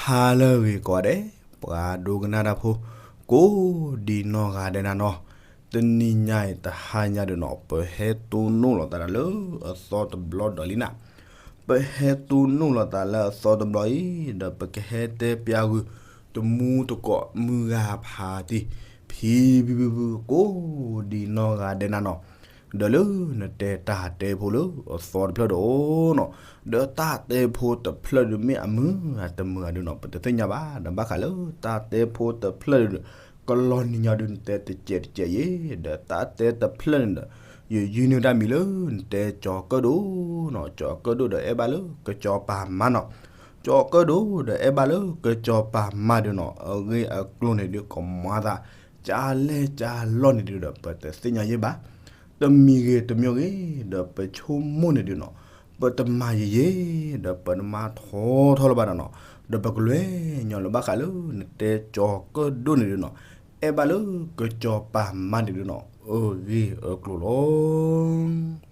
ဟါလၢအဂ့ၤကိးဂၤဒဲး, ပှၤဒိကနၣ်တၢ်ဖိ ကိးဒံနီၢ်ဂၤဒဲးနၤနီၤ, တနံၤညါအံၤတဟါညါဒုးနီၤ ပဟဲတိၢ်နီၣ်လိာ်သးလၢအသီတဘျီဒီးလံနၤ, ပဟဲတိၢ်နီၣ်လိာ်သးလၢအသီတဘျီအံၤ ဒီးပကဟဲတဲပျးဂုာ် တမူတကိးမုၢ်ဂၤဖးတံၢ် ဖံဖံဖုဖု ကိးဒံနီၢ်ဂၤဒဲးနၤနီၤ, ဒီးလၢနတဲတၢ်တဲဖိလၢအသီတဖျၢၣ်ဒီးအိၣ်နီၤ, ဒီးတၢ်တဲဖိတဖျၢၣ်ဒုးမ့ၢ်အမုၢ်အတမုၢ်အဒုးနီၤ ပတသ့ၣ်ညါဘၣ်, ဒီးဘၣ်ဃးလၢတၢ်တဲဖိတဖျၢၣ်ဒုး ကလီၤနံၤညီဒုးနတဲတစဲးတစဲးယဲ, ဒီးတၢ်တဲတဖျၢၣ်န့ၣ်ဒီး ယယုၢ်န့ၢ်တၢ်မံၤလၢနတဲကၠီၤကၢၣ်ဒိၣ်နီၤ, ကၠီၤကၢၣ်ဒိၣ်ဒီးအဲၣ်ဘၣ်လၢကစီၤပၤမါနီၤ, ကၠီၤကၢၣ်ဒိၣ်ဒီးအဲၣ်ဘၣ်လၢကစီၤပၤမါဒုးနီၤ အဂ့ၢ်အကျိၤန့ၣ်ဒုးကမၤသး ကလဲၢ်ကလီၢ်န့ၣ်ဒုးဒီး ပတသ့ၣ်ညါယဲဘၣ်, တမံၤဂ့ၤတမံၤဂ့ၤ ဒီးပဆိကမိၣ်န့ၣ်ဒုးနီၤ ပတမၤယံာ်ယံာ် ဒီးပတမၤထီထီလၢၤဘၣ်ဒီးနီၤ, ဒီးပကလဲၤညီလၢဘၣ်ဃးလၢနတဲကၠီၤကၢၣ်ဒိၣ်န့ၣ်ဒုးနီၤ အဲၣ်ဘၣ်လၢကစီၤပၤမါန့ၣ်ဒုးနီၤ အဂ့ၢ်အကျိၤလီၤ.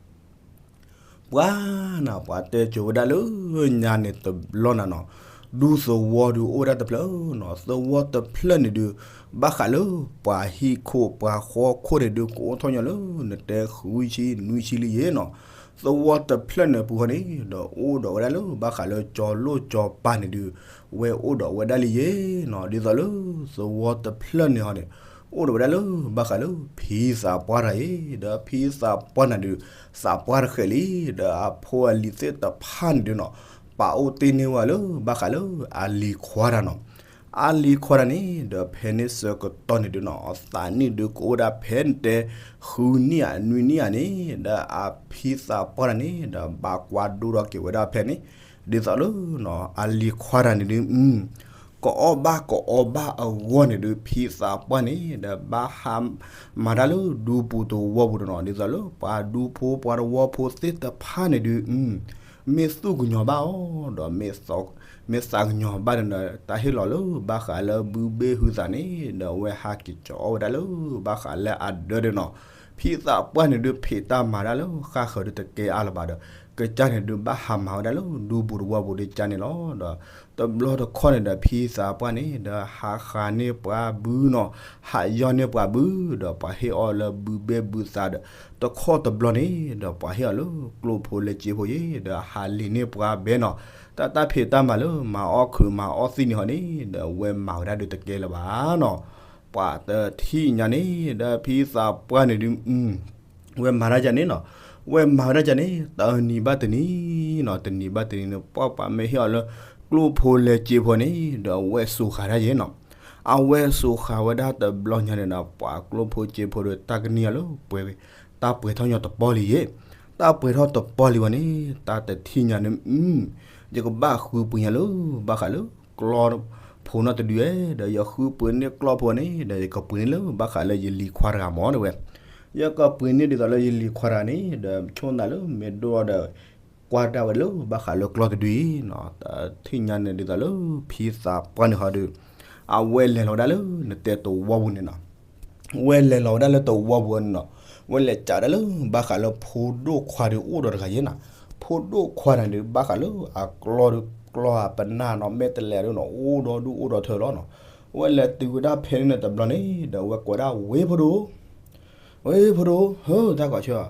ပှၤနၤ ပှၤတဲစိၤဝဲဒၣ်လၢညါန့ၣ်တဘျီနၤနီၤ, ဒူသဝီဒုးအိၣ်ဝဲဒၣ်တဖျၢၣ်နီၤ, သဝီတဖျၢၣ်န့ၣ်ဒုး ဘၣ်ဃးလၢပှၤဟံၣ်ခိၣ်ပှၤဃီခိၣ်န့ၣ်ဒုး ကအိၣ်ထီၣ်ညီလၢနတဲဃုဆံနွံဆံလံယဲနီၤ, သဝီတဖျၢၣ်န့ၣ်ပူၤဃီန့ၣ် ဒီးအိၣ်ဒီးဝဲဒၣ်လၢဘၣ်ဃးလၢကၠီၤလိၣ်ကၠီၤပၤန့ၣ်ဒုး ဝဲအိၣ်ဒီးဝဲဒၣ်လံယဲနီၤ, ဒ်သိးလၢသဝီတဖျၢၣ်န့ၣ်ဟီန့ၣ် အိၣ်ဒီးဝဲဒၣ်လၢဘၣ်ဃးလၢဖံသးပှၢ်တဂၤယဲ, ဒီးဖံသးပှၢ်နၤဒုး သးပှၢ်တဃဲးလံ, ဒီးအဖိအလံၤသ့ၣ်တဖၣ်န့ၣ်ဒုးနီၤ ပာ်အိၣ်တ့ၢ်န့ၢ်ဝဲလၢဘၣ်ဃးလၢအလံၤခွါတဂၤနီၤ, အလံၤခွါတဂၤန့ၣ် ဒီးဖဲန့ၣ်ဆၢကတီၢ်န့ၣ်ဒုးနီၤ အသးနံၣ်ဒုးကအိၣ်ဝဲဒၣ်ဖဲန့ၣ်တဲ ဃုနံၣ်ဧါနွံနံၣ်ဧါန့ၣ် ဒီးအဖံသးပှၢ်တဂၤန့ၣ် ဒီးဘၣ်ကွၢ်ဒိၣ်ထီၣ်က့ၤဝဲဒၣ်ဖဲန့ၣ် ဒ်သိးလၢ အလံၤခွါတဂၤန့ၣ်ဒုး ကအီၣ်ဘၣ်ကအီဘၣ်အဂီၢ်န့ၣ်ဒုး ဖံသးပှၢ်န့ၣ် ဒီးဘၣ်ဟးမၤတၢ်လၢဒူပူၤသဝီပူၤတနီၤ ဒ်သိးလၢ ပှၤဒူဖိပှၤသဝီဖိသ့ၣ်တဖၣ်န့ၣ်ဒုး မ့ၢ်သူၣ်ကညီၤဘၣ်အီၤ ဒီး မ့ၢ်သးကညီၤဘၣ်ဒီး တၢ်ဟ့ၣ်လီၤလၢဘၣ်ဃးလၢဘုဘ့ၣ်ဟုသးန့ၣ် ဒီးအဝဲဟးက့ၤကၠီအီၣ်ဝဲဒၣ်လၢ ဘၣ်ဃးလၢအဒၢးဒီးနီၤ, ဖံသးပှၢ်န့ၣ်ဒုး ဖံးတၢ်မၤတၢ်လၢဃၣ်ဃၢၤဒုးတကဲအါလၢၤဘၣ်ဒီး ကစၢ်န့ၣ်ဒုး ဘၣ်ဟးမၤဝဲဒၣ်လၢဒူပူၤသဝီပူၤဒုးကစၢ်န့ၣ်လီၤ. ဒီးတဘျီတခီၣ်န့ၣ်ဒီး ဖံသးပှၢ်န့ၣ် ဒီးဟးဃးန့ၢ်ပှၤဘုနီၤ, ဟးယီၢ်န့ၢ်ပှၤဘု ဒီးပှၤဟ့ၣ်အီၤလၢဘုဘ့ၣ်ဘုသးဒီး တခီၣ်တဘျီန့ၣ် ဒီးပှၤဟ့ၣ်အီၤလၢကျိၣ်ဖိလၢစ့ဖိယဲ ဒီးဟးလံၤန့ၢ်ပှၤဘဲနီၤ, တၢ်တၢ်ဖံးတၢ်မၤလၢမၤအီၣ်ခုးမၤအီၣ်သံၣ်န့ၣ်ဟီန့ၣ် ဒီးအဝဲမၤဝဲဒၣ်ဒုးတကဲလၢၤဘၣ်နီၤ. ပှၤတထံၣ်ညါန့ၣ် ဒီးဖံသးပှၢ်န့ၣ်ဒုး ဝဲမၤတၢ်ကန့ၣ်နီၤ, ဝဲမၤဝဲဒၣ်ကန့ၣ် တနံၤဘၣ်တနံၤနီၤ, တနံၤဘၣ်တနံၤန့ၣ် ပှၤပှၤမ့ၢ်ဟ့ၣ်အီၤလၢ ကျိၣ်ဖိလၢစ့ဖိန့ၣ် ဒီးအဝဲစိာ်ဃာ်တၢ်ယဲနီၤ. အဝဲစိာ်ဃာ်ဝဲဒၣ်တဘျီညါန့ၣ်ဒီး ပှၤကျိၣ်ဖိစ့ဖိဒီး တၢ်ကနံၣ်အီၤလၢပှဲၤ တၢ်ပှဲၤထီၣ်ညီတပီၢ်လံယဲ, တၢ်ပှဲၤထီၣ်တပီၢ်လံဝဲန့ၣ် တၢ်တထံၣ်ညါန့ၣ် ယကဘၣ်ဃုပှ့ၤညါလၢ ဘၣ်ဃးလၢ ကျီၢ်ဖိနီတဒုဧဲ, ဒီးယဃုပှ့ၤန့ၢ်ကျီၢ်ဖိန့ၣ် ဒီးယကပှ့ၤန့ၢ်လၢဘၣ်ဃးလၢယလံၤခွါတဂၤမ့ၢ်တဲဝဲ, ယကပှ့ၤန့ၢ်ဒ်သိးလၢယလံၤခွါတဂၤန့ၣ် ဒီးဆိၣ်သးလၢမ့ၢ်ဒိၣ်ဒီး ကွၢ်တၢ်ဝဲလၢဘၣ်ဃးလၢကျီၢ်တဒုအံၤနီၤ, တထံၣ်ညါန့ၣ်ဒ်သိးလၢ ဖံသးပှၢ်န့ၣ်ဟီဒီး အဝဲလဲၤလီၤဝဲဒၣ်လၢနတဲသဝီပူၤန့ၣ်နီၤ ဝဲလဲၤလီၤဝဲဒၣ်လၢသဝီပူၤန့ၣ်နီၤ, ဝဲလဲၤကးဒၣ်လၢ ဘၣ်ဃးလၢဖိဒိၣ်ခွါဒီးအိၣ်ဒီးတဂၤယဲနီၤ, ဖိဒိၣ်ခွါန့ၣ်ဒီး ဘၣ်ဃးလၢအကျီၢ်ဒီးကျီၢ်အပနၢ်နီၤ မ့ၢ်တလဲၤဒုးနီၤ အိၣ်ဒီးဒူၣ်အိၣ်ဒီးထၢလီၤနီၤ, ဝဲလဲၤတုၤဝဲဒၣ်ဖဲန့ၣ်တဘျီန့ၣ် ဒီးဝဲကိးဒၣ်ဝဲဖိဒိၣ် ဝဲဖိဒိၣ်ဧၢ တၢ်ကိးဆၢ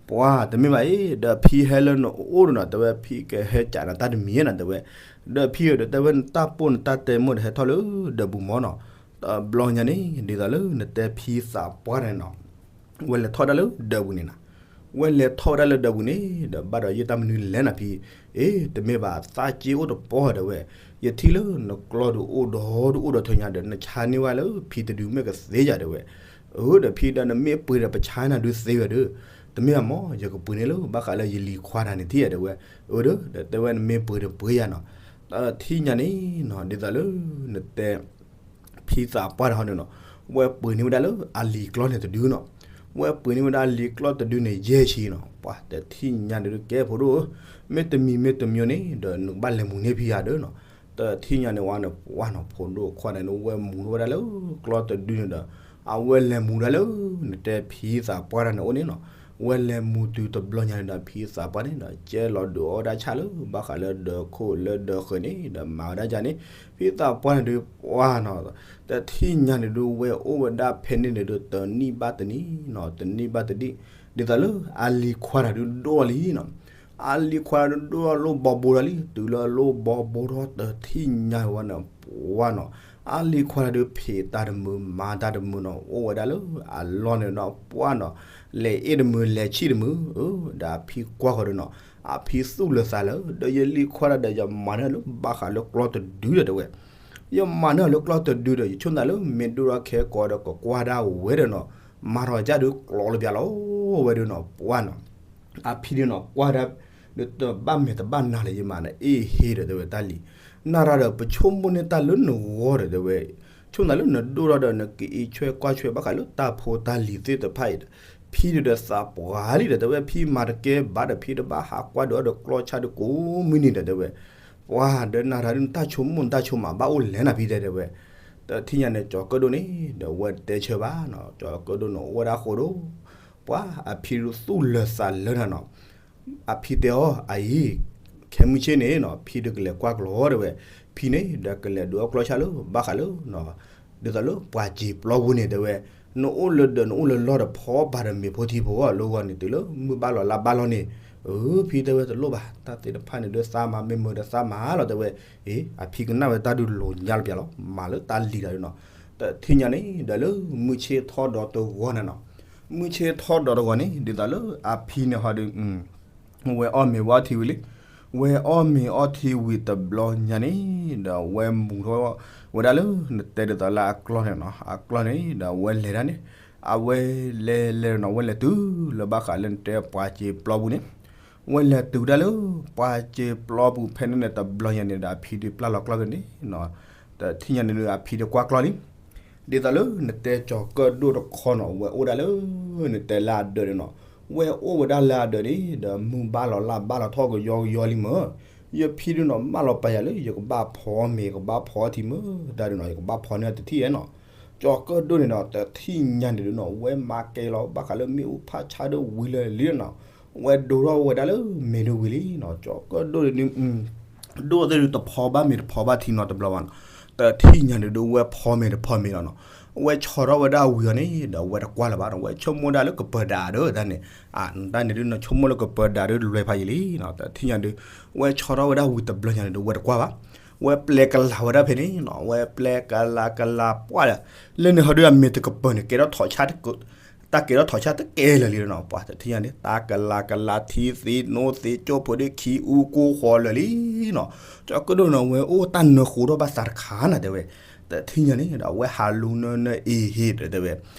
ပှၤတမ့ၢ်ဘၣ်အံၤ ဒီးဖံဟဲလၢနအိၣ်ဒီးနီၤ တဲဝဲဖံကဟဲကးနၤတၢ်တမံၤနီၤ တဲဝဲ, ဒီးဖံဒီး တဲဝဲနတၢ်ပိၢ်နတၢ်တဲမိၢ်ဒီးဟဲထီၣ်လၢဒၢးပူၤမ့ၢ်နီၤ, တဘျီညါန့ၣ် ဒ်သိးလၢနတဲဖံသးပှၢ်န့ၣ်နီၤ ဝဲလဲၤထီၣ်ဝဲဒၣ်လၢဒၢးပူၤန့ၣ်နီၤ, ဝဲလဲၤထီၣ်ဝဲဒၣ်လၢဒၢးပူၤန့ၣ် ဒီးဘၣ်ဒီးယတၢ်မနုၤလဲၣ်နၤဖံ, အ့ တမ့ၢ်ဘၣ်သးက့အိၣ်တပီၢ်တဲဝဲ, ယထံၣ်လၢနကျီၢ်ဒုးအိၣ်ဒီးဒူၣ်အိၣ်ဒီးထၢညါဒီး နဆါန့ၢ်ဝဲလၢဖံတဒုမ့ၢ်ကသ့ယၤတဲဝဲ, အၢ ဒီးဖံဒီးနမ့ၢ်ပှ့ၤဒီးပဆါနၤဒုးသ့ဝဲဒီး, တမ့ၢ်ဘၣ်မ့ၢ် ယကပှ့ၤန့ၢ်လၢဘၣ်ဃးလၢယလံၤခွါတဂၤန့ၣ်ထံၣ်တဲဝဲ, အၢ ဒီး ဒီးတဲဝဲနမ့ၢ်ပှ့ၤဒီးပှ့ၤယၤနီၤ, တထံၣ်ညါန့ၣ်နီၤ ဒ်သိးလၢနတဲ ဖံသးပှၢ်တဂၤန့ၣ်နီၤ, ဝဲပှ့ၤန့ၢ်ဝဲဒၣ်လၢအလံၤကျီၢ်န့ၣ်တဒုနီၤ, ဝဲပှ့ၤန့ၢ်ဝဲဒၣ်အလံၤကျီၢ်တဒုန့ၣ် ယဲၢ်ဆံနီၤ, ပှၤတထံၣ်ညါန့ၣ်ဒုးကဲဖိဒိၣ်ဧၢ, မ့တမံၤမ့တမံၤန့ၣ် ဒီးနကဘၣ်လဲၤမူန့ၢ်ဖံယၤဒီးနီၤ, တထံၣ်ညါန့ၣ်ဝဲန့ၣ် ပှၤနီၤ ဖိဒိၣ်ခွါန့ၣ် ဝဲမူဝဲဒၣ်လၢကျီၢ်တဒုန့ၣ်ဒီး အဝဲလဲၤမူဒၣ်လၢ နတဲဖံသးပှၢ်တဂၤန့ၣ်အိၣ်န့ၣ်နီၤ, ဝဲလဲၤမူတုၤတဘျီညါန့ၣ်ဒီး ဖံသးပှၢ်န့ၣ်ဒီး ကဲလီၤဒုးအီၣ်ဝဲဒၣ်ဆၣ်လၢဘၣ်ဃးလၢဒၢးခိၣ်လၢဒၢးဃၢၤန့ၣ်ဒီး မၤဝဲဒၣ်ယၤန့ၣ် ဖံသးပှၢ်န့ၣ်ဒုးပှၢ်နီၤ, တထံၣ်ညါန့ၣ်ဒုး ဝဲအိၣ်ဝဲဒၣ်ဖဲန့ၣ်န့ၣ်ဒုး တနံၣ်ဘၣ်တနံၣ်နီၤ, တနံၣ်ဘၣ်တနံၣ်, ဒ်သိးလၢအလံၤခွါတၢ်ဒုးဒိၣ်လံနီၤ, အလံၤခွါတၢ်ဒုးဒိၣ်လိၣ်ဘီဘိဒီးလံ, တုၤလၢလိၣ်ဘီဘိထီၣ်တထံၣ်ညါဝဲန့ၣ် ပှၢ်နီၤ, အလံၤခွါတၢ်ဒုးဖံးတၢ်တမုာ်မၤတၢ်တမုာ်နီၤ, အိၣ်ဝဲဒၣ်လၢအလီၢ်န့ၣ်ဒီးပှၢ်နီၤ, လဲၤအ့ၣ်တမုာ်လဲၤဆံၣ်တမုာ်, ဒီးအဖံကွၢ်ဃီၤဒီးနီၤ, အဖံသူၣ်လၢၤသးလၢ ဒီးယလံၤခွါတၢ်ဒီး ယမၤန့ၢ်လၢဘၣ်ဃးလၢကျီတဒုဒီးတဲဝဲ ယမၤန့ၢ်လၢကျီတဒုဒီး ယဆိကမိၣ်လၢမ့ၢ်ဒိၣ်ထီၣ်ခဲကိာ်ဒီး ကကွၢ်ဒၣ်ဝဲဒီးနီၤ, မၤထီၣ်ကၢ်ဒုးကျိးလၢပျၢၤလီၤဝဲဒီးနီၤ, ပှၢ်နီၤ, အဖံဒုးနီၤ ကွၢ်ဒၣ် ဒုးတဘၣ်မဲာ်တဘၣ်နၤလၢၤ ယမၤနအ့ၣ်ဟ့ဒီးတဲဝဲတၢ်လံၤ, နၤရၤဒီး ပဆိကမိၣ်န့ၢ်တၢ်လၢနဂီၢ်ဒီးတဲဝဲ, ဆိကမိၣ်သးလၢနဒိၣ်ထီၣ်ဒီး နကအံးဆွဲကွၢ်ဆွဲဘၣ်ဃးလၢတၢ်ဖိတၢ်လံၤသ့ၣ်တဖၣ်အံၤဒီး ဖံဒုးဒီးသးပှၢ်လံဒီးတဲဝဲ ဖံမၤတကဲဘၣ်ဒီး ဖံတဘၣ်ဟးကွၢ်ဒုးအီၣ်ဒီးကျီဆၣ်ဒုးကိးမုၢ်နံၤဒီးတဲဝဲ, ပှၢ်ဒီးနၤရၤဒုး နတၢ်ဆိကမိၣ်နတၢ်ဆိကမးဘၣ်အိၣ်လဲၣ်နၤဖံတဲတဲဝဲ, တထံၣ်ညါန့ၣ် ကၠီၤကၢၣ်ဒိၣ်န့ၣ် ဒီးဝဲတဲဆၢဘၣ်နီၤ, ကၠီၤကၢၣ်ဒိၣ်န့ၣ် အိၣ်ဝဲဒၣ်ဃိဒီး ပှၢ်အဖံဒုးသူၣ်လၢၤသးလၢနၤနီၤ, အဖံတဲအီၤ အအံၤ ခဲမုၢ်ဆ့ၣ်န့ၣ်နီၤ ဖံဒုးကလဲၤကွၢ်ကျီတဲဝဲ, ဖံန့ၣ်ဒီးကလဲၤဒုးအီၣ်ကျီဆၣ်လၢဘၣ်ဃးလၢ ဒ်သိးလၢပှၤစံာ်ပျီပူၤန့ၣ်တဲဝဲ, နအိၣ်လၢဒၢးနအိၣ်လၢလီၢ်ဒီး ဖီပာ်ဒီးမ့ၤဖိထံဖိအီၤလၢဂီၢ်န့ၣ် တုၤလၢမုၢ်ဘၣ်လီၤလါဘၣ်လီၤန့ၣ်, အဖံတဲဝဲတလိၣ်ဘၣ် တၢ်သ့ၣ်တဖၣ်န့ၣ်ဒုးသးမၤ မ့ၢ်မုာ်ဒီးသးမၤလီၤတဲဝဲ, အ့ အဖံကနၣ်ဝဲတၢ်ဒုးလိၤညါလီၤပျၢၤလီၤ မၤလၢတၢ်လံၤတၢ်ဒုးနီၤ, တထံၣ်ညါန့ၣ် ဒီးလၢမုၢ်ဆ့ၣ်ထီၣ်ဒီးတဂီၤန့ၣ်နီၤ, မုၢ်ဆ့ၣ်ထီၣ်ဒီးတဂီၤန့ၣ် ဒ်သိးလၢအဖံန့ၣ်ဟီဒုး ဝဲအီၣ်မ့ၤဝဲအီထံဝံၤလံ, ဝဲအီၣ်မ့ၤအီထံဝံၤတဘျီညါန့ၣ် ဒီးဝဲမူထီၣ်ဝဲဒၣ်လၢ နတဲဒ်သိးလၢအကျီၢ်န့ၣ်နီၤ, အကျီၢ်န့ၣ် ဒီးဝဲလဲၤဒၣ်န့ၣ်, အဝဲလဲၤလဲၤနီၤ ဝဲလဲၤတုၤလၢဘၣ်ဃးလၢနတဲပှၤစံာ်ပျီပူၤန့ၣ်, ဝဲလဲၤတုၤဒၣ်လၢ ပှၤစံာ်ပျီပူၤဖဲန့ၣ်န့ၣ်တဘျီညါန့ၣ်ဒီး အဖံဒုးပျၢ်လီၤကျီၢ်ဖဲန့ၣ်နီၤ, တထံၣ်ညါန့ၣ်ဒီး အဖံဒုးကွၢ်ကျီၢ်လံ ဒ်သိးလၢနတဲကၠီၤကၢၣ်ဒိၣ်တခီနီၤ ဝဲအိၣ်ဒၣ်လၢ နတဲလၢအဒၢးန့ၣ်နီၤ, ဝဲအိၣ်ဝဲဒၣ်လၢအဒၢးန့ၣ် ဒီးမုၢ်ဘၣ်လီၤလါဘၣ်လီၤထီၣ်ကယီကယီလံမၢ်, ယဖံဒုးနီၤ မၢလီၤပာ်ယၤလၢ ယကဘၣ်ဖီမ့ၤ ယကဘၣ်ဖီထံမၢ် တၢ်ဒုးနီၤ ယကဘၣ်ဖီန့ၢ်တထံၣ်အဲၣ်နီၤ, ကၠီၤကၢၣ်ဒိၣ်န့ၣ်ဒီး တထံၣ်ညါန့ၣ်ဒုးနီၤ ဝဲမၤကဲလီၤဘၣ်ဃးလၢမ့ၣ်အူဖးဆါဒၣ်ဝံၤလၢာ်လံနီၤ, ဝဲဒိးထီၣ်ဝဲဒၣ်လၢမ့ၤဒၣ်ဝံၤလံနီၤ, ကၠီၤကၢၣ်ဒိၣ်န့ၣ်ဒုး ဒိၣ်သ့ၣ်ဒုးတဖီဘၣ်မ့ၤတဖီဘၣ်ထံနီတဘျီဘၣ်နီၤ, တထံၣ်ညါန့ၣ်ဒုး ဝဲဖီမ့ၤတဖီမ့ၤလီၤနီၤ, ဝဲဆီထီၣ်ဝဲဒၣ်ဝံၤအီၤန့ၣ်ဒီး ဝဲတကွၢ်လၢၤဘၣ်နီၤ, ဝဲဆိကမိၣ်ဒၣ်လၢကပၢၤဒၣ်ဒီးတၢ်န့ၣ်, တၢ်န့ၣ်ဒုး နဆိကမိၣ်လၢကပၢၤဒၣ်ဒုးလွဲဖးယံာ်လံနီၤ, တထံၣ်ညါဒုး ဝဲဆီထီၣ်ဝဲဒၣ်ဝံၤတဘျီညါန့ၣ်ဒုး ဝဲတကွၢ်ဘၣ်, ဝဲပျဲကလၤဝဲဒၣ်ဖဲန့ၣ်နီၤ, ဝဲပျဲကလၤကလၤပှၢ်ဒီး လၢန့ၣ်ဟီဒုးအမ့ၤတကပၢၤန့ၣ် ကဲထီၣ်ထီၣ်ဆၣ် တၢ်ကဲထီၣ်ထီၣ်ဆၣ်တကဲလၢာ်လံနီၤ, ပှၤတထံၣ်ညါန့ၣ် တၢ်ကလၤကလၤထံသ့နိသ့ကၠိဖိဒုးခံအူကိဃီလၢာ်လံနီၤ, ကၠီၤကၢၣ်ဒိၣ်နီၤ ဝဲအိၣ်တၢ်နၢဃိထီၣ်ဘၣ်သးတခါနၤတဲဝဲ, တထံၣ်ညါန့ၣ်ဒီး ဝဲဟးလူၤနၢနၢအ့ဟ့ဒီးတဲဝဲ,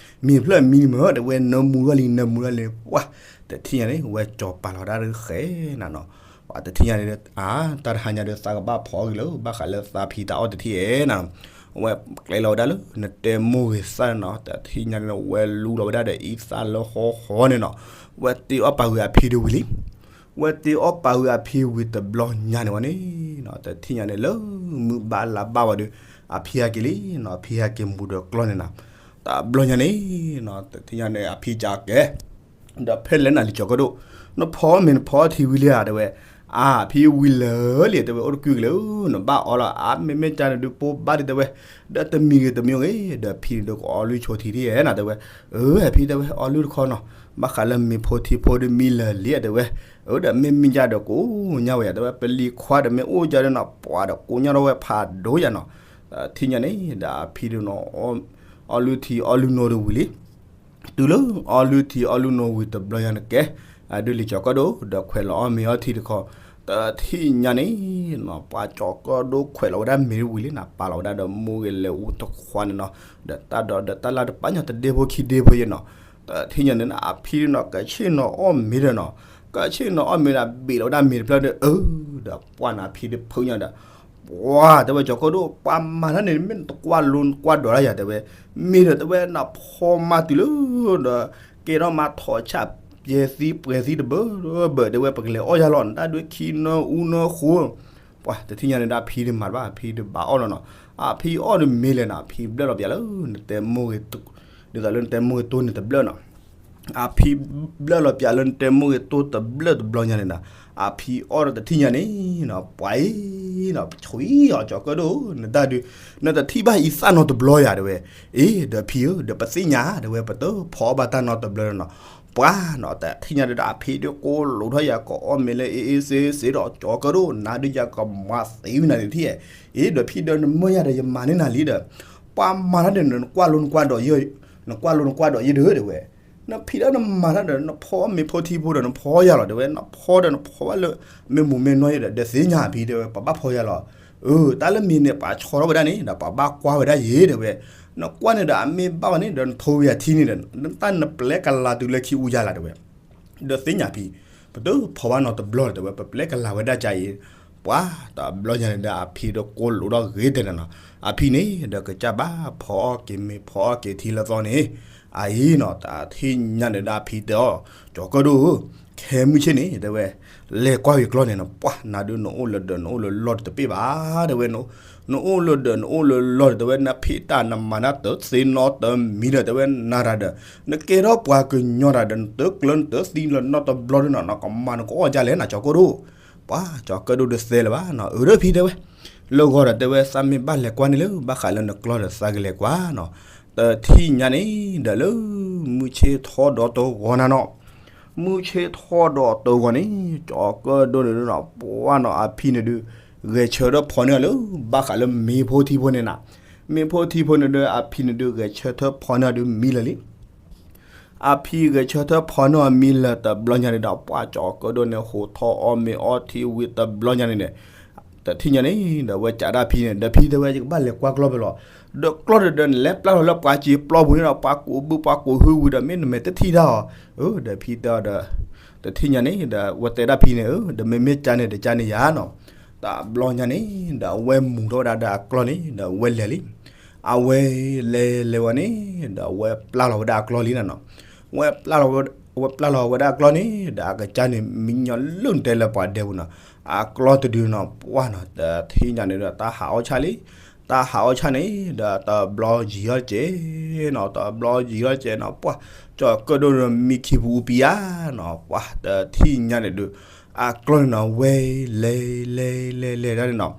မ့ၤဖျၢၣ်မံမၢ်တဲဝဲ နၢမူထီၣ်လံ နၢမူထီၣ်လံ, ပှၤတထံၣ်ညါန့ၣ် ဝဲကၠီၤပာ်လီၤဒၣ်တဃဲနၤနီၤ, ပှၤတထံၣ်ညါန့ၣ် အါ တၢ်တဟါညါဒီးသးကဘၣ်ဖီက့ၤလၢ ဘၣ်ဃးလၢသးဖံးတၢ်အီၣ်တထံၣ်အဲၣ်နၤနီၤ, ဝဲကျဲလီၤဝဲဒၣ်လၢ နတဲမိၢ်ဂ့ၤသၣ်န့ၣ်နီၤ, တထံၣ်ညါန့ၣ် ဝဲလူလီၤဝဲဒၣ်ဒီးအံသၣ်လၢဃီဃီန့ၣ်နီၤ, ဝဲတ့အီၣ်ပာ်ဝံၤအဖံဒၣ်ဝံၤလံ, ဝဲတ့အီၣ်ပာ်ဝံၤအဖံဝံၤတဘျီညါန့ၣ်ဝဲန့ၣ်နီၤ, တထံၣ်ညါန့ၣ်လၢမုၢ်ဘၣ်လါဘၣ်ဝဲဒီး အဖံဟဲက့ၤလံနီၤ, အဖံဟဲက့ၤမူဒီးကျီၢ်န့ၣ်နၤ, တဘျီညါန့ၣ်နီၤ, တထံၣ်ညါန့ၣ် အဖံကကဲ ဒီးဖဲလဲၣ်နၤလံကၠီၤကၢၣ်ဒိၣ်, နဖီမ့ၤနဖီထံဝံၤလံဧါတဲဝဲ, အါဖံဝံၤလၢာ်လံတဲဝဲ အိၣ်တကုၢ်ကလဲာ်ဧၢ, နဘၣ်အီလီၤ အါမ့မ့ၢ်ကန့ၣ်ဒုးပိၢ်ဘၣ်ဒံးတဲဝဲ, ဒီးတမံၤဂ့ၤတမံၤဂ့ၤ ဒီးဖံန့ၣ်ဒုးကအီလုၢ်ဆိထံထံၣ်ဧဲနၤတဲဝဲ, အၢ ဖံတဲဝဲ အီလုၢ်တခီနီၤ, ဘၣ်ဃးလၢမ့ၤဖိထံဖိဒုးမံလၢာ်လံတဲဝဲ, အၢ ဒီးမ့ၢ်မံယၤဒီးကိးညါဝဲယၤတဲဝဲ, ပလံၤခွါဒီးမ့ၢ်အိၣ်ယၤဒီးနီၤ ပှၤဒီးကိးညါထီၣ်ဝဲဖးဒိၣ်ယၤနီၤ, တထံၣ်ညါန့ၣ် ဒီးအဖံဒုးနီၤ အီလုၢ်ထံအီလုၢ်နိဒၣ်ဝံၤလံ တုၤလၢအီလုၢ်ထံအီလုၢ်နိဝံၤတဘျီညါန့ၣ်ကဲ, အဒုးလံာ်ကၠီၤကၢၣ်ဒိၣ် ဒီးခွဲးလီၤအီၣ်မ့ၤအီထံတခီ, တထံၣ်ညါန့ၣ် ပှၤကၠီၤကၢၣ်ဒိၣ်ခွဲးလီၤဝဲဒၣ်မ့ၤဝံၤလံန့ၣ် ပာ်လီၤဝဲဒၣ်ဒီးမိၢ်ဂ့ၤလဲၤအူတခွါန့ၣ်နီၤ, ဒီးတၢ်ဒီးဒီးတၢ်လၢတပာ်ညီတဒ့ဖိခံဒ့ဖိယဲနီၤ, တထံၣ်ညါန့ၣ် အဖံနီၤ ကဆ့ၣ်နီၤအီၣ်မ့ၤဒီးနီၤ, ကဆ့ၣ်နီၤအီၣ်မ့ၤဒီးဘ့ၣ်လီၤဝဲဒၣ်မ့ၤတဖျၢၣ်ဒီး အၢ ဒီးပှၢ်န့ၣ်အဖံဒုးဖုညါဒီး ပှၤတဲဝဲကၠီၤကၢၣ်ဒိၣ် ပှၤမၤတၢ်န့ၣ် မ့ၢ်နတကွၢ်လိကွၢ်ဒိးတၢ်ယၤတဲဝဲ, မ့ၢ်ဒီးတဲဝဲနဖီမၤတုၤလၢ ဒီးကဲထီၣ်မၤထီၣ်ဆၣ်ပျဲၤသံပှဲၤသံတဘၢဘၢတဲဝဲ ပကလဲၤအီၣ်ယၤလီၤ နတၢ်ဒုးခံနၢအူနၢဃိ, ပှၤတထံၣ်ညါန့ၣ်ဒီးအဖံဒုးမၤတဘၣ် အဖံဒုးဘၣ်အီၣ်လီၤနီၤ, အဖံအီၣ်ဒီးမ့ၢ်လဲၣ်နီၤ အဖံဘျၢၣ်လီၤပျးလၢ နတဲမိၢ်ဂ့ၤ ဒ်သိးလၢနတဲမိၢ်ဂ့ၤတိၢ်န့ၣ်တဘျၢၣ်နီၤ အဖံဘျၢၣ်လီၤပၠးလၢနတဲမိၢ်ဂ့ၤတိၢ်တဘျၢၣ်တဘျီညါန့ၣ်နီၤ, အဖံအီၣ်ဒီးတထံၣ်ညါန့ၣ်နီၤ, ပှၤအံၤနီၤ ပဆံးအီၤ ကၠီၤကၢၣ်ဒိၣ် နတၢ်ဒုး နတထံၣ်ဘၣ်အံသၣ်နီတဘျီယၤတဲဝဲ, အ့ ဒီးဖံဧၢ ဒီးပသ့ၣ်ညါတဲဝဲ ပတဖီအီၣ်ဘၣ်တၢ်နီတဘျီနီၤ, ပှၤနီၤ တထံၣ်ညါဒီး အဖံဒုးကိးလိာ်ထီၣ်ယၤ ကအီၣ်မ့ၤလၢအ့အ့စ့စ့ဒီး ကၠီၤကၢၣ်ဒိၣ် နၤဒုးယၤကမၤသံဝံၤနၤန့ၣ်ထံၣ်, အ့ ဒီးဖံဒီးနမၢယၤဒီးယမၤန့ၢ်နၤလံဒီး, ပှၤမၤတၢ်ဒီး နကွၢ်လိနကွၢ်ဒီးယ နကွၢ်လိနကွၢ်ဒီးယဒၢးတဲဝဲ, နဖံဒီးနမၤတၢ်ဒီး နဖီမ့ၤဖိထံဖိဒီးနဖီယၤလီၤတဲဝဲ, နဖီဒီးနဖီဘၣ်လၢ မ့ၢ်မူမ့ၢ်နီၢ်ယဲဒီး ဒီးသ့ၣ်ညါဖံတဲဝဲ ပဘၣ်ဖီယၤလီၤ, အၢ တၢ်လၢမ့ၢ်န့ၣ် ပှၤဆီထီၣ်ဝဲဒၣ်န့ၣ်ဒီး ပှၤဘၣ်ကွၢ်ဝဲဒၣ်ယဲတဲဝဲ, နကွၢ်န့ၣ်ဒီး အမ့ၢ်ဘၣ်ဝဲန့ၣ်ဒီး နထိဝဲယၤထံန့ၣ်ဒီး နတၢ်နပျဲကလၤတုၤလၢခံအူယၤလီၤတဲဝဲ, ဒီးသ့ၣ်ညါဖံ, ပတဖီဘၣ်နီတဘျီလီၤတဲဝဲ ပပျဲကလၤဝဲဒၣ်ကါအံၤ, ပှၤတဘျီညါန့ၣ်ဒီး အဖံဒီးကိးလိာ်ထီၣ်ဂ့ၤတဲနီၤနီၤ, အဖံန့ၣ်ဒီးကစၢ်ဘၣ်ဖီအီၣ်က့ၤမ့ၤဖီအီၣ်က့ၤထံလၢသီန့ၣ်, အအံၤနီၤ တထံၣ်ညါန့ၣ်ဒီး အဖံတဲအီၤ ကၠီၤကၢၣ်ဒိၣ်ဧၢ, ခဲမုၢ်ဆ့ၣ်န့ၣ်တဲဝဲ လဲၤကွၢ်က့ၤကျီၢ်န့ၣ်နီၤ, ပှၤနၤဒုး နအိၣ်လၢဒၢး နအိၣ်လၢလီၢ်တပ့ၢ်ဘၣ်တဲဝဲ, နအိၣ်လၢဒၢးနအိၣ်လၢလီၢ်ဒီးတဲဝဲ နဖံးတၢ်နမၤတၢ်တသ့နီတမံၤဒီးတဲဝဲ နၤတၢ်ဒီး နကဲထီၣ်ပှၤကညီတၢ်ဒီး နတကျၢၤနတသံလၢၤနီတဘျီဒီးနီၤ နကမၤနကအီၣ်ဒ်လဲၣ်နၤ ကၠီၤကၢၣ်ဒိၣ်, ပှၤကၠီၤကၢၣ်ဒိၣ်တသဲလၢၤဘၣ်နီၤ, အၢ ဒီးဖံတဲဝဲ, လၢဂီၤဒီးတဲဝဲ သးမ့ၢ်ဘၣ်လဲၤကွၢ်န့ၣ်လၢ ဘၣ်ဃးလၢနကျီၢ်ဒီးသးကလဲၤကွၢ်နီၤ, တထံၣ်ညါန့ၣ်ဒီးလၢ မုၢ်ဆ့ၣ်ထီၣ်ဒီးတဂီၤနၤနီၤ မုၢ်ဆ့ၣ်ထီၣ်ဒီးတဂီၤန့ၣ် ကၠီၤကၢၣ်ဒိၣ်န့ၣ်ဒီးနီၤ ပှၤနီၤ အဖံန့ၣ်ဒုး ဂဲၤဆၢထၢၣ်ဖီန့ၢ်အီၤလၢ ဘၣ်ဃးလၢမ့ၤဖိထံဖိန့ၣ်နၤ, မ့ၤဖိထံဖိန့ၣ်ဒီး အဖံန့ၣ်ဒုး ဂဲၤဆၢထၢၣ်ဖီန့ၢ်အီၤဒုးမံလၢာ်လံ အဖံဂဲၤဆၢထၢၣ်ဖီန့ၢ်အီၤမံလၢာ်တဘျီညါန့ၣ်ဒီး ပှၤကၠီၤကၢၣ်ဒိၣ်န့ၣ် ဟူးထီၣ်အီၣ်မ့ၤအီထံဝံၤတဘျီညါန့ၣ်န့ၣ်, တထံၣ်ညါန့ၣ်ဒီး အဝဲကးဒၣ်ဖံန့ၣ် ဒီးဖံတဲဝဲ ယကဘၣ်လဲၤကွၢ်ကျီၢ်ဖဲလီၤ, ဒီးကျီၢ်ဒီး နလဲၤပျၢ်လီၤလၢပှၤစံာ်ပျီပူၤန့ၣ်ဒီး ပှၤကူးဘုပှၤကူးဟုဝံၤဒီး မ့ၢ်နမဲာ်တထံၣ်တၢ်အီၤ, ဒီးဖံတဲအီၤဒီး တထံၣ်ညါန့ၣ်ဒီး အဝဲတဲဒၣ်ဖံန့ၣ် ဒီးမ့မ့ၢ်ကန့ၣ်ဒီးကန့ၣ်ယၤနီၤ, တဘျီညါန့ၣ်ဒီး အဝဲမူၤထီၣ်ဝဲဒၣ်ဒီးအကျီၢ်န့ၣ် ဒီးအဝဲလဲၤလံ အဝဲလဲၤလဲၤဝဲန့ၣ်ဒီး အဝဲပျၢ်လီၤဝဲဒၣ်အကျီၢ်လံနၤနီၤ, ဝဲပျၢ်လီၤဝဲ အဝဲပျၢ်လီၤဝဲဒၣ်အကျီၢ်န့ၣ်ဒီး အကစၢ်န့ၣ် မံညီၤလၢနတဲလၢပှၤဒဲပူၤနီၤ, အကျီၢ်တဒုနီၤ ပှၢ်နီၤ တထံၣ်ညါန့ၣ်ဒီး တၢ်ဟးအီၣ်ဆၣ်လံ, တၢ်ဟးအီၣ်ဆၣ်န့ၣ်ဒီး တဘျီယံၤထီၣ်စဲးနီၤ တဘျီယံၤထီၣ်စဲးနီၤ ပှၢ် ကၠီၤကၢၣ်ဒိၣ်ဒီး မံခံပူၤအူပံယါနီၤ ပှၢ် တထံၣ်ညါန့ၣ်ဒီး အကျီၢ်န့ၣ်နီၤ ဝဲလဲၤလဲၤလဲၤလဲၤဒၣ်န့ၣ်နီၤ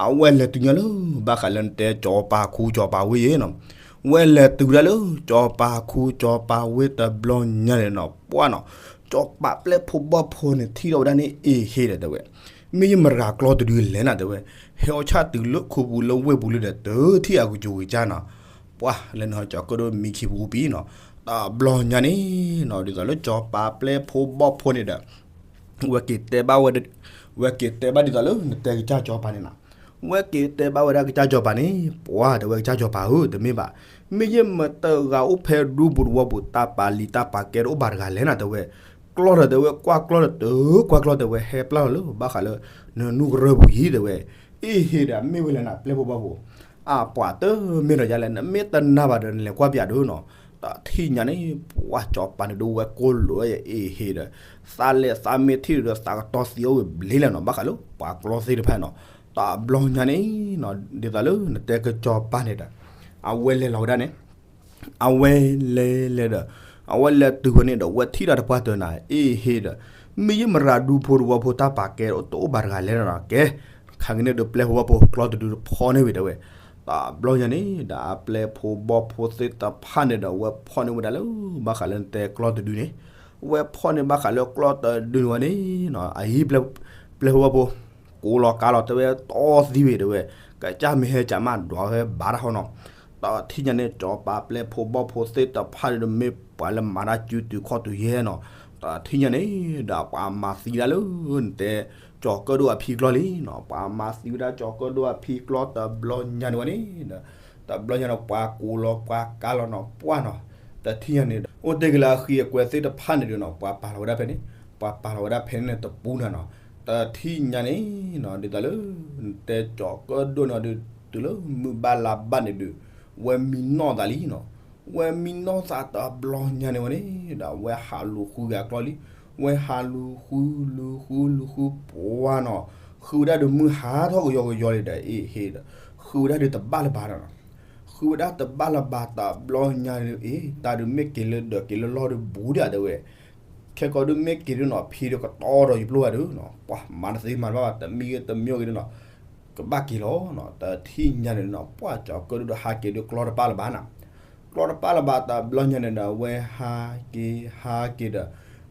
အဝဲလဲၤတုၤညါလၢ ဘၣ်ဃးလၢနတဲ ကၠီၤပၤခူကၠီၤပၤဝ့ၢ်ယဲနီၤ, ဝဲလဲၤတုၤဒၣ်လၢ ကၠီၤပၤခူကၠီၤပၤဝ့ၢ်တဘျီညါန့ၣ်နီၤ ပှၢ်နီၤ ကၠီၤပၤပျဲၢ်ဖိဘီၣ်ဖိန့ၣ် ထံၣ်ထီၣ်ဝဲဒၣ်န့ၣ် အ့ဟ့ဒီးတဲဝဲ, မ့ၢ်ယမတၤတဂၤကျီၢ်တဒုလဲၣ်နၤတဲဝဲ, ဟဲအီၣ်ဆၣ်တုၤလၢခိပူၤလၢဝ့ၢ်ပူၤလၢဒီး တထံၣ်အကစူၤကစၢ်နီၤ, ပှၢ် လၢနဟီကၠီၤကၢၣ်ဒိၣ်မံခံပူၤအူပံနီၤ, တဘျီညါန့ၣ်နီၤ ဒ်သိးလၢကၠီၤပၤပျဲၢ်ဖိဘီၣ်ဖိန့ၣ်ဒီး ဝဲက့ၤတဲဘၣ်ဝဲ ဝဲက့ၤတဲဘၣ်ဒ်သိးလၢနတဲကစၢ်ကၠီၤပၤန့ၣ်နီၤ, ဝဲက့ၤတဲဘၣ်ဝဲဒၣ်ကစၢ်ကၠီၤပၤန့ၣ် ပှၢ် တဲဝဲကစၢ်ကၠီၤပၤဧၢ တမ့ၢ်ဘၣ်, မ့ၢ်ယမတၤတဂၤအိၣ်ဖဲဒူပူၤတဝီပူၤ တၢ်ပာ်လံာ်တၢ်ပာ်ကဲတအိၣ်ဘၣ်တဂၤလဲၣ်နၤတဲဝဲ, ကျီၢ်ဒီးတဲဝဲ ကွၢ်ကျီၢ်ဒီးတကွၢ်ကျီၢ်တဲဝဲ ဟဲပျၢ်လီၤလၢ ဘၣ်ဃးလၢ နနူကရၢၢ်ပူၤယံၤတဲဝဲ, အ့ဟ့ဒီး မ့ၢ်ဝဲလဲၣ်နၤ ပျဲၢ်ဖိဘီၣ်ဖိ အပှၤတမ့ၢ်ဒီးယၤလဲၣ် နမ့ၢ်တနာ်ဘၣ်ဒီး နလဲၤကွၢ်ပၠးဒုနီၤ, တထံၣ်ညါန့ၣ် ပှၢ်ကၠီၤပၤန့ၣ်ဒီး ဝဲကိးလိာ်ဝဲအ့ဟ့ဒီး သးလဲၤသးမ့ၢ်ထံၣ်ဒီး သးကတီၤသံအီၤဝံၤဘျ့လဲၣ်နီၤ ဘၣ်ဃးလၢပှၤကျီသ့ၣ်တဖၣ်နီၤ, တဘျီညါန့ၣ်နီၤ ဒ်သိးလၢနတဲကစၢ်ကၠီၤပၤန့ၣ်ဒီး အဝဲလဲၤလီၤဝဲဒၣ်န့ၣ် အဝဲလဲၤလဲၤဒီး အဝဲလဲၤတုၤဝဲန့ၣ်ဒီး ဝဲထံၣ်တၢ်တပှၢ်တၢၢ်နၤ အ့ဟ့ဒီး မ့ၢ်ယမတၤတဂၤဒူဖိတဝီဖိ တၢ်ပာ်ကဲတအိၣ်ဘၣ်တဂၤလဲၣ်နီၤကဲ, ခါက့ၤန့ၣ်ဒီး ပျဲၢ်ဖိဘီၣ်ဖိကျီၢ်တဒုတဖီန့ၢ်ဝံၤတဲဝဲ, တဘျီညါန့ၣ်ဒီး အပျဲၢ်ဖိဘီၣ်ဖိသ့ၣ်တဖၣ်န့ၣ်ဒီး ဝဲဖီၣ်န့ၢ်ဝဲဒၣ်လၢ ဘၣ်ဃးလၢနတဲကျီၢ်တဒုန့ၣ်, ဝဲဖီၣ်န့ၢ်ဘၣ်ဃးလၢကျီၢ်တဒုန့ၣ်ဝဲန့ၣ်နီၤ အအံၤ ပျဲၢ်ဖိဘီၣ်ဖိ ကိးလီၤကါလီၤတဲဝဲတီသံဝံၤတဲဝဲ, ကစၢ်မ့ၢ်ဟဲကးမး ဒွးဝဲဘၣ်တၢ်ဟီနီၤ, တထံၣ်ညါန့ၣ် ကၠီၤပၤပျဲၢ်ဖိဘီၣ်ဖိသ့ၣ်တဖၣ်န့ၣ်ဒီး မ့ၢ်ပှၤလၢမၤတၢ်စုတုၤခီၣ်တုၤယဲၢ်နီၤ, တထံၣ်ညါန့ၣ်ဒီး ပှၤမၤသံဒၣ်လၢ နတဲ ကၠီၤကၢၣ်ဒိၣ်အဖံကျီၢ်လံနီၤ, ပှၤမၤသံဝဲဒၣ်ကၠီၤကၢၣ်ဒိၣ်အဖံကျီၢ်တဘျီညါန့ၣ်ဝဲန့ၣ်ဒီး တဘျီညါန့ၣ် ပှၤကိးလီၤပှၤကါလီၤနီၤ ပှၢ်နီၤ, တထံၣ်ညါန့ၣ် အိၣ်တ့ၢ်က့ၤလၢအဃံအကွဲသ့ၣ်တဖၣ်န့ၣ်ဒီးနီၤ ပှၤပာ်လီၤဝဲဒၣ်ဖဲန့ၣ်, ပှၤပာ်လီၤဝဲဒၣ်ဖဲန့ၣ်တပူၤနၤနီၤ, တထံၣ်ညါန့ၣ်နီၤ ဒ်သိးလၢ နတဲကၠီၤကၢၣ်ဒိၣ်န့ၣ်ဒီး တုၤလၢမုၢ်ဘၣ်လါဘၣ်န့ၣ်ဒီး ဝဲမံနီၢ်သးလံနီၤ, ဝဲမံနီၢ်သးတဘျီညါန့ၣ်ဝဲန့ၣ်ဒီး ဝဲဟးလူၤဃုဂၤကျီၢ်လံ, ဝဲဟးလူၤဃုလူၤဃုလူၤဃု ပှၢ်နီၤ, ဃုဝဲဒၣ်ဒီးမုၢ်ဟါထီၣ်ကယီကယီလံဒီး အ့ဟ့ဒီး ဃုဝဲဒၣ်ဒီးတဘၣ်လၢၤဘၣ်နီၤ, ဃု ဃုဝဲဒၣ်တဘၣ်လၢၤဘၣ်တဘျီညါဒုး အ့ တၢ်ဒုးမ့ၢ်က့ၤလၢဒၢးက့ၤလၢလီၢ်ဒုးဘူးဒံးဧါတဲဝဲ, ခဲကီးဒုးမ့ၢ်က့ၤဒုးနီၤ ဖံဒုးကတီဒီးယပျိၢ်ဝဲဒုးနီၤ ပှၤမၤတသ့မၤတဘၣ်ဘၣ် တမံၤဂ့ၤတမံၤဂ့ၤဒုးနီၤ ကဘၣ်က့ၤလီၤနီၤ. တထံၣ်ညါန့ၣ်နီၤ ပှၤကၠီၤကၢၣ်ဒိၣ်ဒီးဟးက့ၤဒုးကျီတပၣ်လၢၤဘၣ်နီၤ, ကျီတပၣ်လၢၤဘၣ်တဘျီညါန့ၣ်ဒီး အဝဲဟးက့ၤဟးက့ၤဒီး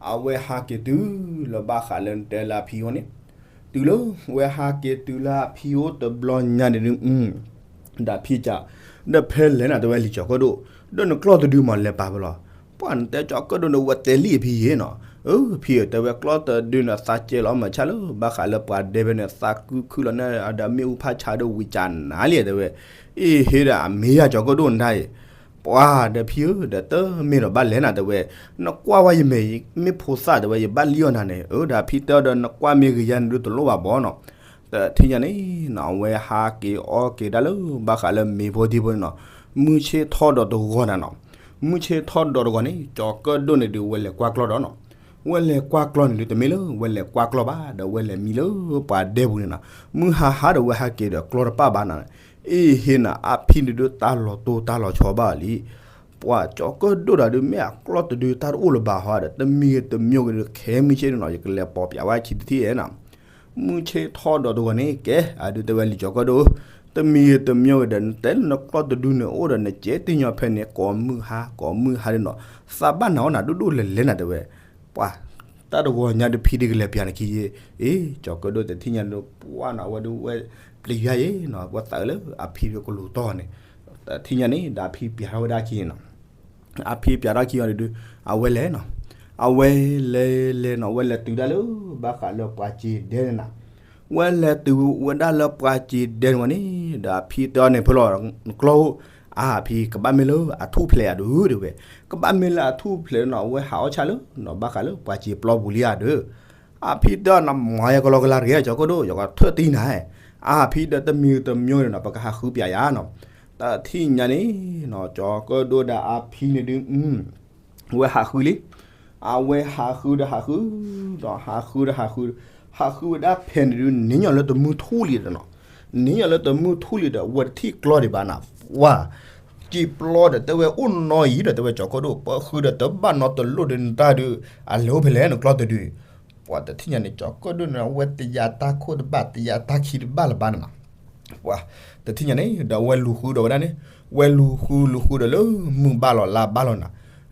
အဝဲဟးက့ၤတုၤလၢဘၣ်ဃးလၢနတဲလၢအဖံအိၣ်န့ၣ်, တုၤလၢဝဲဟးက့ၤတုၤလၢအဖံအိၣ်တဘျီညါန့ၣ်ဒုး ဒီးဖံကး ဒီးဖဲလဲၣ်နၤတဲဝဲလံာ်ကၠီၤကၢၣ်ဒိၣ်, ဒီးနကျီၢ်တဒုမးလဲၤပာ်ဖဲလဲၣ်, ပှၤနတဲကၠီၤကၢၣ်ဒိၣ်န့ၣ် ဝဲတဲလံအဖံယဲနီၤ, အဖံတဲဝဲကျီၢ်တဒုန့ၣ် သးကဲလီၤမၤဆါလၢ ဘၣ်ဃးလၢပှၤဒဲဖဲန့ၣ် သးခုခုလီၤန့ၣ် ဒီးမ့ၣ်အူဖးဆါဒီးဝံၤကနၤလံတဲဝဲ, အ့ဟ့ဒီးအမ့ၢ်ယၤကၠီၤကၢၣ်ဒိၣ်နတၢ်အံၤ, ပှၤဒီးဖံဧၢ ဒီးတမ့ၢ်ဒီးဘၣ်လဲၣ်နၤတဲဝဲ, နကွၢ်ဝဲယမဲာ်မ့ၢ်ဖိသၣ်တဲဝဲ ယဘၣ်လံအီၤနၤန့ၣ်, အဒီးဖံတဲအီၤဒီး နကွၢ်မ့ၢ်ဂ့ၤယၤန့ၣ်ဒုးတလိၣ်ဘၣ်ဘီနီၤ. တထံၣ်ညါန့ၣ်နီၤ အဝဲဟးက့ၤအီက့ၤဒၣ်လၢ ဘၣ်ဃးလၢမ့ၤဖိဒံဖိန့ၣ်နီၤ, မုၢ်ဆ့ၣ်ထီၣ်ဒီးတဂီၤနၤနီၤ, မုၢ်ဆ့ၣ်ထီၣ်ဒီးတဂီၤန့ၣ် ကၠီၤကၢၣ်ဒိၣ်န့ၣ်ဒုး ဝဲလဲၤကွၢ်ကျီၢ်ဒီးနီၤ, ဝဲလဲၤကွၢ်ကျီၢ်န့ၣ်ဒုး တမ့ၢ်လၢဝဲလဲၤကွၢ်ကျီၢ်ဘၣ် ဒီးဝဲလဲၤမံလၢပှၤဒဲပူၤန့ၣ်နီၤ, မုၢ်ဟါဟါဒီးဝဲဟးက့ၤဒီးကျီၢ်တပၣ်ဘၣ်နၤ, အ့ဟ့နၤ အဖံန့ၣ်ဒုးတၢ်လီၤတိၢ်တၢ်လီၤဆီဘၣ်လံ ပှၤကၠီၤကၢၣ်ဒိၣ်ဒီးဒုး မ့ၢ်အကျီၢ်တဒုတၢ်တအိၣ်လၢၤဘၣ်ဟီဒီး တမံၤဂ့ၤတမံၤဂ့ၤဒီး ခဲမုၢ်ဆ့ၣ်ဒုးနီၤ ယကလဲၤပိာ်ပၠးဝဲခံတထံၣ်နီၤ, မုၢ်ဆ့ၣ်ထီၣ်ဒီးတဂီၤန့ၣ် ကဲ အဒုးတဲဝဲလံာ်ကၠီၤကၢၣ်ဒိၣ်, တမံၤဂ့ၤတမံၤဂ့ၤဒီး နတဲလၢနကျီၢ်တဒုန့ၣ်အိၣ်ဒီး နကဲတံၢ်ညီဖဲန့ၣ် ကိးမုၢ်ဟါ ကိးမုၢ်ဟါဒုးနီၤ, သးဘၣ်နၤအီၣ်နၤဒိၣ်ဒိၣ်လဲၤလဲၤနၤတဲဝဲ, ပှၤ တၢ်တဂီၤညါဒုးဖံဒုးကလဲၤပၠးနခံယဲ, အ့ ကၠီၤကၢၣ်ဒိၣ်တထံၣ်ညါဒုး ပှၤနီၤ အဝဲဒုးဝဲပျံၤယၤယဲနီၤ ပှၤသးလၢအဖံဒုးကလူၤတီၢ်န့ၣ်, တထံၣ်ညါန့ၣ် ဒီးအဖံပၠးထီၣ်ဝဲဒၣ်ခံနီၤ အဖံပၠးထီၣ်ခံအီၤဒုး အဝဲလဲၤနီၤ, အဝဲလဲၤလဲၤနီၤ ဝဲလဲၤတုၤဒၣ်လၢ ဘၣ်ဃးလၢပှၤစံးဒဲန့ၣ်နၤ, ဝဲလဲၤတုၤဝဲဒၣ်လၢပှၤစံးဒဲန့ၣ်ဝဲန့ၣ် ဒီးအဖံတဲအီၤန့ၣ် ဖဲလီၤ နကျီၢ်အိၣ်, အဖံကဘၣ်မ့ၢ်လၢအထူၣ်ဖျဲးဧါဒုးတဲဝဲ, ကဘၣ်မ့ၢ်လၢအထူၣ်ဖျဲးနီၤ အဝဲဟးအီၣ်ဆၣ်လၢနီၤ ဘၣ်ဃးလၢပှၤစံးပျီပူၤလံဧါဒုး အဖံတဲအီၤ နမၤယၤကလီကလီတဂ့ၤ ကၠီၤကၢၣ်ဒိၣ် ယကထၢၣ်တံၢ်နၤ, အဖံဒီးတမံၤတမံၤန့ၣ်နီၤ ပကဟးဃုပၠးယၤနီၤ, တထံၣ်ညါန့ၣ်နီၤ ကၠီၤကၢၣ်ဒိၣ်ဒီးအဖံန့ၣ်ဒုး ဝဲဟးဃုလံ, အဝဲဟးဃုဒီးဟးဃု, ဒီးဟးဃုဒီးဟးဃု, ဟးဃုဝဲဒၣ်ဖဲန့ၣ်ဒုး နံၤညီၣ်လၢတမုၢ်ထူၣ်လံဒီးနီၤ, နံၤညီၣ်လၢတမုၢ်ထူၣ်လံဒီး အဝဲတထံၣ်ကျီၢ်ဒံးဘၣ်နၤ, ပှၤ စံးပျီဒီးတဲဝဲအိၣ်နီၢ်အံၤဒီးတဲဝဲ ကၠီၤကၢၣ်ဒိၣ် ပၢဃုဒီးတဘၣ်နီတလိၣ်ဒီးနတၢ်ဒုး အလဲၤအိၣ်ဖဲလဲၣ်နကျီၢ်တဒုး, ပှၤတထံၣ်ညါန့ၣ် ကၠီၤကၢၣ်ဒိၣ်န့ၣ် အဝဲတယၤတၢ်ခိၣ်တဘၣ် တယၤတၢ်ခံတဘၣ်လၢၤဘၣ်န့ၣ်နီၤ, ပှၤတထံၣ်ညါန့ၣ် ဒီးအဝဲလူၤဃုဒီးဝဲဒၣ်န့ၣ်, ဝဲလူၤဃုလူၤဃုဒီးလၢမုၢ်ဘၣ်လီၤလါဘၣ်လီၤနၤ,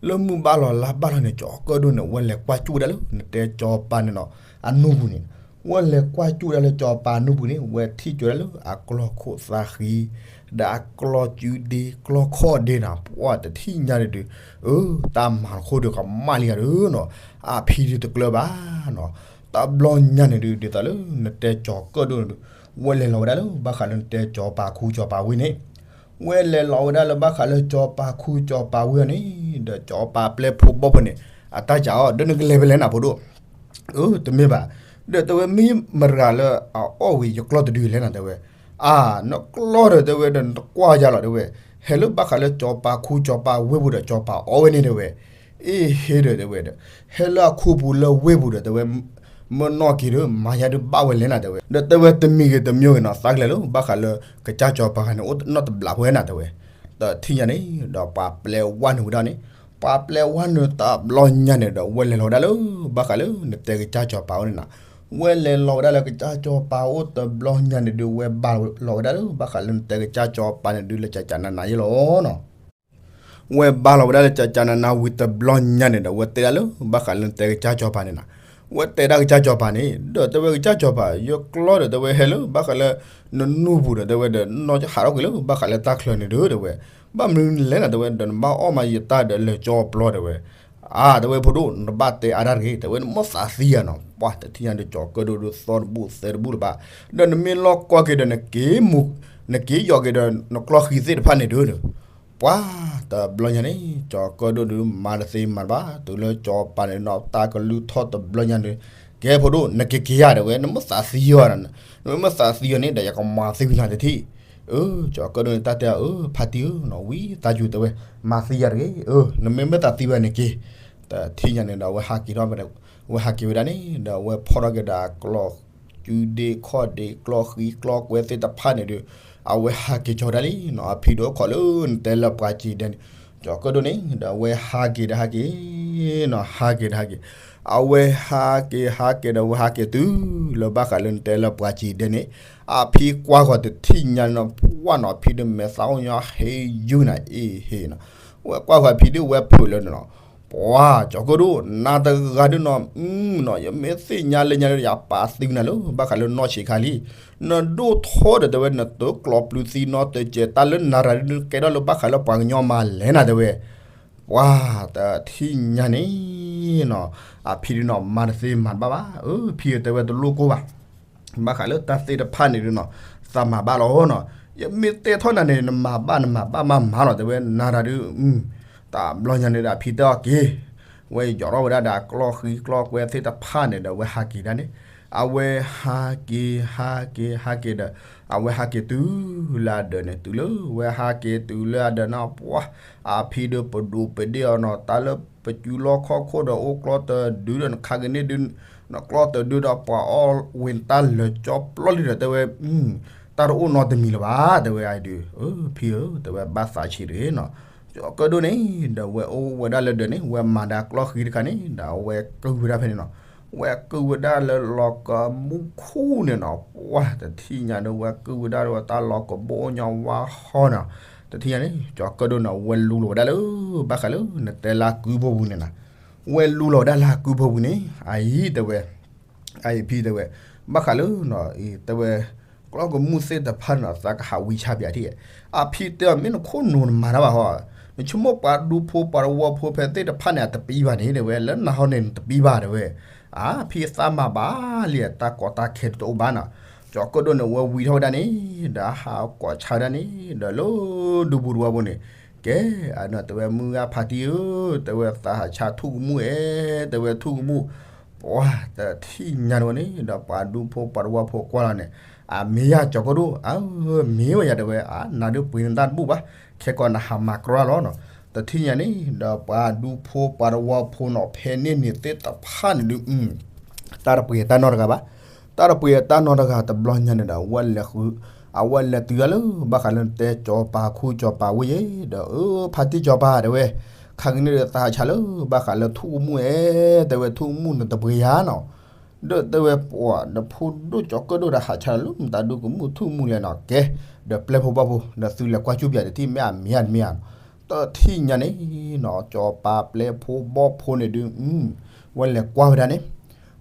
လၢမုၢ်ဘၣ်လီၤလါဘၣ်လီၤန့ၣ် ကၠီၤကၢၣ်ဒိၣ်န့ၣ် ဝဲလဲၤကွၢ်ကၠူၣ်ဝဲဒၣ်လၢ နတဲကၠီၤပၤန့ၣ်နီၤ အနူပူၤန့ၣ်, ဝဲလဲၤကွၢ်ကၠူၣ်ဝဲဒၣ်လၢကၠီၤပၤအနူပူၤန့ၣ် ဝဲထံၣ်ကၠိဝဲဒၣ်လၢအကျီၢ်ခိၣ်သးဃံ ဒီးအကျီၢ်ကၠူဒ့ကျီၢ်ခီၣ်ဒ့နၤ ပှၤတထံၣ်ညါန့ၣ်ဒုး, အၢ တၢ်မၤတခီဒုးကမၣ်လံဂၤဒုးနီၤ, အဖံဒုးတကျၢၤဘၣ်နီၤ, တဘျီညါန့ၣ်ဒုး ဒ်သိးလၢနတဲကၠီၤကၢၣ်ဒိၣ်န့ၣ်ဒုး, ဝဲလဲၤလီၤဝဲဒၣ်လၢဘၣ်ဃးလၢနတဲကၠီၤပၤခူကၠီၤပၤဝ့ၢ်န့ၣ် ဝဲလဲၤလီၤဝဲဒၣ်လၢဘၣ်ဃးလၢကၠီၤပၤခူကၠီၤပၤဝ့ၢ်အီၤန့ၣ်, ဒီးကၠီၤပၤပျဲၢ်ဖိဘီၣ်ဖိန့ၣ် အတၢ်စံးအီၤ ဒီးနကလဲၤဖဲလဲၣ်နၤဖိဒိၣ်, အၢ တမ့ၢ်ဘၣ်, ဒီးတဲဝဲမ့ၢ်မတၤတဂၤလၢအအီၣ်ဝံၤယကျီၢ်တဒုလဲၣ်နၤတဲဝဲ, အါ နကျီၢ်ဒီးတဲဝဲဒီးနတကွၢ်ယၤလီၤတဲဝဲ, ဟဲလၢဘၣ်ဃးလၢကၠီၤပၤခူကၠီၤပၤဝ့ၢ်ပူၤဒီးကၠီၤပၤအီၣ်ဝဲန့ၣ်တဲဝဲ, အ့ဟ့ဒီးတဲဝဲဒီး, ဟဲလၢအခူပူၤလၢဝ့ၢ်ပူၤဒီးတဲဝဲ မၢနီၢ်က့ၤဒီး မၤယါဒုးဘၣ်ဝဲလဲၣ်နၤတဲဝဲ, ဒီးတဲဝဲတမံၤဂ့ၤတမံၤဂ့ၤနီၤ သးကလဲၤလၢဘၣ်ဃးလၢကစၢ်ကၠီၤပၤဂၤန့ၣ် အိၣ်နီတဘျီဖိဝဲနၤတဲဝဲ, ဒီးထံၣ်ညါန့ၣ် ဒီးပှၤပျဲဝဲနုာ်ဝဲဒၣ်န့ၣ်, ပှၤပျဲဝဲနုာ်တဘျီညါန့ၣ်ဒီး ဝဲလဲၤလီၤဝဲဒၣ်လၢဘၣ်ဃးလၢနတဲကစၢ်ကၠီၤပၤအိၣ်န့ၣ်နၤ, ဝဲလဲၤလီၤဝဲဒၣ်လၢကစၢ်ကၠီၤပၤအိၣ်တဘျီညါန့ၣ်ဒုး ဝဲဘၣ်လီၤဝဲဒၣ်လၢဘၣ်ဃးလၢနတဲကစၢ်ကၠီၤပၤန့ၣ်ဒုး လၢကကနနၤယဲလီၤနီၤ ဝဲဘၣ်လီၤဝဲဒၣ်လၢကကနနၤဝံၤတဘျီညါန့ၣ်ဒီး ဝဲတဲဒၣ်လၢဘၣ်ဃးလၢနတဲကစၢ်ကၠီၤပၤန့ၣ်နၤ, ဝဲတဲဒၣ်ကစၢ်ကၠီၤပၤန့ၣ် ဒီးတဲဝဲကစၢ်ကၠီၤပၤ ယကျီၢ်ဒီးတဲဝဲဟဲလၢဘၣ်ဃးလၢ နနူၢ်ပူၤဒီးတဲဝဲဒီး နီၢ်ဟးထီၣ်ကွံာ်လၢဘၣ်ဃးလၢတၢ်ချၢန့ၣ်ဒီးတဲဝဲ, ဘၣ်မနုၤလဲၣ်နၤတဲဝဲ ဒီးနဘၣ်အီၣ်မးယတၢ်ဒီးလဲၤကၠီပျီတဲဝဲ, အါ တဲဝဲဖိဒိၣ် နဘၣ်တဲအါတၢ်တဂ့ၤ တဲဝဲ နမိၢ်သးသံယၤနီၤ, ပှၤတထံၣ်ညါဒီးကၠီၤကၢၣ်ဒိၣ်ဒုးသီတဘူၣ်သဲတဘူၣ်လၢၤဘၣ်, ဒီးနမ့ၢ်လီၢ်ကွၢ်က့ၤဒီး နက့ၤမူ နက့ၤယီၤက့ၤဒီးနကျီၢ်ဃံသ့ၣ်တဖၣ်န့ၣ်ဒီး ပှၤတဘျီညါန့ၣ် ကၠီၤကၢၣ်ဒိၣ်ဒုး မၤတသ့မၤတဘၣ် တုၤလၢကၠီၤပၤန့ၣ်နီၤ တၢ်ကလုၢ်ထီၣ်တဘျီညါန့ၣ်, ကဲဖိဒိၣ် နက့ၤက့ၤယၤတဲဝဲ နမိၢ်သးသံယၤနီၤ, နမ့ၢ်မိၢ်သးသံယၤန့ၣ်ဒီး ယကမၤသံကွံာ်နၤတထံၣ်, အၢ ကၠီၤကၢၣ်ဒိၣ်န့ၣ် တၢ်တဲအီၤ အၢ ဖါတံၢ်ဧၢနီၤ ဝံသးစူၤတဲဝဲ, မၤသံယၤတဂ့ၤ, အၢ နမ့ၢ်မိၢ်သးသံဝဲန့ၣ်က့ၤ, တထံၣ်ညါန့ၣ်ဒီး အဝဲဟးက့ၤထီၣ် အဝဲဟးက့ၤဝဲဒၣ်န့ၣ် ဒီးအဝဲဖီၣ်ထီၣ်က့ၤဒီးအကျီၢ် စုဒ့ခီၣ်ဒ့ ကျီၢ်ဃံကျီၢ်ကွဲသ့ၣ်တဖၣ်န့ၣ်ဒီး, အဝဲဟးက့ၤကၠီၤဒၣ်လံနီၤ, အဖံဒီးအိၣ်ခိးလၢနတဲလၢပှၤစံးဒဲန့ၣ်, ကၠီၤကၢၣ်ဒိၣ်န့ၣ် ဒီးအဝဲဟးက့ၤဒီးဟးက့ၤနီၤ, ဟးက့ၤဒီးဟးက့ၤ, အဝဲဟးက့ၤဟးက့ၤဒီးအဝဲဟးက့ၤတုၤလၢဘၣ်ဃးလၢနတဲလၢပှၤစံးဒဲန့ၣ်, အဖံကွၢ်ဃီၤတထံၣ်ညါနီၤ, ပှၢ်နီၤ အဖံဒုးမဲာ်သၣ်အိၣ်ညီဟ့ယုၢ်နၤအ့ဟ့နီၤ, ဝဲကွၢ်ဃီၤအဖံဒုးဝဲဖုးလၢနနီၤ, ပှၤကၠီၤကၢၣ်ဒိၣ် နၤတဂၤဒုးနီၤ, နီၤ ယမ့ၢ်သ့ၣ်ညါလၢညါဒီး ယပာ်သံနၤလၢဘၣ်ဃးလၢနီၢ်ဆံးခါလံ, နဒိၣ်ထီဒီးတဲဝဲ နတကျိးပျုၤသံနီတစဲး, တၢ်လၢနၤတဂၤဒုး ကဲထီၣ်လၢဘၣ်ဃးလၢပှၤကညီမၤလဲၣ်နၤတဲဝဲ, ပှၤတထံၣ်ညါန့ၣ်နီၤ, အဖံဒုးနီၤ မၤတသ့မၤတဘၣ်ဘၣ်, အဖံတဲဝဲတလိၣ်ကိၢ်ဘၣ် ဘၣ်ဃးလၢတၢ်သ့ၣ်တဖၣ်န့ၣ်ဒုးနီၤ, သးမၤဘၣ်လီၤနီၤ, ယမ့ၢ်တဲထီၣ်နၤန့ၣ် နမၤဘၣ်နမၤဘၣ်မးမးလီၤတဲဝဲ, နၤတဂၤဒုး တဘျီညါန့ၣ်ဒီး အဖံတဲအီၤက့ၤ, ဝဲယီၤထီၣ်ဝဲဒၣ်ဒီးကျီၢ်ဃံကျီၢ်ကွဲသ့ၣ်တဖၣ်န့ၣ်ဒီး အဝဲဟးက့ၤဒၣ်န့ၣ်, အဝဲဟးက့ၤဟးက့ၤဟးက့ၤဒီး အဝဲဟးက့ၤတုၤလၢအဒၢးန့ၣ်, တုၤလၢဝဲဟးက့ၤတုၤလၢအဒၢးန့ၣ် ပှၢ် အဖံဒုးပဒိးပဒ့ၣ်အီၤနီၤ, တၢ်လၢပစုလီၢ်ခီၣ်ခိၣ်ဒီးအိၣ်ကျီတဒုဒီး နခါက့ၤန့ၣ်ဒုး နကျီတဒုဒီး ပှၤအီၣ်ဝံၤတၢ်လၢာ်ကၠီပျီလံဒီး တဲဝဲ တၢ်တအိၣ်နီတမံၤလၢၤဘၣ် တဲဝဲအဒုး, ဖံဧၢ တဲဝဲဘၣ်သးဆံးတဂ့ၤနီၤ, ကၠီၤကၢၣ်ဒိၣ်န့ၣ် ဒီးဝဲအိၣ်ဝဲဒၣ်လၢဒၢးန့ၣ် ဝဲမၤဒီးကျီၢ်ဃံတခါန့ၣ် ဒီးအဝဲကုၢ်ဝဲဒၣ်ဖဲန့ၣ်နီၤ, ဝဲကုၢ်ဝဲဒၣ်လၢလီၤကမူၣ်ခူၣ်န့ၣ်နီၤ, ပှၢ်တထံၣ်ညါဒီး ဝဲကုၢ်ဝဲဒၣ်ဒီးတၢ်လီၤကဘီအိၣ်ညီဝါဟီနီၤ, တထံၣ်ညါန့ၣ် ကၠီၤကၢၣ်ဒိၣ်န့ၣ် ဝဲလူလီၤဝဲဒၣ်လၢ ဘၣ်ဃးလၢနတဲလၢကုၢ်ဖိပူၤန့ၣ်နီၤ, ဝဲလူလီၤဝဲဒၣ်လၢကုၢ်ဖိပူၤန့ၣ် အအံၤတဲဝဲ အအံၤဖံတဲဝဲ ဘၣ်ဃးလၢ တဲဝဲ ကျီၢ်ကမူၣ်သ့ၣ်တဖၣ်န့ၣ်နီၤ သးကဟးဝံဆါပၠးထံၣ်, အဖံတဲအီၤ မ့ၢ်နခိၣ်နူာ်နမၤတၢ်ဘၣ်ဟီ, နဆိကမိၣ်ပှၤဒူဖိပှၤတဝီဖိဖဲသ့ၣ်တဖၣ်န့ၣ် အတပံဘၣ်န့ၣ် တဲဝဲ လၢနဟီန့ၣ်နတပံဘၣ်တဲဝဲ, အါ ဖံသးမၤဘၣ်လံ တၢ်ကီတၢ်ခဲတအိၣ်ဘၣ်နီၤ, ကၠီၤကၢၣ်ဒိၣ်န့ၣ် ဝဲဝံထီၣ်ဝဲဒၣ်န့ၣ် ဒီးဟးကိးဆါဝဲဒၣ်န့ၣ် ဒီးလၢဒူပူၤတဝီဖိန့ၣ်, ကဲ အနီၤ တဲဝဲမုၢ်ဂၤဖါတံၢ်ဧၢ, တဲဝဲသးဟးဆါထူၣ်ကမူၣ်ဧဲ, တဲဝဲထူၣ်ကမူၣ် ပှၢ်တထံၣ်ညါတဝဲန့ၣ် ဒီးပှၤဒူဖိပှၤတဝီဖိကွၢ်လီၤန့ၣ်, အမ့ၢ်ယၤကၠီၤကၢၣ်ဒိၣ်, အမ့ၢ်ဝဲယၤတဲဝဲ, အနၤဒုးပှ့ၤနတၢ်တဘူၣ်ဘၣ်, ခဲကီးနဟးမၤကြီလီၤနီၤ, တထံၣ်ညါန့ၣ် ဒီးပှၤဒူဖိပှၤတဝီဖိနီၤ ဖဲန့ၣ်န့ၣ်သ့ၣ်တဖၣ်န့ၣ်ဒုး တၢ်တပှ့ၤတၢ်နီတဂၤဘၣ်, တၢ်တပှ့ၤတၢ်နီတဂၤတဘျီညါန့ၣ်ဒီး အဝဲလဲၤဃု, အဝဲလဲၤတုၤဒၣ်လၢ ဘၣ်ဃးလၢနတဲကၠီၤပၤခူကၠီၤပၤဝ့ၢ်ယဲ, ဒီးအၢ ဖါတံၢ်ကၠီၤပၤတဲဝဲ, ခါကန့ၣ်ဒီးသးဟးဆါလၢ ဘၣ်ဃးလၢထူၣ်ကမူၣ်ဧဲ, တဲဝဲထူၣ်ကမူၣ်နတပှ့ၤယၤနီၤ, ဒီးတဲဝဲပှၤဒီးဖိဒိၣ်ကၠီၤကၢၣ်ဒိၣ်ဒီးဟးဆါလၢမတၤဒုကမူၣ်ထူၣ်ကမူၣ်လဲၣ်နီၤ, ကဲ ဒီးပျဲၢ်ဖိဘီၣ်ဖိ ဒီးသုလဲၤကွၢ်ကၠူၣ်ပၠးတထံၣ်မ့ၢ်အမ့ၢ်ဧါတမ့ၢ်ဧါနီၤ, တထံၣ်ညါန့ၣ်နီၤ ကၠီၤပၤပျဲၢ်ဖိဘီၣ်ဖိန့ၣ်ဒုး ဝဲလဲၤကွၢ်ဝဲဒၣ်န့ၣ်,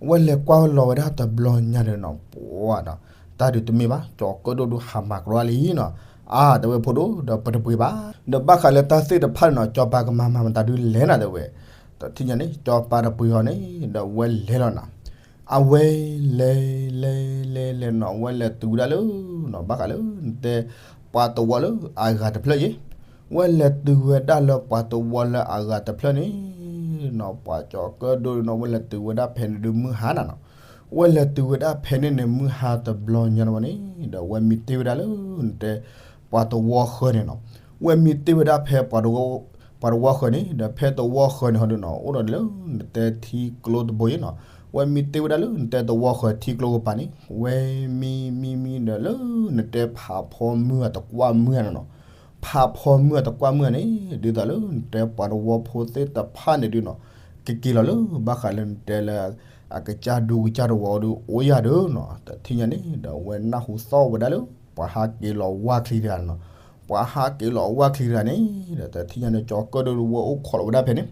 ဝဲလဲၤကွၢ်ဝဲလီၤဝဲဒၣ်တဘျီညါဒီးနီၤ ပှၤဒီး, တၢ်ဒုးတမ့ၢ်ဘၣ် ကၠီၤကၢၣ်ဒိၣ်ဒုးဟးမၤကြီလံနီၤ, အါ တဲဝဲဖိဒိၣ် ဒီးပတပှ့ၤဘၣ်, ဒီးဘၣ်ဃးလၢတၢ်သ့ၣ်တဖၣ်န့ၣ်နီၤ ကၠီၤပၤကမၤမၤမတၤဒုးလဲၣ်နၤတဲဝဲ, တထံၣ်ညါန့ၣ် ကၠီၤပၤတပှ့ၤအီၤန့ၣ် ဒီးဝဲလဲၤလီၤနၤ, အဝဲလဲၤလဲၤလဲၤလဲၤနီၤ ဝဲလဲၤတုၤဝဲဒၣ်လၢနီၤ ဘၣ်ဃးလၢနတဲ ပှၤတဝီလၢအဂၤတဖျၢၣ်ယဲ ဝဲလဲၤတုၤဝဲဒၣ်လၢပှၤတဝီလၢအဂၤတဖျၢၣ်န့ၣ်နီၤ ပှၤကၠီၤကၢၣ်ဒိၣ်နီၤ ဝဲလဲၤတုၤဝဲဒၣ်ဖဲန့ၣ်ဒုးမုၢ်ဟါနၤနီၤ, ဝဲလဲၤတုၤဝဲဒၣ်ဖဲန့ၣ်န့ၣ် မုၢ်ဟါတဘျီညါန့ၣ်ဝဲန့ၣ် ဒီးဝဲမံတ့ၢ်ဝဲဒၣ်လၢနတဲ ပှၤတဝီဃၢၤန့ၣ်နီၤ, ဝဲမံတ့ၢ်ဝဲဒၣ်ဖဲ ပှၤတဝီဃၢၤန့ၣ် ဒီးဖဲတဝီဃၢၤန့ၣ်ဟီဒုးနီၤ အိၣ်ဒီးလၢနတဲထံကျိတဘိယဲနီၤ, ဝဲမံတ့ၢ်ဝဲဒၣ်လၢနတဲတဝီဃၢၤထံကျိကပၤန့ၣ် ဝဲမံမံမံဒီးလၢနတဲဖးဖီမုၢ်အတကွၢ်မုၢ်နၤနီၤ ဖးဖီမုၢ်အတကွၢ်မုၢ်န့ၣ် ဒ်သိးလၢနတဲပှၤတဝီဖိသ့ၣ်တဖၣ်န့ၣ်ဒုးနီၤ ကက့ၤလီၤလၢ ဘၣ်ဃးလၢနတဲလၢ အကစၢ်ဒူကစၢ်တဝီဒုးအိၣ်ယၤဒုးနီၤ တထံၣ်ညါန့ၣ် ဒီးဝဲနၢ်ဟူသီၣ်ဝဲဒၣ်လၢ ပှၤဟးက့ၤလီၤဝၢ်ချံတဂၤနီၤ ပှၤဟးက့ၤလီၤဝၢ်ချံတဂၤန့ၣ် ဒီးတထံၣ်ညါန့ၣ် ကၠီၤကၢၣ်ဒိၣ်ဒုးဝဲအိၣ်ခိးလီၤဝဲဒၣ်ဖဲန့ၣ်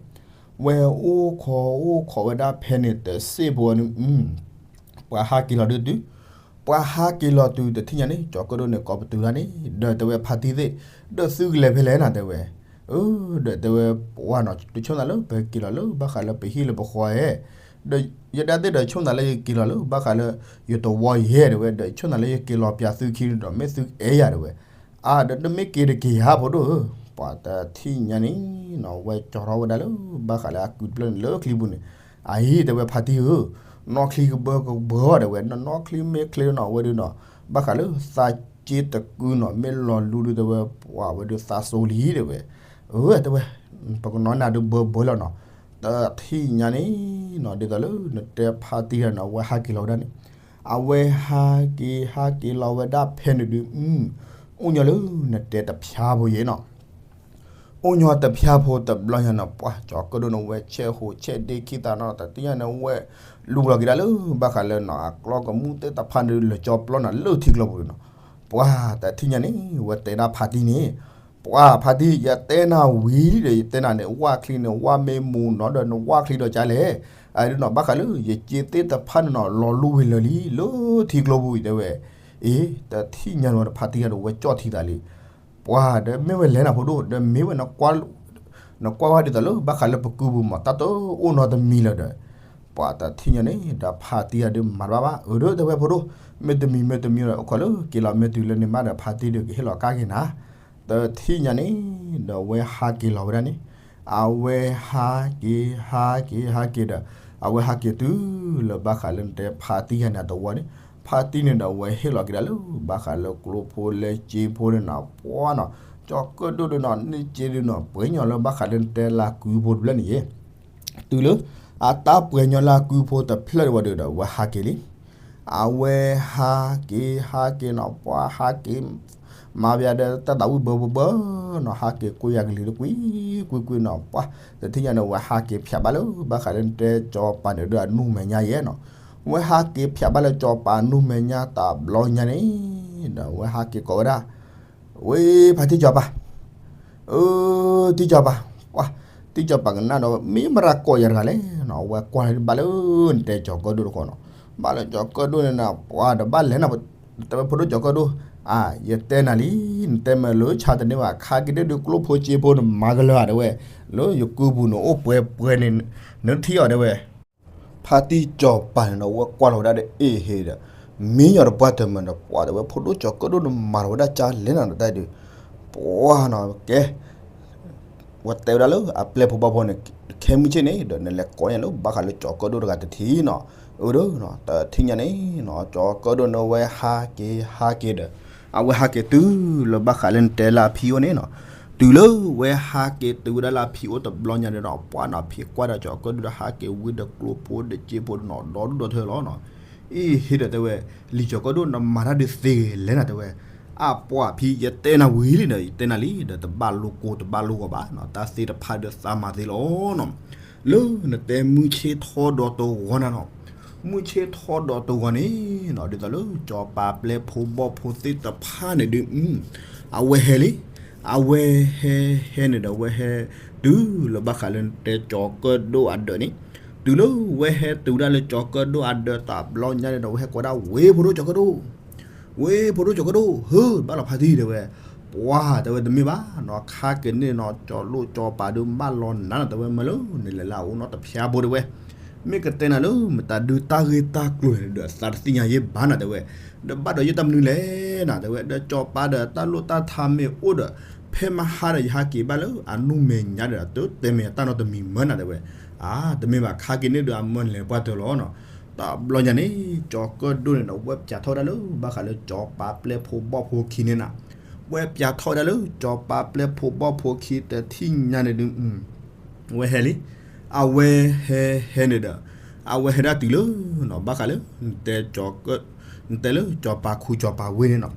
ဝဲအိၣ်ခိးအိၣ်ခိးဝဲဒၣ်ဖဲန့ၣ် တစ့ၢ်ဖိန့ၣ် ပှၤဟးက့ၤလီၤဒုးတုၤ ပှၤဟးက့ၤလီၤတုၤ တထံၣ်ညါန့ၣ် ကၠီၤကၢၣ်ဒိၣ်န့ၣ် ကိးပတုာ်တၢ်န့ၣ် ဒီးတဲဝဲဖါတံၢ်သ့ၣ် ဒီးသုကလဲၤဖဲလဲၣ်နၤတဲဝဲ အၢ ဒီးတဲဝဲ ပှၤနီၤ တဆိၣ်သးလၢပက့ၤလီၤလၢ ဘၣ်ဃးလၢပဟံၣ်လၢပဃီဧဲ ဒီးယဒၣ်သ့ၣ်ဒီးဆိၣ်သးလၢယက့ၤလီၤလၢ ဘၣ်ဃးလၢယတဝီယဲတဲဝဲ ဒီးဆိၣ်သးလၢယက့ၤလီၤပၠးသုခံဒီး မ့ၢ်သုအဲၣ်ယၤတဲဝဲ အါ ဒီးတမ့ၢ်က့ၤတက့ၤယၤဖိဒိၣ်ဧၢ ပှၤတထံၣ်ညါန့ၣ်နီၤ ဝဲကၠီထီၣ်ဝဲဒၣ်လၢ ဘၣ်ဃးလၢအကုၢ်တဖျၢၣ်န့ၣ်လၢချံပူၤန့ၣ် အအံၤတဲဝဲဖါတံၢ်ဧၢ နီၢ်ချံကဘၢကဘၢတဲဝဲ နီၢ်နီၢ်ချံမ့ၢ်ချ့နီၤ အဝဲဒုးနီၤ ဘၣ်ဃးလၢသးက့တကုနီၤ မ့ၢ်လီၤလူဒုးတဲဝဲ ပှၤဝဲဒုးသးစိၤလံတဲဝဲ အၢ တဲဝဲ ပကနီၤနၤဒုးဘၢဘၢလီၤနီၤ တထံၣ်ညါန့ၣ်နီၤ ဒ်သိးလၢနတဲဖါတံၢ်တဂၤန့ၣ် အဝဲဟးက့ၤလီၤဝဲဒၣ်န့ၣ် အဝဲဟးက့ၤဟးက့ၤလီၤဝဲဒၣ်ဖဲန့ၣ်ဒုး အု အိၣ်ညီလၢနတဲတဖျါဖိယဲနီၤ. အိၣ်ညီတဖျါဖိတဘျီညါနီၤ ပှၤကၠီၤကၢၣ်ဒိၣ်န့ၣ် ဝဲဆဲးဟိးဆဲးဒ့ခံသးနီၤ တထံၣ်ညါန့ၣ် ဝဲလူၤလီၤက့ၤဒၣ်လၢဘၣ်ဃးလၢနီၤ အကျီၢ်ကမူၣ်သ့ၣ်တဖၣ်န့ၣ် လၢကၠီပျီနီၤ လၢထံကျိပူၤန့ၣ်နီၤ. ပှၤတထံၣ်ညါန့ၣ် ဝဲတဲဒၣ်ဖါတံၢ်န့ၣ် ပှၤဖါတံၢ် ယတဲနၤဝံၤလံဒီး ယတဲနၤန့ၣ် ဝၣ်ချံန့ၣ် ဝၣ်မ့ၢ်မူၤနီၤဒီး နဝၣ်ချံဒီးကလဲၣ်. အဒ်နီၤ ဘၣ်ဃးလၢယစ့သ့ၣ်တဖၣ်န့ၣ်နီၤ လီၤလူၤဝံၤလၢာ်လံ လၢထံကျိပူၤအံၤတဲဝဲ. အ့ တထံၣ်ညါန့ၣ်ဝဲတဖါတံၢ်ဂၤဒီးဝဲကၠီၣ်ထံသးလံ. ပှၤဒီးမ့ၢ်ဝဲလဲၤနၤဖိဒိၣ် ဒီးမ့ၢ်ဝဲ နကွၢ်ဝဲဒ်သိးလၢဘၣ်ဃးလၢပကုပူၤမး တၢ်တအိၣ်နီတမံၤလၢၤဒီး ပှၤတထံၣ်ညါန့ၣ် ဒီးဖါတံၢ်ဂၤဒီးမၤတဘၣ်ဘၣ် အၢဒီးတဲဝဲဖိဒိၣ် မ့ၢ်တမံၤမ့ၢ်တမံၤဒီး အိၣ်ခိးလၢက့ၤလီၤမ့ၢ်တုၤလၢန့ၣ်မးဒီး ဖါတံၢ်ဒီးကဟ့ၣ်လီၤကါက့ၤနၤ. တထံၣ်ညါန့ၣ် ဒီးဝဲဟးက့ၤလီၤဝဲဒၣ်န့ၣ် အဝဲဟးက့ၤ ဟးက့ၤ ဟးက့ၤဒီး အဝဲဟးက့ၤတုၤလၢဘၣ်ဃးလၢနတဲဖါတံၢ်ဂၤန့ၣ်အသဝီန့ၣ် ဖါတံၢ်န့ၣ်ဒီး အဝဲဟ့ၣ်လီၤက့ၤဒၣ်လၢဘၣ်ဃးလၢကျိဖိလၢစ့ဖိန့ၣ်နီၤ ပှၤနီၤ ကၠီၤကၢၣ်ဒိၣ်ဒီးနီၤ န့ၢ်စ့ဒုးနီၤ ပှဲၤညီလၢဘၣ်ဃးလၢနတဲလၢကုဖိတဖျၢၣ်န့ၣ်ယဲ တုၤလၢ အတၢ်ပှဲၤညီလၢကုဖိတဖျၢၣ်ဒံးဝဲဒီးဒီး ဝဲဟးက့ၤလံ. အဝဲဟးက့ၤ ဟးက့ၤနီၤ ပှၤဟးက့ၤ မၤပယၤဒီးတၢ်သးဝံၣ်ဘၢဘၢဘၢနီၤ ဟးက့ၤကွံာ်ယၤကလံၤလၢကွံာ်ကွံာ်ကွံာ်နီၤ ပှၤတထံၣ်ညါန့ၣ် ဝဲဟးက့ၤဖျးဘၣ်လၢဘၣ်ဃးလၢနတဲကၠီၤပၤန့ၣ်ဒီးအနူမဲာ်ညါယဲနီၤ ဝဲဟးက့ၤဖျးဘၣ်လၢကၠီၤပၤအနူမဲာ်ညါတဘျီညါန့ၣ် ဒီးဝဲဟးက့ၤကိးဝဲဒၣ် ဝဲဖါတံၢ်ကၠီၤပၤ အၢ တံၢ်ကၠီၤပၤ ပှၤ တံၢ်ကၠီၤပၤကနၣ်ဒီး မ့ၢ်မတၤကိးယၤတဂၤလဲၣ်နီၤ အဝဲကွၢ်လၢဘၣ်လၢနတဲကၠီၤကၢၣ်ဒိၣ်တခီနီၤ ဘၣ်လၢကၠီၤကၢၣ်ဒိၣ်န့ၣ်နီၤ ပှၤဒီးဘၣ်လဲၤနၤ တဲဝဲဖိဒိၣ်ကၠီၤကၢၣ်ဒိၣ် အါ ယတဲနၤလံ နတဲမ့ၢ်လၢဆါတန့ၢ်ဘၣ် ခါက့ၤဒၣ်ဒုးကျိဖိစ့ဖိန့ၣ်မၤကလၢၤဧါတဲဝဲ လၢယကုပူၤန့ၣ်အိၣ်ပှဲၤပှဲၤန့ၣ် နထံၣ်အီၤတဲဝဲ ဖါတံၢ်ကၠီၤပၤန့ၣ်ဒီး ဝဲကွၢ်လီၤဝဲဒၣ်ဒီး အ့ၣ်ဟ့ဒီး မ့ၢ်ယီၤတပှၢ်တမၢၢ်ဒီး ပှၤတဲဝဲ ဖိဒိၣ်ကၠီၤကၢၣ်ဒိၣ်န့ၣ်မၤလီၤဝဲဒၣ်ကၢ်လဲၣ်နၤဒီးတၢ်ဒုး ပှၤနီၤကဲ ဝဲတဲဝဲဒၣ်လၢအပျဲၢ်ဖိဘီၣ်ဖိန့ၣ် ခဲမုၢ်ဆ့ၣ်န့ၣ်ဒီး နလဲၤကိးညါလၢဘၣ်ဃးလၢကၠီၤကၢၣ်ဒိၣ်တဂၤတထံၣ်နီၤ အၢဒီး တထံၣ်ညါန့ၣ်နီၤ ကၠီၤကၢၣ်ဒိၣ်န့ၣ်ဝဲဟးက့ၤဟးက့ၤဒီး အဝဲဟးက့ၤတုၤလၢဘၣ်ဃးလၢနတဲလၢအဖံအိၣ်န့ၣ်နီၤ တုၤလၢဝဲဟးက့ၤတုၤဝဲဒၣ်လၢအဖံအိၣ်တဘျီညါန့ၣ်ဒီး ပှၤနီၤဖံးကွၢ်ဒီးကၠီၤကၢၣ်ဒိၣ်ဒီးဟးက့ၤဝံၤဒီးကျိဖိဒီးစ့ဖိနီၤ ဒီဒူၣ်ဒီထၢလီၤနီၤ အ့ၣ်ဟ့ဒီးတဲဝဲ လံာ်ကၠီၤကၢၣ်ဒိၣ်နမၤတၢ်ဒုးသ့လဲၣ်နၤတဲဝဲ အပှၤဖံ ယတဲနၤဝံၤလံဒီး ယတဲနၤလံဒီး တဘၣ်လိကိတဘၣ်လိဂီၤဘၣ်နီၤ တၢ်သ့ၣ်တဖၣ်ဒီးသးမၤသ့လီၤနီၤ လၢနတဲမုၢ်ဆ့ၣ်ထီၣ်ဒီးတဂီၤနၤနီၤ မုၢ်ဆ့ၣ်ထီၣ်ဒီးတဂီၤန့ၣ်နီၤ ဒ်သိးလၢကၠီၤပၤပျဲၢ်ဖိဘီၣ်ဖိသ့ၣ်တဖၣ်န့ၣ်ဒုး အဝဲဟဲလံ အဝဲဟဲဟဲန့ၣ်ဒီး အဝဲဟဲတုၤလၢဘၣ်ဃးလၢနတဲကၠီၤကၢၣ်ဒိၣ်အဒၢးန့ၣ် တုၤလၢဝဲဟဲတုၤဝဲဒၣ်လၢကၠီၤကၢၣ်ဒိၣ်အဒၢးတဘျီညါန့ၣ်ဒီး ဝဲဟဲကိးဒၣ်ဝ့ၢ်ဖိဒိၣ်ကၠီၤကၢၣ်ဒိၣ် ဝ့ၢ်ဖိဒိၣ်ကၠီၤကၢၣ်ဒိၣ် ဟၢဘၣ်လီၤဖါတံၢ်တဲဝဲ ပှၤတဲဝဲတမ့ၢ်ဘၣ်နီၤ ခါက့ၤန့ၣ်နီၤ ကၠီၤလိၣ်ကၠီၤပၤဒုးဘၣ်လီၤနၤနီၤ တဲဝဲမ့ၢ်လၢနလဲၤလၢအအိၣ်နီတဖျါဖိတဲဝဲ မ့ၢ်ကတဲနၤလၢမတၤဒုးတၢ်ဂ့ၢ်တၢ်ကျိၤန့ၣ်ဒီး သးတသ့ၣ်ညါယဲဘၣ်နၤတဲဝဲ ဒီးဘၣ်ဒီးယဲတၢ်မနုၤလဲၣ်နၤတဲဝဲ ဒီးကၠီၤပၤဒီးတၢ်လိၣ်တၢ်ထါမ့ၢ်အိၣ်ဒီး ဖဲမဟါဒီးယဟးက့ၤဘၣ်လၢအနူမဲာ်ညါဒီး တတဲမ့ၢ်တၢ်နီတမံၤမၢနၤတဲဝဲ အါ တမ့ၢ်ဘၣ်ခါက့ၤန့ၣ်ဒီးအမၢနလဲၤပှၢ်တၢၢ်လီၤနီၤ တဘျီညါန့ၣ် ကၠီၤကၢၣ်ဒိၣ်န့ၣ်ဒီး ဝဲပၠးထီၣ်ဝဲဒၣ်လၢဘၣ်ဃးလၢကၠီၤပၤပျဲၢ်ဖိဘီၣ်ဖိခံန့ၣ်နၤ ဝဲပၠးထီၣ်ဝဲဒၣ်လၢကၠီၤပၤပျဲၢ်ဖိဘီၣ်ဖိခံတထံၣ်ညါန့ၣ်ဒုး ဝဲဟဲလံ အဝဲဟဲဟဲန့ၣ်ဒီး အဝဲဟဲဒၣ်တုၤလၢနီၤ ဘၣ်ဃးလၢ နတဲကၠီၤကၢၣ် နတဲလၢကၠီၤပၤခူကၠီၤပၤဝ့ၢ်န့ၣ်နီၤ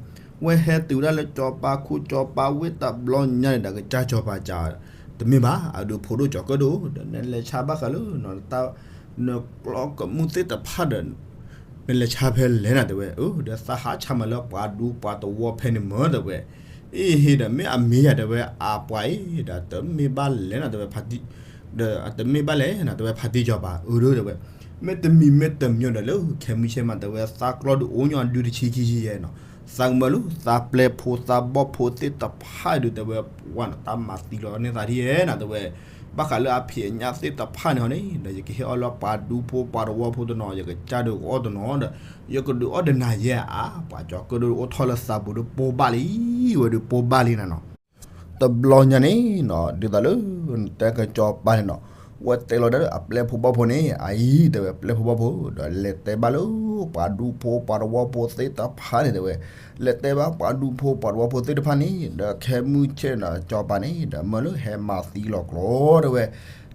ဝဲဟဲတုၤဝဲဒၣ်လၢကၠီၤပၤခူကၠီၤပၤဝ့ၢ်တဘျီညါန့ၣ်ဒီး ကစၢ်ကၠီၤပၤကး တမ့ၢ်ဘၣ် အဒုးဖိဒိၣ်ကၠီၤကၢၣ်ဒိၣ်ဒီး နလဲၤဆါဘၣ်ဃးလၢ နကျီၢ်ကမူၣ်သ့ၣ်တဖၣ်ဒီး နလဲၤဆါဖဲလဲၣ်နၤတဲဝဲ အၢ ဒီးသးဟးဆါမးလၢပှၤဒူပှၤသဝီဖဲန့ၣ်မၢတဲဝဲ အ့ၣ်ဟ့ဒီး မ့ၢ်အမ့ၢ်ယၤတဲဝဲ အပှၤအံၤဒီး တမ့ၢ်ဘၣ်လဲၣ်နၤတဲဝဲ ဖါတံၢ် ဒီးတမ့ၢ်ဘၣ်လဲၣ်နၤတဲဝဲ ဖါတံၢ်ကၠီၤပၤ အၢ ဒီးတဲဝဲ မ့တမံၤမ့တမံၤဒီးလၢ ခဲမုၢ်ဆ့ၣ်မးတဲဝဲ သးကျီၢ်ဒုးအိၣ်ညီဒုတဆံခံဆံယဲနီၤ သးကမၢလၢ သးပျဲၢ်ဖိသးဘီၣ်ဖိသ့ၣ်တဖၣ်ဒုးတဲဝဲ ပှၤနီၤ တၢ်မၤသံလီၤန့ၢ်သးထံၣ်ယဲနၤတဲဝဲ ဘၣ်ဃးလၢအဖံးအညၣ်သ့ၣ်တဖၣ်န့ၣ်ဟီန့ၣ် ဒီးယကဟ့ၣ်အီၣ်လၢပှၤဒူဖိပှၤသဝီဖိတနီၤ ယကစၢ်ဒုးကအီၣ်တနီၤဒီး ယကဒုးအီၣ်တနၤယဲဧါ ပှၤကၠီၤကၢၣ်ဒိၣ်အိၣ်ထီၣ်လၢသးပူၤဒီးပိၢ်ဘၣ်လံ ဝဲဒုးပိၢ်ဘၣ်လံနၤနီၤ တဘျီညါန့ၣ်နီၤ ဒ်သိးလၢ နတဲကၠီၤပၤန့ၣ်နီၤ ဝဲတဲလီၤဒၣ်လၢအပျဲၢ်ဖိဘီၣ်ဖိန့ၣ် အအံၤတဲဝဲပျဲၢ်ဖိဘီၣ်ဖိ ဒီးလဲၤတဲဘၣ်လၢ ပှၤဒူဖိပှၤသဝီဖိသ့ၣ်တဖၣ်န့ၣ်တဲဝဲ လဲၤတဲဘၣ်ပှၤဒူဖိပှၤသဝီဖိသ့ၣ်တဖၣ်န့ၣ် ဒီးခဲမုၢ်ဆ့ၣ်နီၤ ကၠီၤပၤန့ၣ် ဒီးမၢလၢဟဲမၤသံလီၤကျိၤတဲဝဲ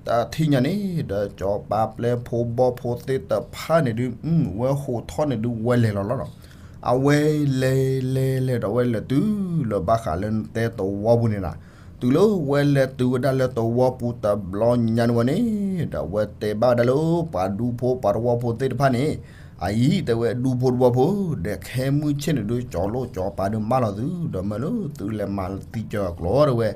တထံၣ်ညါန့ၣ် ဒီးကၠီၤပၤပျဲၢ်ဖိဘီၣ်ဖိသ့ၣ်တဖၣ်န့ၣ်ဒုး ဝဲဟိးထီၣ်န့ၣ်ဒုးဝဲလဲၤလီၤလီၤနီၤ အဝဲလဲၤလဲၤလဲၤဒီးဝဲလဲၤတုၤလၢဘၣ်ဃးလၢနတဲသဝီပူၤန့ၣ်နၤ, တုၤလၢဝဲလဲၤတုၤဝဲဒၣ်လၢသဝီပူၤတဘျီညါန့ၣ်ဝဲန့ၣ်, ဒီးဝဲတဲဘၣ်ဝဲဒၣ်လၢပှၤဒူဖိပှၤသဝီဖိသ့ၣ်တဖၣ်န့ၣ်, အအံၤတဲဝဲဒူဖိသဝီဖိ, ဒီးခဲမုၢ်ဆ့ၣ်န့ၣ်ဒုး ကၠီၤလိၣ်ကၠီၤပၤဒုးမၢလီၤသု, ဒီးမၢလၢသုလဲၤမၤသံကၢၤအကျိၤတဲဝဲ,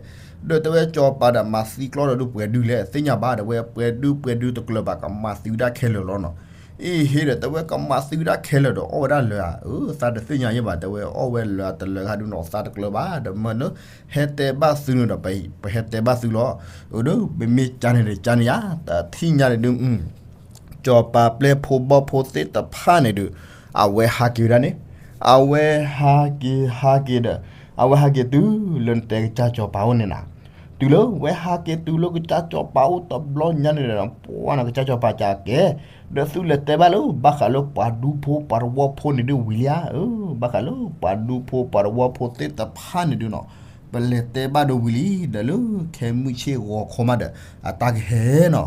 ဒီးတဲဝဲကၠီၤပၤဒီးမၤသံကျိၤဒီးဒုးပှဲၤဒုလဲၣ် သ့ၣ်ညါဘၣ်တဲဝဲ, ပှဲၤဒုပှဲၤဒုတကျၢၤဘၣ် ကမၤသံဝဲဒၣ်ခဲလၢာ်လီၤနီၤ. အ့ဟ့ဒီးတဲဝဲကမၤသံဝဲဒၣ်ခဲလၢာ်ဒီးအီၣ်ဝဲဒၣ်လၢၤဧါ, အၢ သးတသ့ၣ်ညါယဲဘၣ်တဲဝဲ အီၣ်ဝဲလၢၤတလၢၤဂၤဒုးနီၤ သးတကျၢၤဘၣ် ဒီးမၢလၢ ဟဲတဲဘၣ်သုန့ၣ်ဒီး ပဟဲတဲဘၣ်သုလီၤ. အၢ ဒီးပမ့ၢ်ကန့ၣ်ဒီးကန့ၣ်ယါ တထံၣ်ညါန့ၣ်ဒုး ကၠီၤပၤပျဲၢ်ဖိဘီၣ်ဖိသ့ၣ်တဖၣ်န့ၣ်ဒုး အဝဲဟးက့ၤဝဲဒၣ်န့ၣ်, အဝဲဟးက့ၤဟးက့ၤဒီး အဝဲဟးက့ၤတုၤလၢနတဲကစၢ်ကၠီၤပၤအိၣ်န့ၣ်နၤ, တုၤလၢဝဲဟးက့ၤတုၤလၢကစၢ်ကၠီၤပၤအိၣ်တဘျီညါန့ၣ်ဒီး ပှၢ်နီၤ ကစၢ်ကၠီၤပၤကကဲ, ဒီးသုလဲၤတဲဘၣ်လၢဘၣ်ဃးလၢပှၤဒူဖိပှၤသဝီဖိန့ၣ်ဒုးဝံၤလံဧါ, အၢ ဘၣ်ဃးလၢပှၤဒူဖိပှၤသဝီဖိသ့ၣ်တဖၣ်န့ၣ်ဒုးနီၤ, ပလဲၤတဲဘၣ်ဒီးဝံၤလံ ဒီးလၢခဲမုၢ်ဆ့ၣ်ဂီၤခီမးဒီး အတၢ်ကဟဲနီၤ,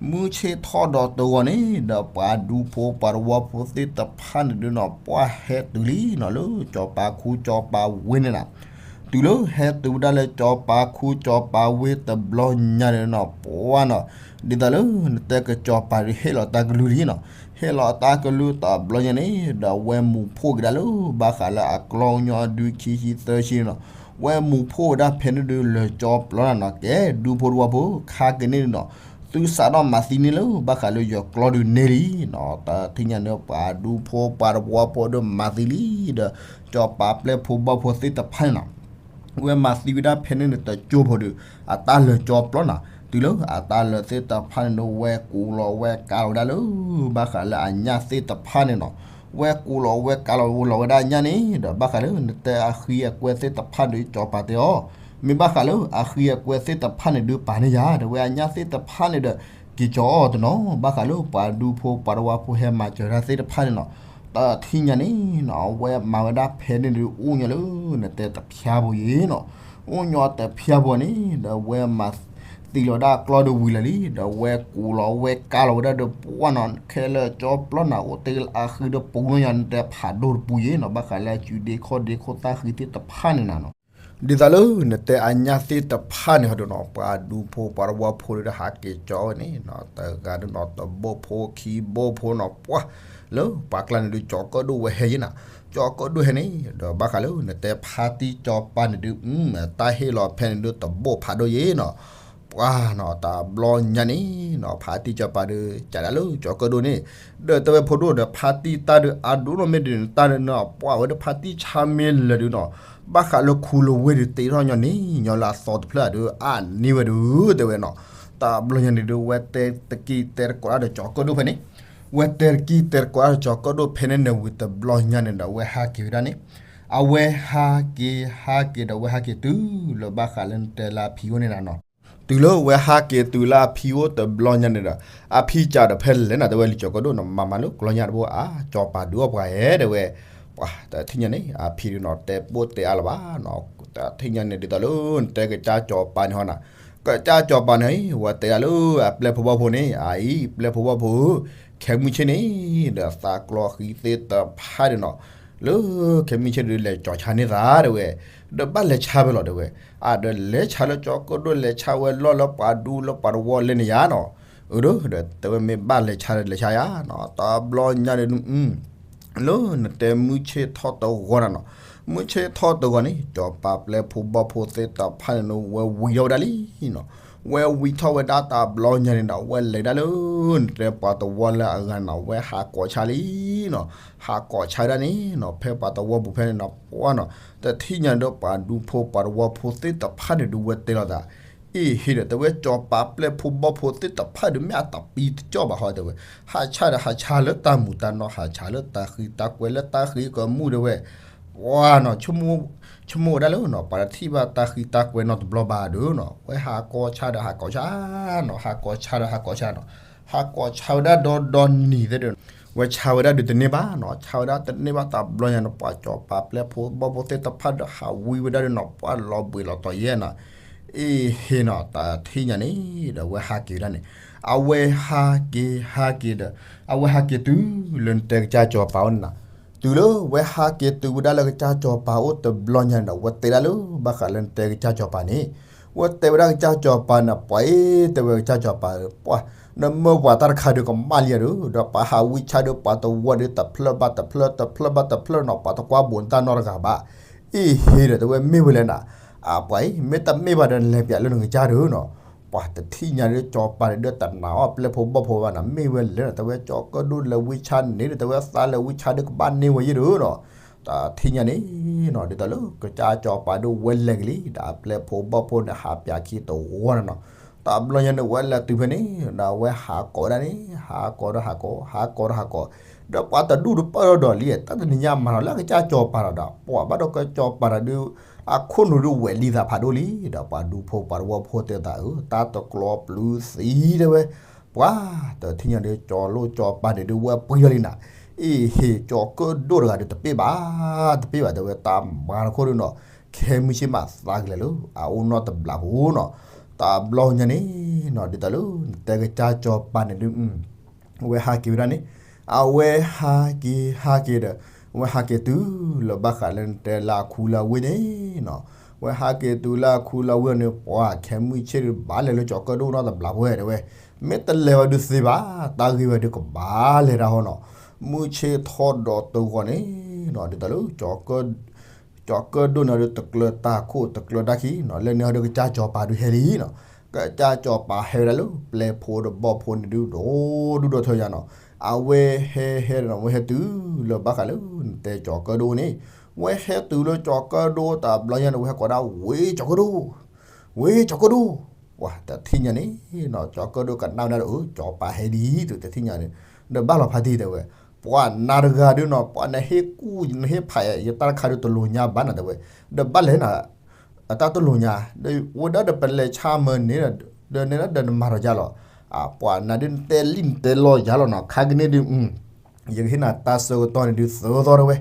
မုၢ်ဆ့ၣ်ထီၣ်ဒီးတဂီၤန့ၣ် ဒီးပှၤဒူဖိပှၤသဝီဖိသ့ၣ်တဖၣ်န့ၣ်ဒုးနီၤ ပှၢ်ဟဲတုၤလံနီၤ လၢကၠီၤပၤခူကၠီၤပၤဝ့ၢ်န့ၣ်နၤ, တုၤလၢဟဲတုၤဝဲဒၣ်လၢကၠီၤပၤခူကၠီၤပၤဝ့ၢ်တဘျီညါန့ၣ်နီၤ ပှၢ်နီၤ, ဒ်သိးလၢနတဲကစၢ်ကၠီၤပၤဒုးဟ့ၣ်လီၤတၢ်ကလုၢ်လံနီၤ, ဟ့ၣ်လီၤတၢ်ကလုၢ်တဘျီညါန့ၣ် ဒီးဝဲမူးဖှိၣ်က့ၤဒၣ်လၢ ဘၣ်ဃးလၢအကျီၢ်ကညီဒုးခံဆံသၢဆံန့ၣ်နီၤ, ဝဲမူးဖှိၣ်ဝဲဒၣ်ဖဲန့ၣ်ဒုးလၢကၠီပျီနၤနီၤ ကဲ ဒူဖိသဝီဖိ ခါက့ၤန့ၣ်နီၤ, သုစးထီၣ်မၤသံန့ၣ်လၢ ဘၣ်ဃးလၢယကျီၢ်ဒုးန့ၢ်လံနီၤ, တထံၣ်ညါန့ၣ် ပှၤဒူဖိပှၤသဝီဖိဒီးမၤသံလံ ဒီးကၠီၤပၤပျဲၢ်ဖိဘီၣ်ဖိသ့ၣ်တဖၣ်န့ၣ်နီၤ ဝဲမၤသံဝဲဒၣ်ဖဲန့ၣ်န့ၣ်တကၠိဖိဒီး အတၢ်လၢာ်ကၠီပျီနၤ, တုၤလၢအတၢ်လၢာ်သ့ၣ်တဖၣ်န့ၣ်ဒီး ဝဲကူးလီၤဝဲကးလီၤဝဲဒၣ်လၢ ဘၣ်ဃးလၢအညၣ်သ့ၣ်တဖၣ်န့ၣ်နီၤ, ဝဲကူးလီၤဝဲကးလီၤဝဲလီၤဝဲဒၣ်အညၣ်န့ၣ်ဒီး ဘၣ်ဃးလၢနတဲအဃံအကွဲသ့ၣ်တဖၣ်န့ၣ် ကၠီၤပၤတဲအီၤ, မ့ၢ်ဘၣ်ဃးလၢအဃံအကွဲသ့ၣ်တဖၣ်န့ၣ်ဒုးပာ်န့ၢ်ယၤ တဲဝဲအညၣ်သ့ၣ်တဖၣ်န့ၣ်ဒီး က့ၤကၠီအီၤတနီၤ ဘၣ်ဃးလၢပှၤဒူဖိပှၤသဝီဖိဟဲမၤစၢၤတၢ်သ့ၣ်တဖၣ်န့ၣ်နီၤ, တထံၣ်ညါန့ၣ်နီၤ အဝဲမၤဝဲဒၣ်ဖဲန့ၣ်ဒုး အိၣ်ညီလၢနတဲတဖျါဖိယံၤနီၤ, အိၣ်ညီတဖျါဖိန့ၣ် ဒီးဝဲမၤသံလီၤဒၣ်အကျီၢ်ဒီးဝံၤလၢာ်လံ ဒီးဝဲကူးလီၤဝဲကးလီၤဝဲဒၣ်ဒီးပှၢ်နီၤ ခဲလၢာ်ကၠီပျီနၤ အိၣ်တ့ၢ်လၢအဃံဒီးပူၤနီၤ ယၤနတဲဖးဒိၣ်တပူၤယံၤနီၤ ဘၣ်ဃးလၢအစုဒ့ခီၣ်ဒ့ခိၣ်သၣ်ဃံသ့ၣ်တဖၣ်န့ၣ်နၤနီၤ ဒ်သိးလၢနတဲအညၣ်သ့ၣ်တဖၣ်န့ၣ်ဟီဒုးနီၤ ပှၤဒူဖိပှၤသဝီဖိဒီးဟးက့ၤကၠီဝဲန့ၣ်နီၤ တဂၤဒုးနီၤ တဘိဖိခံဘိဖိနီၤ ပှၢ်လၢပှၤကျါန့ၣ်ဒုး ကၠီၤကၢၣ်ဒိၣ်ဝဲဟဲယံၤနၤ, ကၠီၤကၢၣ်ဒိၣ်ဟဲန့ၣ် ဒီးဘၣ်ဃးလၢနတဲဖါတံၢ်ကၠီၤပၤန့ၣ်ဒုး တၢ်ဟ့ၣ်လီၤဖဲန့ၣ်ဒုးတဘိၣ်ဖးဒိၣ်ယံၤနီၤ ပှၢ်နီၤ တဘျီညါန့ၣ်နီၤ ဖါတံၢ်ကၠီၤပၤဒီး ကးဒၣ်လၢကၠီၤကၢၣ်ဒိၣ်န့ၣ် ဒီးတဲဝဲဖိဒိၣ်ဒီး ဖါတံၢ်တၢ်ဒုးအါဒိၣ်နီၤ မ့ၢ်ဒုးနတၢ်ဒုးနီၤ ပှၢ်ဝဲဒၣ်ဖါတံၢ်ဆါမ့ၢ်လၢာ်ဒုးနီၤ ဘၣ်ဃးလၢခူလဝ့ၢ်ဒုး တ့ထီၣ်ညီန့ၣ် ညီလၢအသီတဖျၢၣ်ဒုး အါန့ၢ်ဝဲဒုး တဲဝဲနီၤ တဘျီညါန့ၣ်ဒုး ဝဲတဲတကံၢ်တဲတကိးတၢ်ဒီးကၠီၤကၢၣ်ဒိၣ်ဖဲန့ၣ် ဝဲတဲတကံၢ်တဲတကိးတၢ်ဒီးကၠီၤကၢၣ်ဒိၣ်ဖဲန့ၣ်န့ၣ် ဝံၤတဘျီညါန့ၣ်ဒီး အဝဲဟးက့ၤဝဲဒၣ်န့ၣ် အဝဲဟးက့ၤဟးက့ၤဒီး အဝဲဟးက့ၤတုၤလၢဘၣ်ဃးလၢနတဲလၢအဖံအိၣ်န့ၣ်နၤနီၤ တုၤလၢဝဲဟးက့ၤတုၤလၢအဖံအိၣ်တဘျီညါန့ၣ်ဒီး အဖံကးဒီးဖဲလဲၣ်နၤ တဲဝဲလံ ကၠီၤကၢၣ်ဒိၣ်နီၤ မၤမၤလၢကျီညါတဘိဧါ ကၠီၤပၤဒုးအီၣ်ပှၤဧဲ တဲဝဲ ပှၢ်တထံၣ်ညါန့ၣ် အဖံဒုးနီၤ တဲပိၢ်တဲအါလၢၤဘၣ်နီၤ တထံၣ်ညါန့ၣ် ဒ်သိးလၢနတဲကစၢ်ကၠီၤပၤန့ၣ်ဟီနၤ ကစၢ်ကၠီၤပၤန့ၣ် ဝဲတဲဒၣ်လၢအပျဲၢ်ဖိဘီၣ်ဖိန့ၣ် အအံၤ ပျဲၢ်ဖိဘီၣ်ဖိဧၢ ခဲမုၢ်ဆ့ၣ်န့ၣ် ဒီးသးကျီဃံသ့ၣ်တဖၣ်န့ၣ်နီၤ လၢခဲမုၢ်ဆ့ၣ်ဒုးလဲၤကၠီၤဆါန့ၢ်သး တဲဝဲ ဒီးဘၣ်လဲၤဆါဖဲလဲၣ် တဲဝဲ အဒီးလဲၤဆါလၢကၠီၤကၢၣ်ဒိၣ် လဲၤဆါဝဲလီၢ်လၢပှၤဒူလၢပှၤသဝီလဲၣ်န့ၣ်ယါနီၤ အၢ ဒီးတဲဝဲမ့ၢ်ဘၣ်လဲၤဆါဒီးလဲၤဆါယါနီၤ တဘျီညါန့ၣ်ဒုး လၢနတဲမုၢ်ဆ့ၣ်ထီၣ်တဂီၤနၤနီၤ မုၢ်ဆ့ၣ်ထီၣ်တဂီၤန့ၣ် ကၠီၤပၤပျဲၢ်ဖိဘီၣ်ဖိသ့ၣ်တဖၣ်န့ၣ် ဝဲဝံၤထီၣ်ဝဲဒၣ်လံနီၤ ဝဲဝံၤထီၣ်ဝဲဒၣ်တဘျီညါန့ၣ်ဒီး ဝဲလဲၤဒၣ်လၢ နတဲပှၤသဝီလၢအဂၤနီၤ ဝဲဟးကိးဆါလံနီၤ ဟးကိးဆါဝဲဒၣ်န့ၣ်နီၤ ဖဲပှၤသဝီပူၤဖဲန့ၣ်နီၤ ပှၢ်နီၤ တထံၣ်ညါန့ၣ်ဒီး ပှၤဒူဖိပှၤသဝီဖိသ့ၣ်တဖၣ်န့ၣ်ဒုး ဝဲတဲလီၤသး အ့ၣ် ဟ့ၣ်ဒီး တဲဝဲကၠီၤပၤပျဲၢ်ဖိဘီၣ်ဖိသ့ၣ်တဖၣ်ဒုး မ့ၢ်အတပံတကၠီၣ်ဘၣ်ဟီ တဲဝဲ ဟးဆါဒီးဟးဆါလၢတၢ်မူၤတၢ်နီၢ် ဟးဆါလၢတၢ်ဃံတၢ်ကွဲးလၢတၢ်ဃံကမူၣ် တဲဝဲ ပှၢ်နီၤ ဆိကမိၣ်ဝဲဒၣ်လၢနီၤ ပှၤတထံၣ်ဘၣ်တၢ်ဃံတၢ်ကွဲးနီတဘျီဘၣ်ဒီးနီၤ ဝဲဟးကိးဆါဒီးဟးကိးဆါနီၤ ဟးကိးဆါဒီးဟးကိးဆါနီၤ ဟးကိးဆါဝဲဒၣ်ဒီဒီနံၤသ့ၣ်ဒီး ဝဲဆါဝဲဒၣ်ဒုးတန့ၢ်ဘၣ်နီၤ ဆါဝဲဒၣ်တန့ၢ်ဘၣ်တဘျီညါန့ၣ် ပှၤကၠီၤပၤပျဲၢ်ဖိဘီၣ်ဖိသ့ၣ်တဖၣ်ဒီးဟးဝံဝဲဒၣ်ဒီးနီၤ ပှၢ်လီၤဘှံးလီၤတီၤယဲၢ်နီၤ အ့ၣ် ဟ့ၣ်နီၤ တထံၣ်ညါန့ၣ်ဒီး ဝဲဟးက့ၤဝဲဒၣ်န့ၣ် အဝဲဟးက့ၤဟးက့ၤဒီး အဝဲဟးက့ၤတုၤလၢနတဲကစၢ်ကၠီၤပၤအိၣ်န့ၣ်နီၤ တုၤလၢဝဲဟးက့ၤတုၤဝဲဒၣ်လၢကစၢ်စီၤပၤအိၣ်တဘျီညါန့ၣ်ဒီး ဝဲတဲဒၣ်လၢဘၣ်ဃးလၢနတဲကစၢ်စီၤပၤန့ၣ်, ဝဲတဲဝဲဒၣ်ကစၢ်စီၤပၤန့ၣ် ပှၤအ့ တဲဝဲကစၢ်စီၤပၤ, ပှၤ နမၢပှၤတၢ်တခါဒီးကမၣ်လံဧါဒီး ဒီးပှၤဟးဝံဆါဒီးပှၤတဝီဒီးတဖျၢၣ်ဘၣ်တဖျၢၣ် တဖျၢၣ်ဘၣ်တဖျၢၣ်နီၤ ပှၤတကွၢ်ဘူးနတၢ်နီတဂၤဘၣ်. အ့ဟ့ဒီးတဲဝဲမ့ၢ်ဝဲလဲၣ်နၤ, အပှၤအံၤ မ့ၢ်တမ့ၢ်ဘၣ်ဒီးနလဲၤပျးလၢနကစၢ်ဒီးနီၤ. ပှၤတထံၣ်ညါဒီးစီၤပၤန့ၣ်ဒီးတနာ်အီၤပျဲၢ်ဖိဘီၣ်ဖိဘၣ်နီၤ မ့ၢ်ဝဲလဲၣ်နီၤ တဲဝဲကၠီၤကၢၣ်ဒိၣ်လဲၤဝံဆါန့ၣ်ဒီး တဲဝဲသးလဲၤဝံဆါဒီးကဘၣ်န့ၢ်ဝဲယ့ၣ်ဒီးနီၤ. တထံၣ်ညါန့ၣ်နီၤ ဒ်သိးလၢကစၢ်စီၤပၤဒီးဝဲလဲၤက့ၤလံ ဒီးအပျဲၢ်ဖိဘီၣ်ဖိန့ၣ် ဟးပျးခံတဝီနီၤနီၤ. တဘျီညါန့ၣ် ဝဲလဲၤတုၤဖဲန့ၣ် ဒီးဝဲဟးကိးဝဲဒၣ်န့ၣ် ဟးကိးဒီးဟးကိး ဟးကိးဒီးဟးကိး, ဒီးပှၤတဒူၣ်တပၢၢ်ဒီးလံ တၢ်တနံၤညါမၤနီၤ လၢကစၢ်စီၤပၤဒီး ပှၤဘၣ်ဒီးကစၢ်စီၤပၤဒီး အခိၣ်နူာ်ဒုးဝဲးလံသးဖးဒိၣ်လံ ဒီးပှၤဒူဖိပှၤတဝီဖိတဲသးဧၢ တၢ်တကျိၤပျုၤသံတဲဝဲ, ပှၤတထံၣ်ညါဒီး ကၠီၤလိၣ်ကၠီၤပၤန့ၣ်ဒုးဝဲပှ့ၤယီၤလံနၤ, အ့ဟ့ ကၠီၤကၢၣ်ဒိၣ်တဂၤဒီးတပ့ၢ်ဘၣ် တပ့ၢ်ဘၣ် တဲဝဲတၢ်မၤတခိၣ်ဒုးနီၤ, ခဲမုၢ်ဆ့ၣ်မးသးကလဲၤလၢ အအိၣ်နီတဘျီဖိနီၤ, တဘျီညါန့ၣ်နီၤ ဒ်သိးလၢ နတဲကစၢ်စီၤပၤန့ၣ်ဒုး ဝဲဟးက့ၤဝဲဒၣ်န့ၣ်, အဝဲဟးက့ၤဟးက့ၤဒီး ဝဲဟးက့ၤတုၤလၢဘၣ်ဃးလၢနတဲလၢအခူလၢဝ့ၢ်န့ၣ်နီၤ, ဝဲဟးက့ၤတုၤလၢအခူလၢဝ့ၢ်န့ၣ် ပှၤခဲမုၢ်ဆ့ၣ်ဒုးဘၣ်လဲၤလၢကၠီၤကၢၣ်ဒိၣ်နီတဘျီဖိတဲဝဲ, မ့ၢ်တလဲၤဝဲဒုးသ့ဘၣ် တၢ်ဂ့ၢ်ဝဲဒုးကဘၣ်လဲၤတၢ်ဟီနီၤ, မုၢ်ဆ့ၣ်ထီၣ်ဒီးတဂီၤန့ၣ်နီၤ ဒ်သိးလၢ ကၠီၤကၢၣ်ဒိၣ်န့ၣ်ဒီးတကျၢၤတၢ်ခိၣ်တကျၢၤတၢ်ခံနီၤ လၢန့ၣ်ဟီဒီးကစၢ်စီၤပၤဒုးဟဲလံနီၤ, ကစၢ်စီၤပၤဟဲဝဲဒၣ်လၢပျဲၢ်ဖိဒီးဘီၣ်ဖိန့ၣ်ဒုးဒီးဒူၣ်ဒီထၢယါနီၤ, အဝဲဟဲဟဲဒီးနီၤ ဝဲဟဲတုၤလၢဘၣ်ဃးလၢ နတဲကၠီၤကၢၣ်ဒိၣ်န့ၣ်, ဝဲဟဲတုၤလၢကၠီၤကၢၣ်ဒိၣ်တဘျီညါန့ၣ် ဝဲဟဲကိးဒၣ် ဝ့ၢ်ကၠီၤကၢၣ်ဒိၣ် ဝ့ၢ်ကၠီၤကၢၣ်ဒိၣ်, ပှၤတထံၣ်ညါန့ၣ်နီၤ ကၠီၤကၢၣ်ဒိၣ်ကနၣ်ဝဲဒၣ်ဒီး အၢ စီၤပၤဟဲဒ်အံၤ တထံၣ်ညါန့ၣ်, ဒီးဘၣ်လီၤဖးတံၢ်တဲဝဲ, ပှၤနၤတဂၤဒုးနီၤ ပှၤနဟ့ၣ်ကူၣ်နဟ့ၣ်ဖးယတၢ်တခါဒုးတလိာ်ညါဘၣ်နီၤတဲဝဲ, ဒီးဘၣ်လဲၣ်နၤ အတၢ်တလိာ်ညါ, ဒီးဝဲဒၣ်ဒီးပလဲၤဆါမၢန့ၣ်, ဒီးန့ၣ်ဒီးနမၤထီၣ်ယါလီၤ, ပှၤနၤဒုးနတဲလံနတဲလီၤယါလီၤနီၤ ခါကန့ၣ်ဒုး ယကဟ့ၣ်နၤတၢ်ဆၢကတီၢ်န့ၣ်ဒုးသၢသီတဲဝဲ,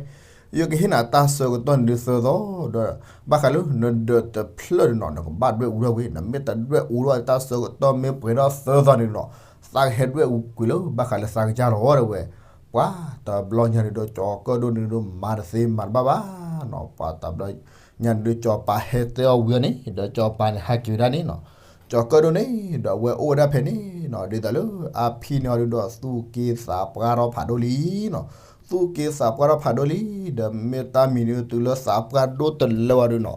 ယကဟ့ၣ်နၤတၢ်ဆၢကတီၢ်န့ၣ်ဒုးသၢသီ, ဒီး ဘၣ်ဃးလၢနဒၢးတဖျၢၣ်ဒုးနီၤ နကဘၣ်ဒွဲၣ်အူထီၣ်ကွံာ်, နမ့ၢ်တဒွဲၣ်အူထီၣ်တၢ်ဆၢကတီၢ်မ့ၢ်ပှဲၤထီၣ်သၢသီန့ၣ်နီၤ, သးကဟဲဒွဲၣ်အူကွံာ်လၢဘၣ်ဃးလၢသးကစၢ်လီၤတဲဝဲ, ပှၤတဘျီညါန့ၣ်ဒီးကၠီၤကၢၣ်ဒိၣ်န့ၣ်ဒုးမၤတသ့မၤတဘၣ်ဘၣ်နီၤ, ပှၤတဘျီညါန့ၣ်ဒုးကၠီၤပၤဟဲတဲအီၤဝံၤအီၤန့ၣ် ဒီးကၠီၤပၤန့ၣ်ဟးက့ၤဝဲဒၣ်န့ၣ်နီၤ, ကၠီၤကၢၣ်ဒိၣ်န့ၣ် ဒီးဝဲအိၣ်ဝဲဒၣ်ဖဲန့ၣ်နီၤ ဒ်သိးလၢအဖံန့ၣ်အီၤဒုးဒီးသူၣ်က့သးပှၢ်ထီၣ်ဖးဒိၣ်လံနီၤ, သူၣ်က့သးပှၢ်ထီၣ်ဖးဒိၣ်လံ, ဒီးမ့ၢ်တၢ်မံၤဒုးတုၤလၢသးပှၢ်ဒိၣ်တလၢဝဲဒုးနီၤ,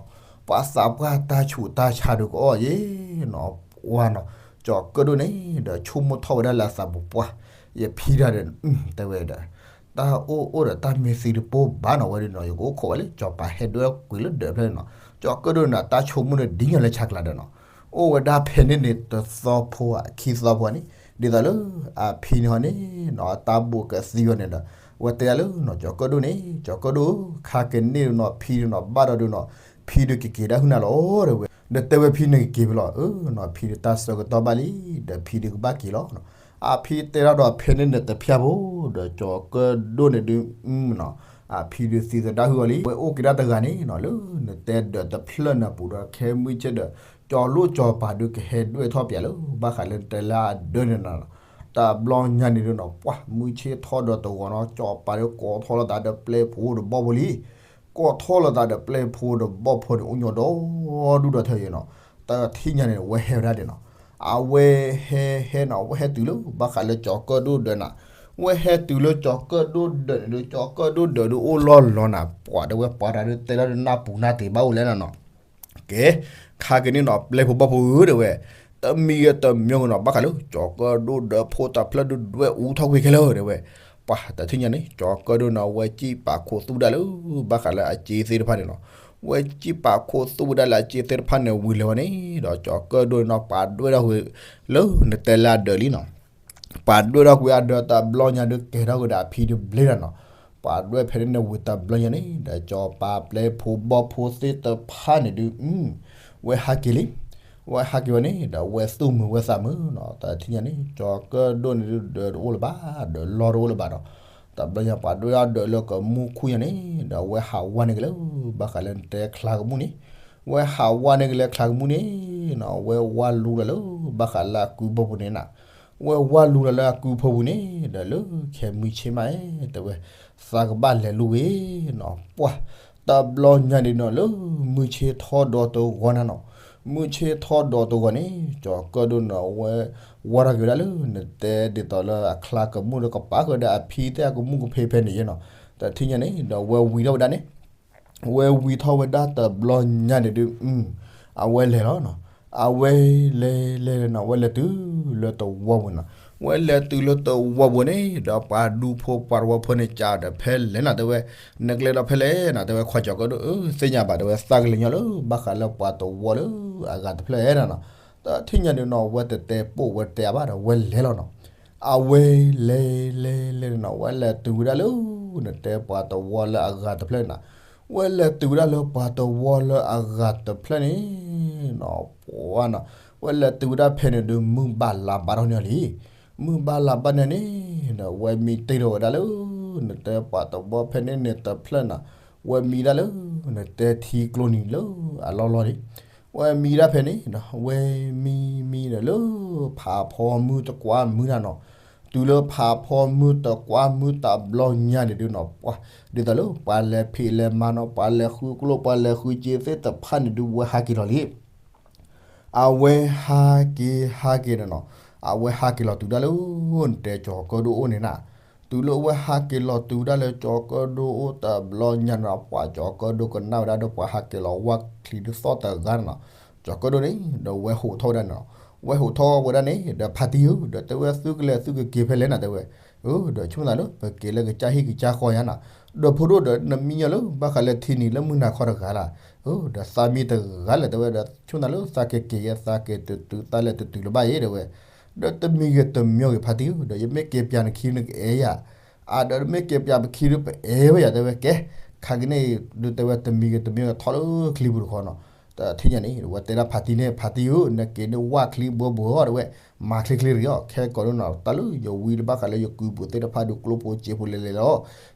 ပှၤသးပှၢ်တၢ်ဆူးတၢ်ဆါဒုးကအီၣ်ယ့ၣ်နီၤ, ဝါနီၤ, ကၠီၤကၢၣ်ဒိၣ်န့ၣ် ဒီးဆိကမိၣ်ထီၣ်ဝဲဒၣ်လၢအသးပူၤပှၢ်, ယဖံတၢ်ဒီး တဲဝဲဒီး တၢ်အိၣ်အိၣ်ဒီးတၢ်မ့ၢ်သံတပိၢ်ဘၣ်နီၤဝဲဒုးနီၤ, ယကအိၣ်ခိးဝဲလၢကၠီၤပၤဟဲဒွဲၣ်ကွံာ်လၢဒၢးဖျၢၣ်န့ၣ်နီၤ, ကၠီၤကၢၣ်ဒိၣ်န့ၣ် တၢ်ဆိကမိၣ်န့ၣ်ဒ်ညီလၢဆါကျါဒီးနီၤ, အိၣ်ဝဲဒၣ်ဖဲန့ၣ်န့ၣ် တသီဖိဧါ ခံသီဖိဧါန့ၣ် ဒ်သိးလၢ အဖံန့ၣ်ဟီန့ၣ်နီၤ တၢ်ဘိးကသံဝဲန့ၣ်ဒီး ဝဲတဲဒၣ်လၢနီၤ ကၠီၤကၢၣ်ဒိၣ်န့ၣ် ကၠီၤကၢၣ်ဒိၣ် ခါကန့ၣ်ဒုးနီၤ ဖံဒုးနီၤ ဘၣ်ဒီးဒုးနီၤ ဖံဒုးကက့ၤဒၣ်ဟုၣ်နၤလီၤတဲဝဲ, ဒီးတဲဝဲဖံန့ၣ်ကက့ၤဖဲလီၤ, အၢနီၤ ဖံဒုးတၢ်ဆၢကတီၢ်ဘၣ်လံ ဒီးဖံဒုးကဘၣ်က့ၤလီၤနီၤ, အဖံတဲထီၣ်ဒီးဖဲန့ၣ်န့ၣ်တဖျၢၣ်ဖိ ဒီးကၠီၤကၢၣ်ဒိၣ်န့ၣ်ဒုး အဖံဒုးသံသဒၣ်ဟုၣ်အီၤလံ, ဝဲအိၣ်က့ၤဒၣ်တဂၤန့ၣ်နီၤ လၢနတဲဒၢးတဖျၢၣ်န့ၣ်ပူၤဒီး ခဲမုၢ်ဆ့ၣ်ဒီး ကၠီၤလိၣ်ကၠီၤပၤဒုးကဟဲဒွဲၣ်ထီၣ်ပၠးလၢ ဘၣ်ဃးလၢနတဲလၢအဒၢးန့ၣ်နီၤ, တဘျီညါန့ၣ်ဒုးနီၤ ပှၤမုၢ်ဆ့ၣ်ထီၣ်ဒီးတဂီၤနီၤ ကၠီၤပၤဒုးကိးထီၣ်လိာ်သးဒီးပျဲၢ်ဖိဒီးဘီၣ်ဖိလံ ကိးထီၣ်လိာ်သးဒီးပျဲၢ်ဖိဒီးဘီၣ်ဖိန့ၣ် အိၣ်ညီဒီဒူၣ်ဒီထၢယဲနီၤ, တထံၣ်ညါန့ၣ် ဝဲဟဲဝဲဒၣ်ဒဲးနီၤ, အဝဲဟဲဟဲနီၤ ဝဲဟဲတုၤလၢဘၣ်ဃးလၢကၠီၤကၢၣ်ဒိၣ်ဒၢးနၤ, ဝဲဟဲတုၤလၢကၠီၤကၢၣ်ဒိၣ်ဒၢးန့ၣ်ဒီး ကၠီၤကၢၣ်ဒိၣ်ဒၢးဒုးအိၣ်လီၢ်လီၤနၤ ပှၤတဲဝဲပှၤတဂၤဒုးတဲလီၤဒုးနၢ်ပူၤနၢ်တ့ၢ်ဘၣ်အိၣ်လဲၣ်နၤနီၤ ကဲ, ခါကန့ၣ်နီၤ ပျဲၢ်ဖိဘီၣ်ဖိဧၢ တဲဝဲ, တမံၤဂ့ၤတမံၤဂ့ၤနီၤ ဘၣ်ဃးလၢ ကၠီၤကၢၣ်ဒိၣ်ဒၢးဖိတဖျၢၣ်ဒုးဒွဲၣ်အူထီၣ်ကွံာ်ခဲလၢာ်တဲဝဲ, ပှၤတထံၣ်ညါန့ၣ် ကၠီၤကၢၣ်ဒိၣ်နီၤ ဝဲစံၣ်ပာ်ခိးသူၣ်ဝဲဒၣ်လၢ ဘၣ်ဃးလၢအစ့သ့ၣ်တဖၣ်န့ၣ်နီၤ, ဝဲစံၣ်ပာ်ခိးသူၣ်ဝဲဒၣ်လၢအစ့သ့ၣ်တဖၣ်န့ၣ်ဝံၤလၢၤဝဲန့ၣ်ဒီး ကၠီၤကၢၣ်ဒိၣ်န့ၣ်နီၤ ပှၤဒွဲၣ်ထီၣ်ကွံာ် လၢနတဲလၢအဒၢးလံနီၤ ပှၤဒွဲၣ်ထီၣ်ကွံာ်အဒၢးတဘျီညါဒုးကဲထီၣ်ကွံာ်ဒီးအဖံဒုးဘျ့ဒၣ်နီၤ, ပှၤဒွဲၣ်ဖဲန့ၣ်န့ၣ်ဝံၤတဘျီညါန့ၣ် ဒီးကၠီၤပၤပျဲၢ်ဖိဘီၣ်ဖိသ့ၣ်တဖၣ်န့ၣ်ဒုး ဝဲဟးက့ၤလံ, ဝဲဟးက့ၤဝဲန့ၣ် ဒီးဝဲသူၣ်မုာ်ဝဲသးမုာ်နီၤ, တထံၣ်ညါန့ၣ် ကၠီၤကၢၣ်ဒိၣ်န့ၣ်ဒုး ဒၢးတအိၣ်လၢၤဘၣ်, ဒၢးလီၢ်တအိၣ်လၢၤဘၣ်ဒီး တဘျီညါပှၤဒွဲၣ်ဒၢးလၢကမူခိၣ်ညါန့ၣ် ဒီးဝဲဟးဝါန့ၢ်က့ၤလၢ ဘၣ်ဃးလၢနတဲချါကမူၣ်န့ၣ်, ဝဲဟးဝါန့ၢ်က့ၤလၢချါကမူၣ်န့ၣ်နီၤ, ဝဲဝါလူလၢ်လၢ ဘၣ်ဃးလၢအကုဘီၣ်ဖိန့ၣ်နၤ, ဝဲဝၢ်လူၤလီၤလၢအကုဖိပူၤန့ၣ် ဒီးလၢခဲမုၢ်ဆ့ၣ်မး တဲဝဲ, သးကဘၣ်လဲၤလူၤဝဲနီၤ, ပှၢ်, တဘျီညါန့ၣ်နီၤ လၢမုၢ်ဆ့ၣ်ထီၣ်ဒီတဂီၤနၤနီၤ, မုၢ်ဆ့ၣ်ထီၣ်ဒီတဂီၤန့ၣ် ကၠီၤကၢၣ်ဒိၣ်နီၤ ဝဲ ဝါထီၣ်က့ၤဝဲဒၣ်လၢ နတဲဒ်သိးလၢအချါကမူၣ်ဒီးကပာ်ဃုာ်ဒီးအဖံသ့ၣ်အကမူၣ်ကဖံဖဲန့ၣ်နီၤ, တထံၣ်ညါန့ၣ် ဒီးဝဲဝံၤထီၣ်ဝဲဒၣ်န့ၣ် ဝဲဝံၤထီၣ်ဝဲဒၣ်တဘျီညါန့ၣ်ဒုး အဝဲလဲၤလီၤနီၤ, အဝဲလဲၤလဲၤလဲၤနီၤ ဝဲလဲၤတုၤလၢတဝီပူၤနီၤ, ဝဲလဲၤတုၤလၢတဝီပူၤန့ၣ် ဒီးပှၤဒူဖိပှၤတဝီဖိန့ၣ် ကးဒီးဖဲလဲၣ်နီၤ တဲဝဲ, နကလဲၤဒီးဖဲလဲၣ်နီၤ တဲဝဲ ခီကၠီၤကၢၣ်ဒိၣ်ဧၢ သ့ၣ်ညါဘၣ် တဲဝဲ သးကလဲၤညီလၢဘၣ်ဃးလၢပှၤတဝီလၢအဂၤတဖျၢၣ်နီၤ, တထံၣ်ညါန့ၣ်နီၤ ဝဲတတဲပိာ်ဝဲတဲအါဘၣ်ဒီးဝဲလဲၤလီၤနီၤ အဝဲလဲၤလဲၤလဲၤနီၤ ဝဲလဲၤတုၤဝဲဒၣ်လၢ နတဲပှၤတဝီလၢအဂၤတဖျၢၣ်န့ၣ်နီၤ, ဝဲလဲၤတုၤဝဲဒၣ်လၢပှၤတဝီလၢအဂၤတဖျၢၣ်န့ၣ်နီၤ ပှၢ်နီၤ, ဝဲလဲၤတုၤဝဲဒၣ်ဖဲန့ၣ်ဒုး မုၢ်ဘၣ်လါဘၣ်ထီၣ်န့ၢ်လံ, မုၢ်ဘၣ်လါဘၣ်န့ၢ်န့ၣ်ဒီး ဝဲမံတ့ၢ်ထီၣ်ဝဲဒၣ်လၢ နတဲပှၤတဝီဖဲန့ၣ်န့ၣ်တဖျၢၣ်နီၤ, ဝဲမံဒၣ်လၢ နတဲထံကျိနံၤလၢအလီၢ်လီၢ်န့ၣ် ဝဲမံဒၣ်ဖဲန့ၣ်ဒီး ဝဲမံမံဒီးလၢ ဖးဖီမုၢ်တကွၢ်မုၢ်နၤနီၤ, တုၤလၢဖးဖီမုၢ်တကွၢ်မုၢ်တဘျီညါန့ၣ်ဒုးနီၤ ပှၢ်, ဒ်သိးလၢပှၤလဲၤဖံးလဲၤမၤနီၤ ပှၤလဲၤဃုကျိၣ်ပှၤလဲၤဃုစ့သ့ၣ်တဖၣ်န့ၣ်ဒုး ဝဲဟးက့ၤလီၤလံ အဝဲဟးက့ၤဟးက့ၤန့ၣ်နီၤ, အဝဲဟးက့ၤလီၤတုၤဒၣ်လၢ နတဲကၠီၤကၢၣ်ဒိၣ်အိၣ်န့ၣ်နၤ, တုၤလၢအဝဲဟးက့ၤလီၤတုၤဒၣ်လၢကၠီၤကၢၣ်ဒိၣ်အိၣ်တဘျီညါန့ၣ်နီၤ ပှၤကၠီၤကၢၣ်ဒိၣ်ကနၣ်ဝဲဒၣ်ဒီးပှၤဟးက့ၤလီၤဝၣ်ချံဒုးသီၣ်တဂၤန့ၣ်နီၤ, ကၠီၤကၢၣ်ဒိၣ်န့ၣ် ဒီးဝဲဟိးထီၣ်ဝဲဒၣ်န့ၣ်နီၤ, ဝဲဟိးထီၣ်ဝဲဒၣ်န့ၣ် ဒီးဖါတံၢ်ဧၢ ဒီးတဲဝဲသုကလဲၤသုကက့ၤဖဲလဲၣ်နၤ တဲဝဲ အၢ ဒီးဆိကမိၣ်သးလၢပက့ၤလၢကစၢ်ဟံၣ်ကစၢ်ဃီယါနီၤ, ဒီးဖိဒိၣ်ဒီးနမံညီလၢဘၣ်ဃးလၢထံနံၤလၢမုၢ်နၤခီတဂၤလၢ်, အၢ ဒီးသးမံတဂၤလဲၣ် တဲဝဲဒီးဆိကမိၣ်သးလၢသးကက့ၤယဲ သးက့ၤတတုၤသးလဲၤတတုၤလၢၤဘၣ်အံၤ တဲဝဲ, ဒီးတမံၤဂ့ၤတမံၤဂ့ၤဖါတံၢ်ဧၢ ဒီးယမ့ၢ်က့ၤပၠးနခံနကအဲၣ်ယၤ, အၢ ဒီးမ့ၢ်က့ၤပၠးပခံဒုးပအဲၣ်ဝဲယၤ တဲဝဲကဲ, ခါက့ၤန့ၣ် ဒုးတဲဝဲတမံၤဂ့ၤတမံၤဂ့ၤထီၣ်လၢချံပူၤတခီနီၤ, တထံၣ်ညါန့ၣ် ဝဲတဲဒၣ်ဖါတံၢ်န့ၣ် ဖါတံၢ်ဧၢ နက့ၤန့ၢ်ဝၣ်ချံဘၢဘၢအီၤ တဲဝဲ, မၤချ့ချ့တဂ့ၤအီၤ ခဲကိာ်ဒ်နီၤ တၢ်လၢယဝံတဘၣ်ဃးလၢယကုပူၤသ့ၣ်တဖၣ်ဒုးကျိဖိစ့ဖိလဲၤလဲၤလီၤ,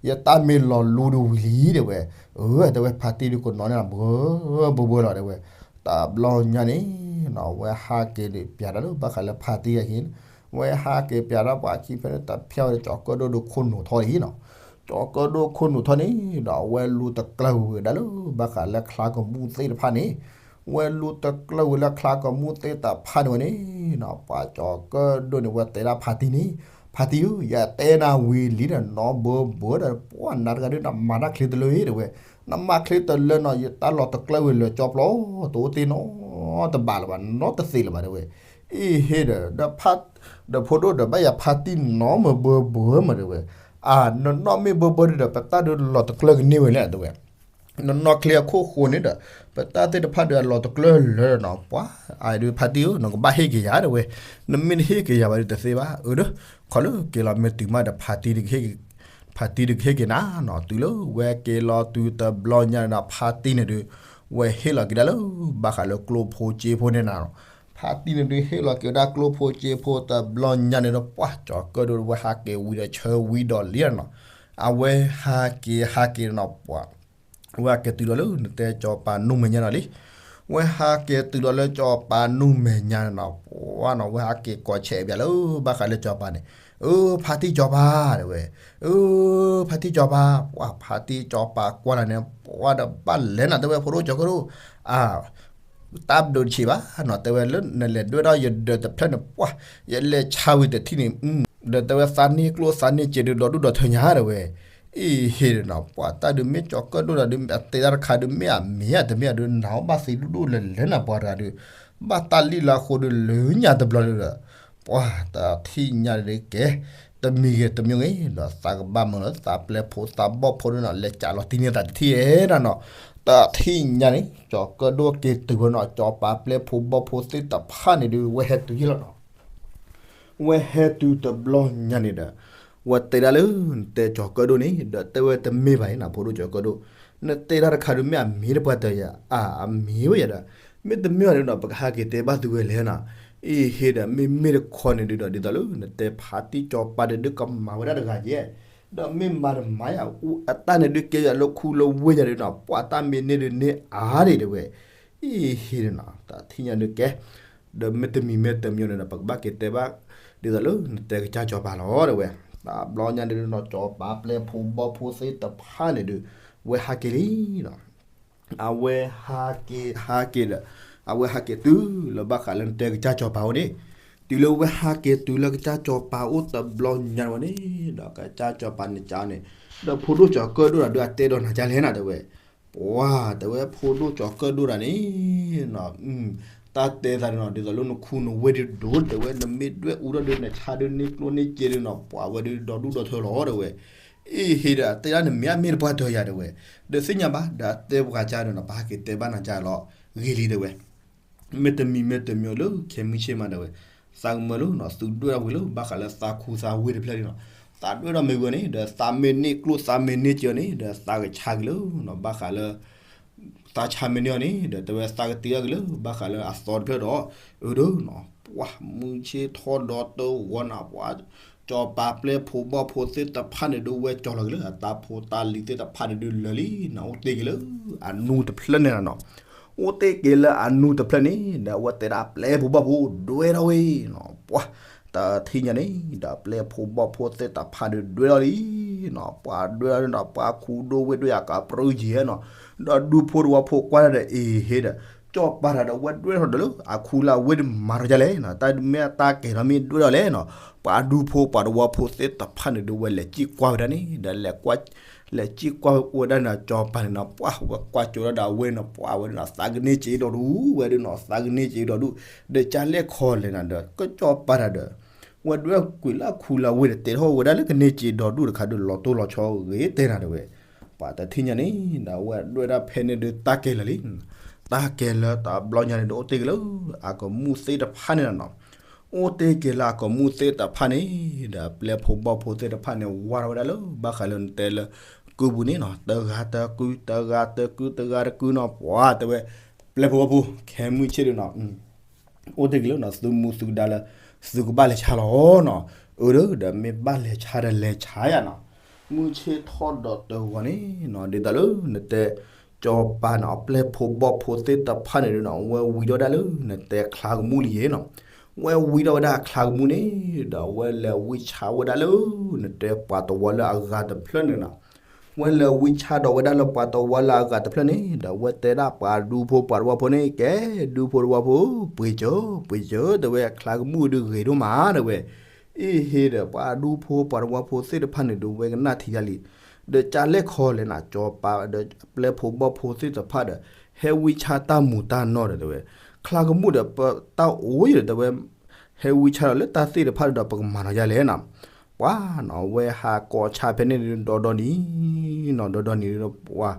ယတၢ်မ့ၢ်လီၤလူဒုးဝံၤလံ တဲဝဲ, အၢ တဲဝဲဖါတံၢ်ဒုးကနီၤန့ၣ် ဘၢဘၢဘၢလီၤ တဲဝဲ, တဘျီညါန့ၣ်နီၤ ဝဲဟးက့ၤဒုးပၠးတၢ်လၢဘၣ်ဃးလၢဖါတံၢ်အဟံၣ်, ဝဲဟးက့ၤပၠးတၢ်ပှၤခံဖဲန့ၣ် တဖျါဝဲဒီးကၠီၤကၢၣ်ဒိၣ်ဒုးခိၣ်နူာ်ထီၣ်လံနီၤ, ကၠီၤကၢၣ်ဒိၣ်ခိၣ်နူာ်ထီၣ်န့ၣ်ဒီး အဝဲလူတကျၢၢ်ဝဲဒၣ်လၢ ဘၣ်ဃးလၢချါကမူၣ်သ့ၣ်တဖၣ်န့ၣ်, ဝဲလူတကျၢၢ်ဝဲလၢချါကမူၣ်သ့ၣ်တဖၣ်န့ၣ်ဝဲန့ၣ်နီၤ ပှၤကၠီၤကၢၣ်ဒိၣ်န့ၣ် ဝဲတဲဒၣ်ဖါတံၢ်န့ၣ်, ဖါတံၢ်ဧၢ ယတဲနၤဝံၤလံဒီး နီၢ်ဘၢဘၢဒီး ပှၢ်နၤတဂၤဒုး နမၤတၢ်ချ့တလၢအံၤ တဲဝဲ, နမၤချ့တလၢနီၤ ယတၢ်လီၤတကျၢၢ်ဝဲလၢကၠီပျီ တအိၣ်တ့ၢ်နီတဘးလၢၤဘၣ် နီတသ့လၢၤဘၣ် တဲဝဲ, အံၤဟ့ၣ်ဒီး ဒီးဖါ ဒီးဖိဒိၣ်ဒီးဘၣ်ယၤဖါတံၢ်နီၢ်မ့ၢ်ဘၢဘၢမး တဲဝဲ, အၢ နနီၢ်မ့ၢ်ဘၢဘၢဒုးဒီး ပတၢ်ဒုးလီၤတကျၢၢ်ကန့ၢ်ဝဲလဲၣ် တဲဝဲ နနီၢ်ချ့အခိၣ်ဃိန့ၣ်ဒီး ပတၢ်သ့ၣ်တဖၣ်ဒီးအလီၤတကျၢၢ်လၢာ်နီၤ ပှၤ အဒုးဖါတံၢ်ဧၢ နကဘၣ်ဟ့ၣ်က့ၤယၤ တဲဝဲ, နမ့ၢ်တဟ့ၣ်က့ၤယၤဘၣ်ဒုးတသ့ဘၣ် အၢ ဒီး ခီလၢက့ၤလီၤမ့ၢ်တုၤမးဒီး ဖါတံၢ် ဖါတံၢ်ဒုးကဟ့ၣ်က့ၤနၤနီၤ တုၤလၢဝဲက့ၤလီၤတုၤတဘျီညါန့ၣ်ဒီး ဖါတံၢ်န့ၣ်ဒုး ဝဲဟ့ၣ်လီၤက့ၤဒၣ်လၢ ဘၣ်ဃးလၢကျိဖိစ့ဖိန့ၣ်နၤနီၤ, ဖါတံၢ်န့ၣ်ဒုးဟ့ၣ်လီၤက့ၤဝဲဒၣ်ကျိဖိစ့ဖိတဘျီညါန့ၣ်ဒီး ပှၤကၠီၤကၢၣ်ဒိၣ်ဝဲဟးက့ၤဝံၤဒီးဆၢဝံၤဒီးလံနီၤ, အဝဲဟးက့ၤဟးက့ၤနီၤ ပှၤ ဝဲဟးက့ၤတုၤဒီးလၢ နတဲကၠီၤပၤနူမဲာ်ညါနီၤလံ, ဝဲဟးက့ၤတုၤဒီးလၢကၠီၤပၤနူမဲာ်ညါန့ၣ်နီၤ ပှၤနီၤ ဝဲဟးက့ၤကိးဆဲးပၠးလၢ ဘၣ်ဃးလၢကၠီၤပၤန့ၣ်, အၢ ဖါတံၢ်ကၠီၤပၤ တဲဝဲ, အၢ ဖါတံၢ်ကၠီၤပၤ ပှၤဖါတံၢ်ကၠီၤပၤကွၢ်လၢ်န့ၣ် ပှၤဒီးဘၣ်လဲၤနၤ တဲဝဲ ဖိဒိၣ်ကၠီၤကၢၣ်ဒိၣ်, အၢ တၢ်ဘျုးတဆံးဘၣ်နီၤ တဲဝဲ လၢနလဲၤဒွဲၣ်ဒီးယဒၢးတဖျၢၣ်န့ၣ် ပှၤ ယလဲၤဆါဝံၤတထံၣ်န့ၣ် ဒီးတဲဝဲသးန့ၢ်ကျိၣ်သးန့ၢ်စ့ဒုးဒီဒူၣ်ဒီထၢညါ တဲဝဲ, အံၤဟ့ၣ်ဒီးနီၤ ပှၤတၢ်ဒုးမ့ၢ်ကၠီၤကၢၣ်ဒိၣ်ဒီးဒုး အတဲတၢ်တခါဒုးမ့ၢ်အမ့ၢ်ဧါ တမ့ၢ်ဧါဒုး နၤဟီၣ်ဘၣ်သံဒူၣ်ဒူၣ်လဲၤလဲၤနၤ ပှၤတဂၤဒုး ဘၣ်တၢ်လံၣ်လၢအဃိဒုးလၢညါတဘျီဒုးဒီး ပှၤတထံၣ်ညါဒုးကဲ တမံၤဂ့ၤတမံၤဂ့ၤ ဒီးသးကဘၣ်မၤလၢသးပျဲဖိသးဘီၣ်ဖိဒုးနီၤ လဲၤကးလီၤတံၢ်န့ၢ်သးတထံၣ်ဧဲနၤနီၤ, တထံၣ်ညါန့ၣ် ကၠီၤကၢၣ်ဒိၣ်က့ၤတုၤဝဲနီၤ ကၠီၤပၤပျဲဖိဘီၣ်ဖိသ့ၣ်တဖၣ်န့ၣ်ဒုး ဝဲဟဲတုၤယ့ၢ်လီၤနီၤ ဝဲဟဲတုၤတဘျီညါန့ၣ်ဒီး ဝဲတဲဒၣ်လၢ နတဲကၠီၤကၢၣ်ဒိၣ်န့ၣ် ဒီးတဲဝဲတမ့ၢ်ဘၣ်အံၤနၤ ဖိဒိၣ်ကၠီၤကၢၣ်ဒိၣ်, နတဲတၢ်တခါဒုးမ့ၢ်အမ့ၢ်တပှၤတဂၤ အၢ အမ့ၢ်ဝဲယၤဒီး မ့တမ့ၢ်ဘၣ်ဒုးဒီး ပကဟးက့ၤတဲဘၣ်သုဝဲလဲၣ်နီၤ, အံၤဟ့ၣ်ဒီး မ့မ့ၢ်တခီန့ၣ်ဒုးဒီး ဒ်သိးလၢ နတဲဖါတံၢ်ကၠီၤပၤဒုးကမၤဝဲဒၣ်တဂၤယဲၢ်, ဒီးမ့ၢ်မၤတမၤယၤ အတၢ်န့ၣ်ဒုးကဲယၤလၢခူလၢဝ့ၢ်ယၤဒုးနီၤ ပှၤတၢ်မ့ၢ်န့ၢ်ဒုးန့ၢ်အါဒံးတဲဝဲ, အံၤဟ့ၣ်ဒီးနီၤ တထံၣ်ညါဒုးကဲ ဒီးမ့တမံၤမ့တမံၤန့ၣ်ဒီး ပကဘၣ်က့ၤတဲဘၣ် ဒ်သိးလၢနတဲကစၢ်စီၤပၤလီၤ တဲဝဲ. တဘျီညါဒုးဒီး စီၤပၤပျဲၢ်ဖိဘီၣ်ဖိသ့ၣ်တဖၣ်န့ၣ်ဒုး ဝဲဟးက့ၤလံနီၤ. အဝဲဟးက့ၤ ဟးက့ၤဒီး အဝဲဟးက့ၤတုၤလၢဘၣ်ဃးလၢနတဲကစၢ်စီၤပၤအိၣ်န့ၣ်, တုၤလၢဝဲဟးက့ၤတုၤလၢကစၢ်စီၤပၤအိၣ်တဘျီညါဝဲန့ၣ်ဒီး ကစၢ်စီၤပၤန့ၣ်ကန့ၣ် ဒီးဖိဒိၣ်စီၤကၢၣ်ဒိၣ်တၢ်ဒုးအတဲဒီးနၤကလဲၣ်နၤ တဲဝဲ. ပှၤ တဲဝဲဖိဒိၣ်စီၤကၢၣ်ဒိၣ်တၢ်န့ၣ် တၢ်တဲသးဒုးနီၤ ဒ်သိးလၢနခူနဝ့ၢ်ဒုးဒိၣ် တဲဝဲ, နမ့ၢ်ဒွဲၣ်အူထီၣ်ဒုး နဆါဒုးန့ၢ်ကျိၣ်န့ၢ်စ့ဒုးနီၤ ပှၤဝဲဒုးဒီဒူၣ်ဒီထၢလီၤ တဲဝဲ. အ့ဟ့ဒီး တဲဒၣ်နမ့ၢ်အမ့ၢ်တပှၢ်တၢၢ်ယၤ တဲဝဲ, ဒီးသ့ၣ်ညါဘၣ် ဒီးအတဲပှၤကါဒုးနီၤ ပဟးက့ၤတဲဘၣ်နၤကလီၤ ဂ့ၤလံ တဲဝဲ. မ့တမံၤမ့တမံၤလၢခဲမုၢ်ဆ့ၣ်မး တဲဝဲ, သးကမၢလၢ သုဒွဲၣ်ထီၣ်ဝံၤလၢဘၣ်ဃးလၢသးခူသးဝ့ၢ်တဖျၢၣ်န့ၣ်နီၤ, သးဒွဲၣ်ထီၣ်မ့ၢ်ဝံၤန့ၣ် ဒီးသးမ့ၢ်န့ၢ်ကျိၣ်သးမ့ၢ်န့ၢ်စ့အီၤန့ၣ် ဒီးသးကဆါက့ၤလၢ ဘၣ်ဃးလၢ သးဆါမ့ၢ်န့ၢ်အီၤန့ၣ် ဒီးတဲဝဲသးကတ့ထီၣ်က့ၤလၢ ဘၣ်ဃးလၢအသီတဖျၢၣ်ဒီး အၢဒီးနီၤ ပှၤမုၢ်ဆ့ၣ်ထီၣ်ဒီးတဂီၤနၤ ပှၤ စီၤပၤပျဲၢ်ဖိဘီၣ်ဖိသ့ၣ်တဖၣ်န့ၣ်ဒုး ဝဲကၠီၤလီၤက့ၤလၢအတၢ်ဖိတၢ်လံၤသ့ၣ်တဖၣ်န့ၣ်ဒုးလၢာ်လံနီၤ, အိၣ်တ့ၢ်က့ၤလၢအနူတဖျၢၣ်န့ၣ်နီၤ. အိၣ်တ့ၢ်က့ၤလၢအနူတဖျၢၣ်န့ၣ် ဒီးအဝဲတဲဒၣ်ပျဲၢ်ဖိဘီၣ်ဖိဒွဲၣ်ထီၣ်ဝဲနီၤ, ပှၤ တထံၣ်ညါန့ၣ် ဒီးပျဲၢ်ဖိဘီၣ်ဖိသ့ၣ်တဖၣ်ဒုးဒွဲၣ်ထီၣ်လံနီၤ, ပှၤဒွဲၣ်ထီၣ်လံဒီး ပှၤခူဒိၣ်ဝ့ၢ်ဒိၣ်ယၤကပြုၢ်ယံၤနီၤ, ဒီးဒူဖိတဝီဖိကွၢ်တၢ်ဒီး အ့ဟ့ဒီး စီၤပၤတၢ်ဒီးဝဲဒွဲၣ်ထီၣ်ဒီးလၢအခူလၢအဝ့ၢ်ဒုးမၤထီၣ်ဒ်လဲၣ်နီၤ, တၢ်မ့ၢ်အတၢ်ကဲၤထီၣ်မ့ၢ်ဒွဲၣ်ထီၣ်လဲၣ်နီၤ, ပှၤဒူဖိပှၤတဝီဖိသ့ၣ်တဖၣ်န့ၣ်ဒုး ဝဲလဲၤစံၣ်ကွၢ်ဝဲဒၣ်န့ၣ် ဒီး လဲၤစံၣ်ကွၢ်ဝဲဒၣ်န့ၣ်စီၤပၤန့ၣ်နီၤ, ပှၤဝဲကွၢ်ကၠိဒၣ်ဒီးအဝ့ၢ်န့ၣ် ပှၤဝဲဒၣ်န့ၣ် သးကန့ၢ်စ့ဒီးဒူၣ်ဝဲဒၣ်နီၤ, သးကန့ၢ်စ့ဒီးဒူၣ်, ဒီးကလဲၣ်ခီလဲၣ်နၤဒီး ကစီၤပၤတၢ်ဒီး ဝဲဒွဲၣ်ကွံာ်လၢအခူလၢအဝ့ၢ်ဒီး တဲထီၣ်ဝဲဒၣ်လၢကန့ၢ်စ့ဒီးဒူၣ်တခါဒီး လီၤတိၢ်လီၤဆီဂ့ၤတဲနၤတဲဝဲ, ပှၤတထံၣ်ညါန့ၣ် ဒီးဝဲဒွဲၣ်ဒၣ်ဖဲန့ၣ်ဒုးတၢ်ကဲၤလၢာ်လံ, တၢ်ကဲၤလၢာ်တဘျီညါန့ၣ်ဒုး အိၣ်တ့ၢ်က့ၤလၢ အကမူၣ်သ့ၣ်တဖၣ်န့ၣ်လီၤနီၤ, အိၣ်တ့ၢ်က့ၤလၢအကမူၣ်သ့ၣ်တဖၣ်န့ၣ် ဒီးပျဲၢ်ဖိဘီၣ်ဖိသ့ၣ်တဖၣ်န့ၣ် ဝါထီၣ်ဝဲဒၣ်လၢ ဘၣ်ဃးလၢနတဲလၢ ကုပူၤန့ၣ်နီၤ, တဂၤတကု တဂၤတကု တဂၤတကုနီၤ, ပှၤတဲဝဲ ပျဲၢ်ဖိဘီၣ်ဖိ ခဲမုၢ်ဆ့ၣ်ဒုးနီၤ အိၣ်တ့ၢ်က့ၤလၢနီၤ သုမူသုဒါလၢ သုကဘၣ်လဲၤဆါလီၤနီၤ, အၢဒီး ဒီးမ့ၢ်ဘၣ်လဲၤဆါဒီးလဲၤဆါယၤနီၤ, မုၢ်ဆ့ၣ်ထီၣ်ဒီးတဂီၤန့ၣ်နီၤ ဒ်သိးလၢနတဲ စီၤပၤန့ၣ် အပျဲၢ်ဖိဘီၣ်ဖိသ့ၣ်တဖၣ်န့ၣ်ဒုးနီၤ ဝဲဝံၤထီၣ်ဝဲဒၣ်လၢနတဲချါကမူၣ်လံယဲနီၤ, ဝဲဝံၤထီၣ်ဝဲဒၣ်ချါကမူၣ်န့ၣ် ဒီးဝဲလဲၤဝံဆါဝဲဒၣ်လၢ နတဲပှၤတဝီလၢအဂၤတဖျၢၣ်န့ၣ်နီၤ ဝဲလဲၤဝံဆါဒီးဝဲဒၣ်လၢပှၤတဝီလၢအဂၤတဖျၢၣ်န့ၣ် ဒီးဝဲတဲဒၣ်ပှၤဒူဖိပှၤတဝီဖိန့ၣ် ကဲ ဒူဖိတဝီဖိ ပှ့ၤစၢၤ ပှ့ၤစၢၤ တဲဝဲ ချါကမူၣ်ဒုးဂ့ၤဒိၣ်မး တဲဝဲ, အ့ဟ့ဒီး ပှၤဒူဖိပှၤတဝီဖိသ့ၣ်တဖၣ်န့ၣ်ဒုး ဝဲကနၣ်ထံၣ်ယါလံ, ဒီးကလဲၣ်ခီလဲၣ်နၤ စီၤပၤဒီးပျဲၢ်ဖိဘီၣ်ဖိသ့ၣ်တဖၣ်ဒီး ဟဲဝံဆါတၢ်မူၤတၢ်နီၢ်ဒီး တဲဝဲ, ချါကမူၣ်ဒီး ပတၢ်အိၣ်ယဒီး တဲဝဲ ဟဲဝံဆါဒီးလၢတၢ်သ့ၣ်တဖၣ်ဒီး ပကမၤနီၤယါလဲၣ်နီၤ, ပှၤနီၤ ဝဲဟးကိးဆါဖဲန့ၣ်ဒီး ဒီဒီနံၤနီၤ ဒီဒီနံၤဒီး ပှၤ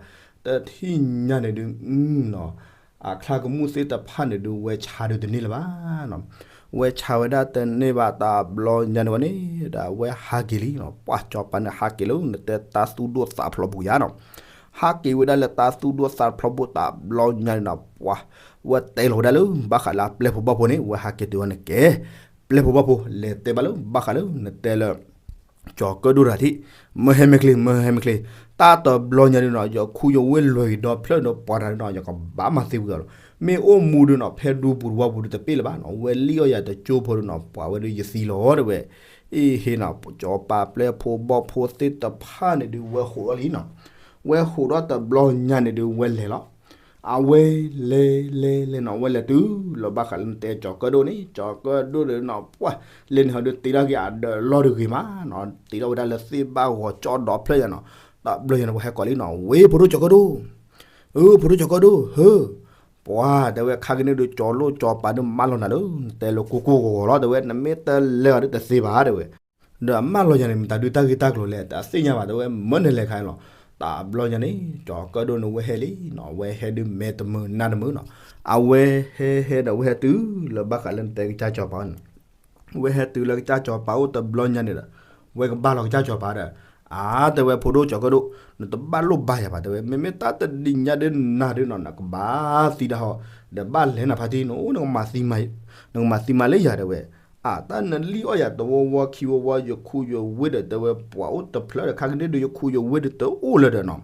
တထံၣ်ညါန့ၣ်ဒုး နီၤ အချါကမူၣ်သ့ၣ်တဖၣ်န့ၣ်ဒုး ဝဲဆါဒုးတန့ၢ်လၢၤဘၣ်နီၤ, ဝဲဆါဝဲဒၣ်တန့ၢ်ဘၣ်တဘျီညါန့ၣ်ဝဲန့ၣ် ဒီးဝဲဟးက့ၤလံနီၤ, ပှၤစီၤပၤန့ၣ်ဟးက့ၤလၢ နတဲတၢ်သူၣ်ဒိၣ်သးဖျိးပူၤယါနီၤ, ဟးက့ၤဝဲဒၣ်လၢတၢ်သူၣ်ဒိၣ်သးဖျိးပူၤတဘျီညါန့ၣ်နီၤ, ပှၤ ဝဲတဲလီၤဝဲဒၣ်လၢ ဘၣ်ဃးလၢအပျဲၢ်ဖိဘီၣ်ဖိန့ၣ် ဝဲဟးက့ၤတုၤဝဲန့ၣ်ကဲ ပျဲၢ်ဖိဘီၣ်ဖိ လဲၤတဲဘၣ်လၢ ဘၣ်ဃးလၢ နတဲလၢ ကၠီၤကၢၣ်ဒိၣ်တဂၤထံး, မၢဟဲမ့ၢ်ချ့ မၢဟဲမ့ၢ်ချ့, တၢ်တဘျီညါဒုးနီၤ ယခူယဝ့ၢ်လွဲၤဂ့ၤဒီဖျၢၣ်ဒီးပှၤတဂၤဒုးနီၤ ယကဘၣ်မၤသံဝံၤအီၤလီၤ, မ့ၢ်အိၣ်မူဒုးနီၤ ဖဲဒူပူၤတဝီပူၤဒုးတပ့ၢ်လၢၤဘၣ်နီၤ, ဝဲလံၣ်အီၣ်ယၤတကၠိဖိဒုးနီၤ ပှၤဝဲဒုးယသံလီၤတဲဝဲ, အ့ဟ့နီၤ စီၤပၤပျဲၢ်ဖိဘီၣ်ဖိသ့ၣ်တဖၣ်န့ၣ်ဒုး ဝဲဟိးထီၣ်လံနီၤ, ဝဲဟိးထီၣ်တဘျီညါန့ၣ်ဒုး ဝဲလဲၤလီၤ အဝဲလဲၤလဲၤလဲၤနီၤ ဝဲလဲၤတုၤလၢဘၣ်ဃးလၢနတဲကၠီၤကၢၣ်ဒိၣ်န့ၣ် ကၠီၤကၢၣ်ဒိၣ်န့ၣ်နီၤ ပှၤ လဲၤန့ၣ်ဟီဒုးတ့ထီၣ်က့ၤအဒၢးလီၢ်တဂ့ၤမးနီၤ, တ့ထီၣ်ဝဲဒၣ်လၢသ့ၣ်ဘၣ်ဂီၤကၠီဒီဖျၢၣ်ယါနီၤ, တဘျီယါန့ၣ် ဝဲဟဲကိးလံနီၤ ဝ့ၢ်ဖိဒိၣ်ကၠီၤကၢၣ်ဒိၣ်, အၢ ဖိဒိၣ်ကၠီၤကၢၣ်ဒိၣ် ဟၢ, ပှၤ တဲဝဲ ခါကန့ၣ်ဒုး ကၠီၤလိၣ်ကၠီၤပၤဒုးမၢလီၤနၤလၢ နတဲလၢကိၢ်ကိၢ်ဂီၤဂီၤလီၤ တဲဝဲ နမ့ၢ်တလဲၤအီၤဒုးတသ့ဘၣ် တဲဝဲ ဒီးအမၢလီၤယၤန့ၣ် မတၤဒုးတၢ်ဂ့ၢ်တၢ်ကျိၤလဲၣ် တသ့ၣ်ညါဘၣ် တဲဝဲ မၢနလဲၤခါလီၤ, တဘျီညါန့ၣ် ကၠီၤကၢၣ်ဒိၣ်န့ၣ် ဝဲဟဲလံနီၤ ဝဲဟဲဒုးမဲာ်တမုာ်နါတမုာ်နီၤ, အဝဲဟဲဟဲဒီးဝဲဟဲတုၤလၢဘၣ်ဃးလၢနတဲကစၢ်ကၠီၤပၤန့ၣ် ဝဲဟဲတုၤလၢကစၢ်ကၠီၤပၤအိၣ်တဘျီညါန့ၣ်ဒီး ဝဲကဘၣ်လီၤကစၢ်ကၠီၤပၤဒီး အါ တဲဝဲ ဖိဒိၣ်ကၠီၤကၢၣ်ဒိၣ် နတဘၣ်လိၣ်ဘၣ်ယၤဘၣ် တဲဝဲ မ့မ့ၢ်တၢ်တဒံးညါဒုးနၤဒုးနီၤ နကဘၣ်သံဒၣ်ဟီ ဒီးဘၣ်လဲၤနၤဖါတံၢ် နအိၣ် နကမၤသံမးလၢယၤ တဲဝဲ, အါ တၢ်နလံၣ်အီၣ်ယၤတဝီဝီခံဝီဝီ ယခူယဝ့ၢ်ဒီး တဲဝဲ ပှၤအိၣ်တဖျၢၣ်ဒီး ခါကန့ၣ်ဒုး ယခူယဝ့ၢ်ဒုးတအိၣ်လၢၤဒီးနီၤ,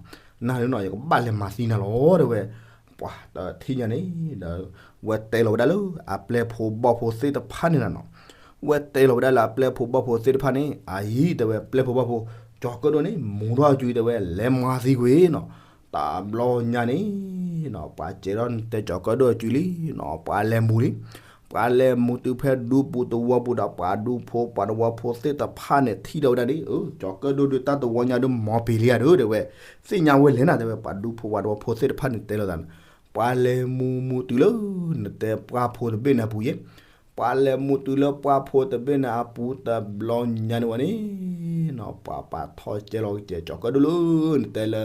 နၤဒုးနီၤ ယကဘၣ်လဲၤမၤသံနၤလီၤ တဲဝဲ, ပ ပှၤတထံၣ်ညါန့ၣ်ဒီး ဝဲတဲလီၤဝဲဒၣ်လၢအပျဲၢ်ဖိဘီၣ်ဖိသ့ၣ်တဖၣ်န့ၣ်လီၤနီၤ. ဝဲတဲလီၤဝဲဒၣ်လၢအပျဲၢ်ဖိဘီၣ်ဖိသ့ၣ်တဖၣ်န့ၣ် အအံၤတဲဝဲပျဲၢ်ဖိဘီၣ်ဖိ ကၠီၤကၢၣ်ဒိၣ်န့ၣ် မူထီၣ်အစုတဲဝဲ လဲၤမၤသံကွံာ်နီၤ. တဘျီညါန့ၣ်နီၤ ပှၤစဲးထီၣ်တဲကၠီၤကၢၣ်ဒိၣ်အစုလံနီၤ ပှၤလဲၤမူလံ. ပှၤလဲၤမူတုၤဖဲဒူပူၤသဝီပူၤဒီး ပှၤဒူဖိပှၤသဝီဖိသ့ၣ်တဖၣ်န့ၣ် ထံၣ်ဒီးဝဲဒၣ်န့ၣ် အၢ ကၠီၤကၢၣ်ဒိၣ်ဒုးတၢ်သဝီညါဒုးမၤပ့ၤလံဧါဒုးတဲဝဲ သ့ၣ်ညါဝဲလဲၣ်နၤတဲဝဲ ပှၤဒူဖိပှၤသဝီဖိသ့ၣ်တဖၣ်န့ၣ်တဲလိာ်သးန့ၣ် ပှၤလဲၤမူမူတုၤလၢ နတဲပှၢ်ဖိတဘ့ၣ်န့ၣ်အပူၤယဲ ပှၤလဲၤမူတုၤလၢပှၢ်ဖိတဘ့ၣ်န့ၣ်အပူၤတဘျီညါန့ၣ်ဝဲန့ၣ်နီၤ ပှၤပာ်ထီၣ်ကဲလီၤကစဲးကၠီၤကၢၣ်ဒိၣ်လၢ နတဲလ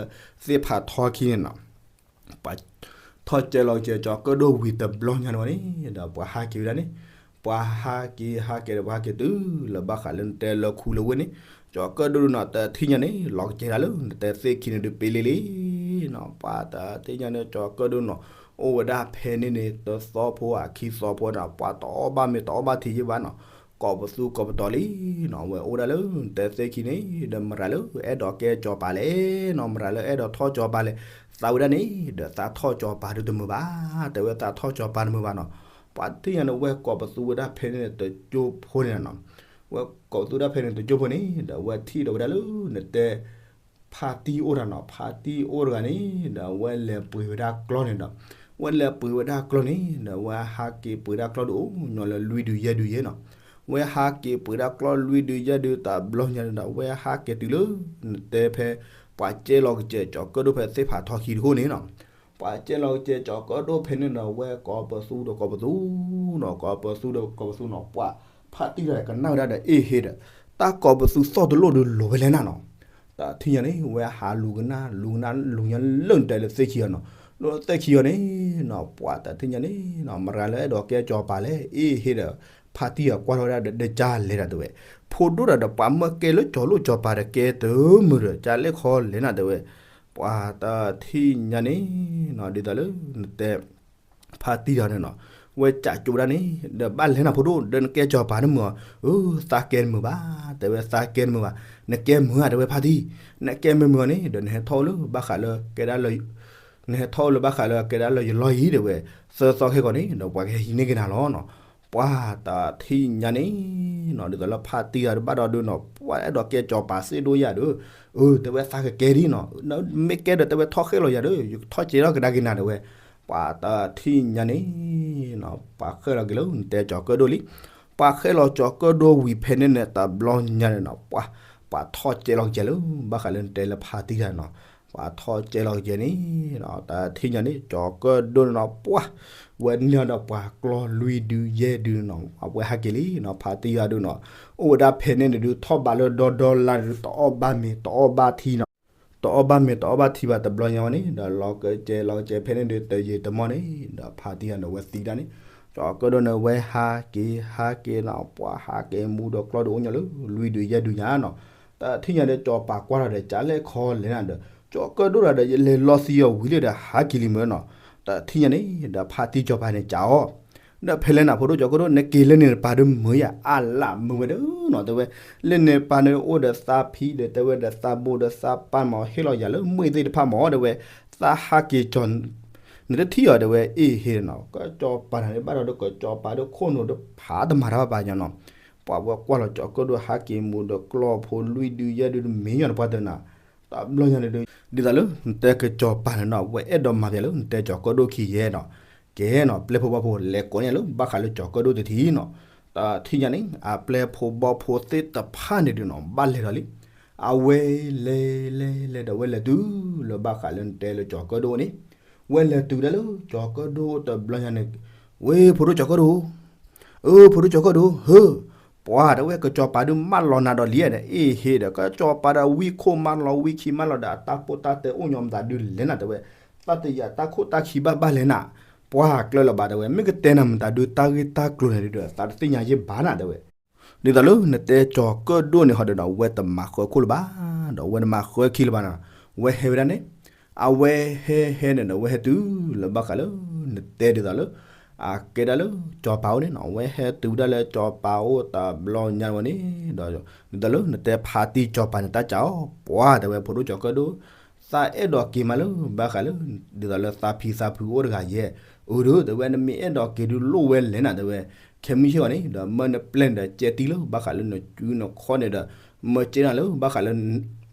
ၢသ့ၣ်ဖးထီခံန့ၣ်နီၤ ပှၤထီၣ်ကဲလီၤကစဲးကၠီၤကၢၣ်ဒိၣ်ဝံၤတဘျီညါန့ၣ်ဝဲန့ၣ် ဒီးပှၤဟးက့ၤဝဲဒၣ်န့ၣ် ပှၤဟးက့ၤဟးက့ၤဒီးပှၤဟးက့ၤတုၤလၢဘၣ်ဃးလၢနတဲလၢခူလၢဝ့ၢ်န့ၣ် ကၠီၤကၢၣ်ဒိၣ်ဒုးနီၤ တထံၣ်ညါန့ၣ် လီၤကစဲးဒၣ်လၢ နတဲသ့ၣ်ခံန့ၣ်ဒုးပ့လ့လံနီၤ ပှၤတထံၣ်ညါန့ၣ် ကၠီၤကၢၣ်ဒိၣ်နီၤ အိၣ်ဝဲဒၣ်ဖဲန့ၣ်န့ၣ် တသီဖိအခံသီဖိနီၤ ပှၤတအီၣ်ဘၣ်မ့ၤတအီၣ်ဘၣ်ထံယ့ၢ်ဘၣ်နီၤ ကိးပသူကိးပတီၤလံနီၤ ဝဲအိၣ်ဒၣ်လၢနတဲသ့ၣ်ခံန့ၣ် ဒီးမရၤလၢအဲၣ်ဒိးကဲကၠီၤပၤလဲၣ်နီၤ မရၤလၢအဲၣ်ဒိးထီၣ်ကၠီၤပၤလဲၣ် သးဝဲဒၣ်န့ၣ် ဒီးသးထီၣ်ကၠီၤပၤဒုးတမုာ်ဘၣ် တဲဝဲသးထီၣ်ကၠီၤပၤတမုာ်ဘၣ်နီၤ ပှၤတထံၣ်ညါန့ၣ် ဝဲကိးပသူဝဲဒၣ်ဖဲန့ၣ်န့ၣ် တကၠိဖိန့ၣ်နီၤ ဝဲကိးပသူဒၣ်ဖဲန့ၣ်တကၠိဖိန့ၣ် ဒီးဝဲထံၣ်ဒီးဝဲဒၣ်လၢ နတဲ ဖါတံၢ်အိၣ်တၢ်နီၤ ဖါတံၢ်အိၣ်တဂၤန့ၣ် ဒီးဝဲလဲၤပှ့ၤဝဲဒၣ်ကျီၢ်န့ၣ်ဒီး ဝဲလဲၤပှ့ၤဝဲဒၣ်ကျီၢ်န့ၣ် ဒီးဝဲဟးက့ၤပှ့ၤဒၣ်ကျီၢ်ဒုးအိၣ်ညီလၢလွံၢ်ဒုယဲၢ်ဒုယဲၢ်နီၤ ဝဲဟးက့ၤပှ့ၤဒၣ်ကျီၢ်လွံၢ်ဒုယဲၢ်ဒုတဘျီညါန့ၣ်ဒီး ဝဲဟးက့ၤတုၤလၢ နတဲဖဲ ပှၤကဲလီၤကစဲးကၠီၤကၢၣ်ဒိၣ်ဖဲသ့ၣ်ဖးထီခံတခိၣ်န့ၣ်နီၤ ပှၤကဲလီၤကစဲးကၠီၤကၢၣ်ဒိၣ်ဖဲန့ၣ်ဒီး ဝဲကိးပသူဒီးကိးပသူနီၤ ကိးပသူနီၤ ပှၤဖါတံၢ်တဂၤကနၣ်ဝဲဒၣ်ဒီး အ့ၣ်ဟ့ဒီး တၢ်ကိးပသူသီၣ်တလိၣ်ဒုးလိၤဝဲလဲၣ်နၤနီၤ တထံၣ်ညါန့ၣ် ဝဲဟးလူၤကနၣ် လူၤကနၣ်လူၤညါလၢနတဲလၢသ့ၣ်ခံအီၤနီၤ လၢသ့ၣ်ခံအီၤန့ၣ်နီၤ ပှၤတထံၣ်ညါန့ၣ်နီၤ မရၤလၢအဲၣ်ဒိးကဲကၠီၤပၤလဲၣ် အ့ၣ်ဟ့ဒီး ဖါတံၢ်အကွၢ်ထီၣ်ဝဲဒၣ်ဒီး ဒ်ကၢ်လဲၤတၢ်တဲဝဲ ဖိဒိၣ်တၢ်ဒီးပှၤမၢကဲလၢကၠီၤလိၣ်ကၠီၤပၤဒီးကဲတမုာ်ဒီး ကၢ်လဲၣ်ခီလဲၣ်နၤတဲဝဲ ပှၤတထံၣ်ညါန့ၣ်နီၤ ဒ်သိးလၢနတဲ ဖါတံၢ်တဂၤန့ၣ်နီၤ ဝဲကးကၠိဝဲဒၣ်န့ၣ် ဒီးဘၣ်လဲၤနၤဖိဒိၣ် ဒီးနကဲကၠီၤပၤတမုာ်အီၤ အၢ သးကဲတမုာ်ဘၣ် တဲဝဲသးကဲတမုာ်ဘၣ် နကဲမုာ်ဧါတဲဝဲဖါတံၢ် နကဲမုာ်မုာ်အီၤန့ၣ် ဒီးနဟဲထီၣ်အိၣ်လၢဘၣ်ဃးလၢကဲဒၣ်လၢ နဟဲထီၣ်အိၣ်လၢဘၣ်ဃးလၢကဲဒၣ်လၢယလီၢ်အံၤတဲဝဲ သၢသီခဲကီးန့ၣ် ဒီးပှၤကဟဲဟံးန့ၢ်က့ၤနၤလီၤနီၤ ပှၤတထံၣ်ညါန့ၣ်နီၤ ဒ်သိးလၢဖါတံၢ်တဂၤတဘၣ်ဒီးဒုးနီၤ ပှၤအဲၣ်ဒိးကဲကၠီၤပၤစ့ၢ်ဒိၣ်ယၤဒီး အၢ တဲဝဲသးကကဲဒ်နီၤ မ့ၢ်ကဲဒီးတဲဝဲထီၣ်ဃဲလီၤယၤဒီး ယထီၣ်ကဲထီၣ်ကဒါက့ၤနၤတဲဝဲ ပှၤတထံၣ်ညါန့ၣ်နီၤ ပှၤဃဲလီၤက့ၤလၢနတဲကၠီၤကၢၣ်ဒိၣ်လံ ပှၤဃဲလီၤကၠီၤကၢၣ်ဒိၣ်ဝံၤဖဲန့ၣ်န့ၣ် တဘျီညါန့ၣ်နီၤ ပှၤ ပှၤထီၣ်ကဲလီၤက့ၤလၢ ဘၣ်ဃးလၢနတဲလၢဖါတံၢ်တဂၤနီၤ ပှၤထီၣ်ကဲလီၤက့ၤန့ၣ်နီၤ တထံၣ်ညါန့ၣ် ကၠီၤကၢၣ်ဒိၣ်န့ၣ်နီၤ ပှၤ ဝဲန့ၢ်ဒီးပှၤကျီၢ်လွံၢ်ဒုယဲၢ်ဒုနီၤ အဝဲဟးက့ၤလံနီၤ ဖါတံၢ်တဂၤဒုနီၤ အိၣ်ဝဲဒၣ်ဖဲန့ၣ်န့ၣ်ဒုး ထီၣ်ဘးလၢဒီဒီလါန့ၣ်ဒုး တအီၣ်ဘၣ်မ့ၤ တအီၣ်ဘၣ်ထံနီၤ တအီၣ်ဘၣ်မ့ၤ တအီၣ်ဘၣ်ထံဘၣ် တဘျီညါဝဲန့ၣ် ဒီးလီၤကဲလီၤကဲဖဲန့ၣ်ဒုး တယံာ်တမီၢ်န့ၣ် ဒီးဖါတံၢ်တဂၤန့ၣ် ဝဲသံဒၣ်န့ၣ် ကၠီၤကၢၣ်ဒိၣ်န့ၣ် ဝဲဟးက့ၤဟးက့ၤနီၤ ပှၤဟးက့ၤမူဒီးကျီၢ်ဒုးအိၣ်ညီလၢ လွံၢ်ဒုယဲၢ်ဒုညါနီၤ တထံၣ်ညါဒီး ကၠီၤပၤကွၢ်ထီၣ်ဒီး ကၢ်လဲၣ်ခီလဲၣ်နၤဒီး ကၠီၤကၢၣ်ဒိၣ်တဂၤဒီး ယလဲၤလီသံအီၤဝံၤလံဒီး ဟးက့ၤလံမ့ၢ်နီၤ တထံၣ်ညါန့ၣ် ဒီးဖါတံၢ်ကၠီၤပၤန့ၣ် ကးအီၤ ဒီးဖဲလဲၣ်နၤဖိဒိၣ်ကၠီၤကၢၣ်ဒိၣ် နက့ၤလၢန့ၣ်နပၤဒုးမုာ်ယၤ အါလၢမုာ်ဝဲဒၣ်နီၤ တဲဝဲ လၢန့ၣ်ပၤန့ၣ်အိၣ်ဒီးသးဖံဒီး တဲဝဲဒီးသးဘိဒီးသးပၢ်မး ဟ့ၣ်လီၤယၤလၢမ့ၢ်သ့ၣ်တဖၣ်မး တဲဝဲ သးဟးက့ၤကၠီၤ နတထံၣ်အီၤတဲဝဲ အ့ၣ်ဟ့နီၤ ကၠီၤပၤန့ၣ်ဘၣ်ဒီး ကၠီၤပၤဒီးခိၣ်နူာ်ဒီးဖးတမၤတၢ်ဘၣ်ဘၣ်ညါနီၤ ပှၤဝဲကွၢ်လီၤကၠီၤကၢၣ်ဒိၣ်ဟးက့ၤမူဒီးကျီၢ်ဖိလွံၢ်ဒုယဲၢ်ဒုတမံၤညါန့ၣ် ပှၤတဲနၤ တဘျီညါန့ၣ်ဒုး ဒ်သိးလၢနတဲကၠီၤပၤန့ၣ်နီၤ ဝဲအဲၣ်ဒိးမၤပျဲလၢနတဲကၠီၤကၢၣ်ဒိၣ်ခံယဲနီၤ ကဲနီၤ ပျဲၢ်ဖိဘီၣ်ဖိလဲၤကိးန့ၢ်လၢဘၣ်ဃးလၢကၠီၤကၢၣ်ဒိၣ်တထံၣ်နီၤ တထံၣ်ညါန့ၣ် အပျဲၢ်ဖိဘီၣ်ဖိသ့ၣ်တဖၣ်န့ၣ်ဒုးနီၤ ဘၣ်လဲၤဒီးလံ အဝဲလဲၤလဲၤလဲၤဒီးဝဲလဲၤတုၤလၢဘၣ်ဃးလၢနတဲလၢကၠီၤကၢၣ်ဒိၣ်န့ၣ် ဝဲလဲၤတုၤဒၣ်လၢကၠီၤကၢၣ်ဒိၣ်တဘျီညါန့ၣ် ဝဲဖိဒိၣ်ကၠီၤကၢၣ်ဒိၣ် အၢ ဖိဒိၣ်ကၠီၤကၢၣ်ဒိၣ် ဟၢ ပှၤတဲဝဲကၠီၤပၤဒုးမၢလီၤနၤဒီးလံဒီး အ့ၣ်ဟ့ဒီး ကၠီၤပၤဒီးဝံခိၣ်မၢလီၤဝံခံမၢလီၤဒီး အတၢ်ကိၢ်တၢ်တဲအိၣ်ညီမတၤဒုးလဲၣ်နၤတဲဝဲ တၢ်တယၤတၢ်ခိၣ်တၢ်ခံဘၣ်ဘၣ်လဲၣ်နၤ ပှၤကျၢလၢၤဘၣ်တဲဝဲ မ့ၢ်ကတဲနၤမတၤဒုးတၢ်ဂ့ၢ်တၢ်ကျိၤန့ၣ်ဒုးဒီး သးတသ့ၣ်ညါယဲၢ်ဘၣ်နၤတဲဝဲ ဒ်သိးလၢနတဲကၠီၤကၢၣ်ဒိၣ်န့ၣ်ဟီဒီးနီၤ ဝဲတမၤဃၢခိၣ်လၢၤဘၣ် ဒီးဝဲတမၤဃၢခံလၢၤဘၣ်နီၤ ဝဲဟဲဝဲဒၣ်န့ၣ် အဝဲဟဲဟဲန့ၣ်ဒီး ဝဲဟဲတုၤလၢဘၣ်ဃးလၢ နတဲဒ်သိးလၢ အကဲဒၣ်လၢကၠီၤပၤအိၣ်န့ၣ်နီၤ ဝဲဟဲတုၤဒၣ်လၢကၠီၤပၤအိၣ်တဘျီညါဝဲန့ၣ် ဒီး ဒ်သိးလၢနတဲဖါတံၢ်ကၠီၤပၤန့ၣ် တၢ်ကးအီၤ ပှၤတဲဝဲဖိဒိၣ်ကၠီၤကၢၣ်ဒိၣ် သးအဲၣ်ဒိးက့ၤမးလၢဘၣ်ဃးလၢ ဒ်သိးလၢသးဖံသးဖုအိၣ်တဂၤယဲၢ်, အိၣ်ဒီးတဲဝဲ နမ့ၢ်အဲၣ်ဒိးက့ၤဒုးလိၣ်ဝဲလဲၣ်နၤ တဲဝဲ, ခဲမုၢ်ဆ့ၣ်အီၤန့ၣ် ဒီးမၢနပျဲၢ်န့ၣ်ဒီး ကဲတံၢ်လၢဘၣ်ဃးလၢနစုနခီၣ်န့ၣ်ဒီး မၢကဲနၤလၢဘၣ်ဃးလၢ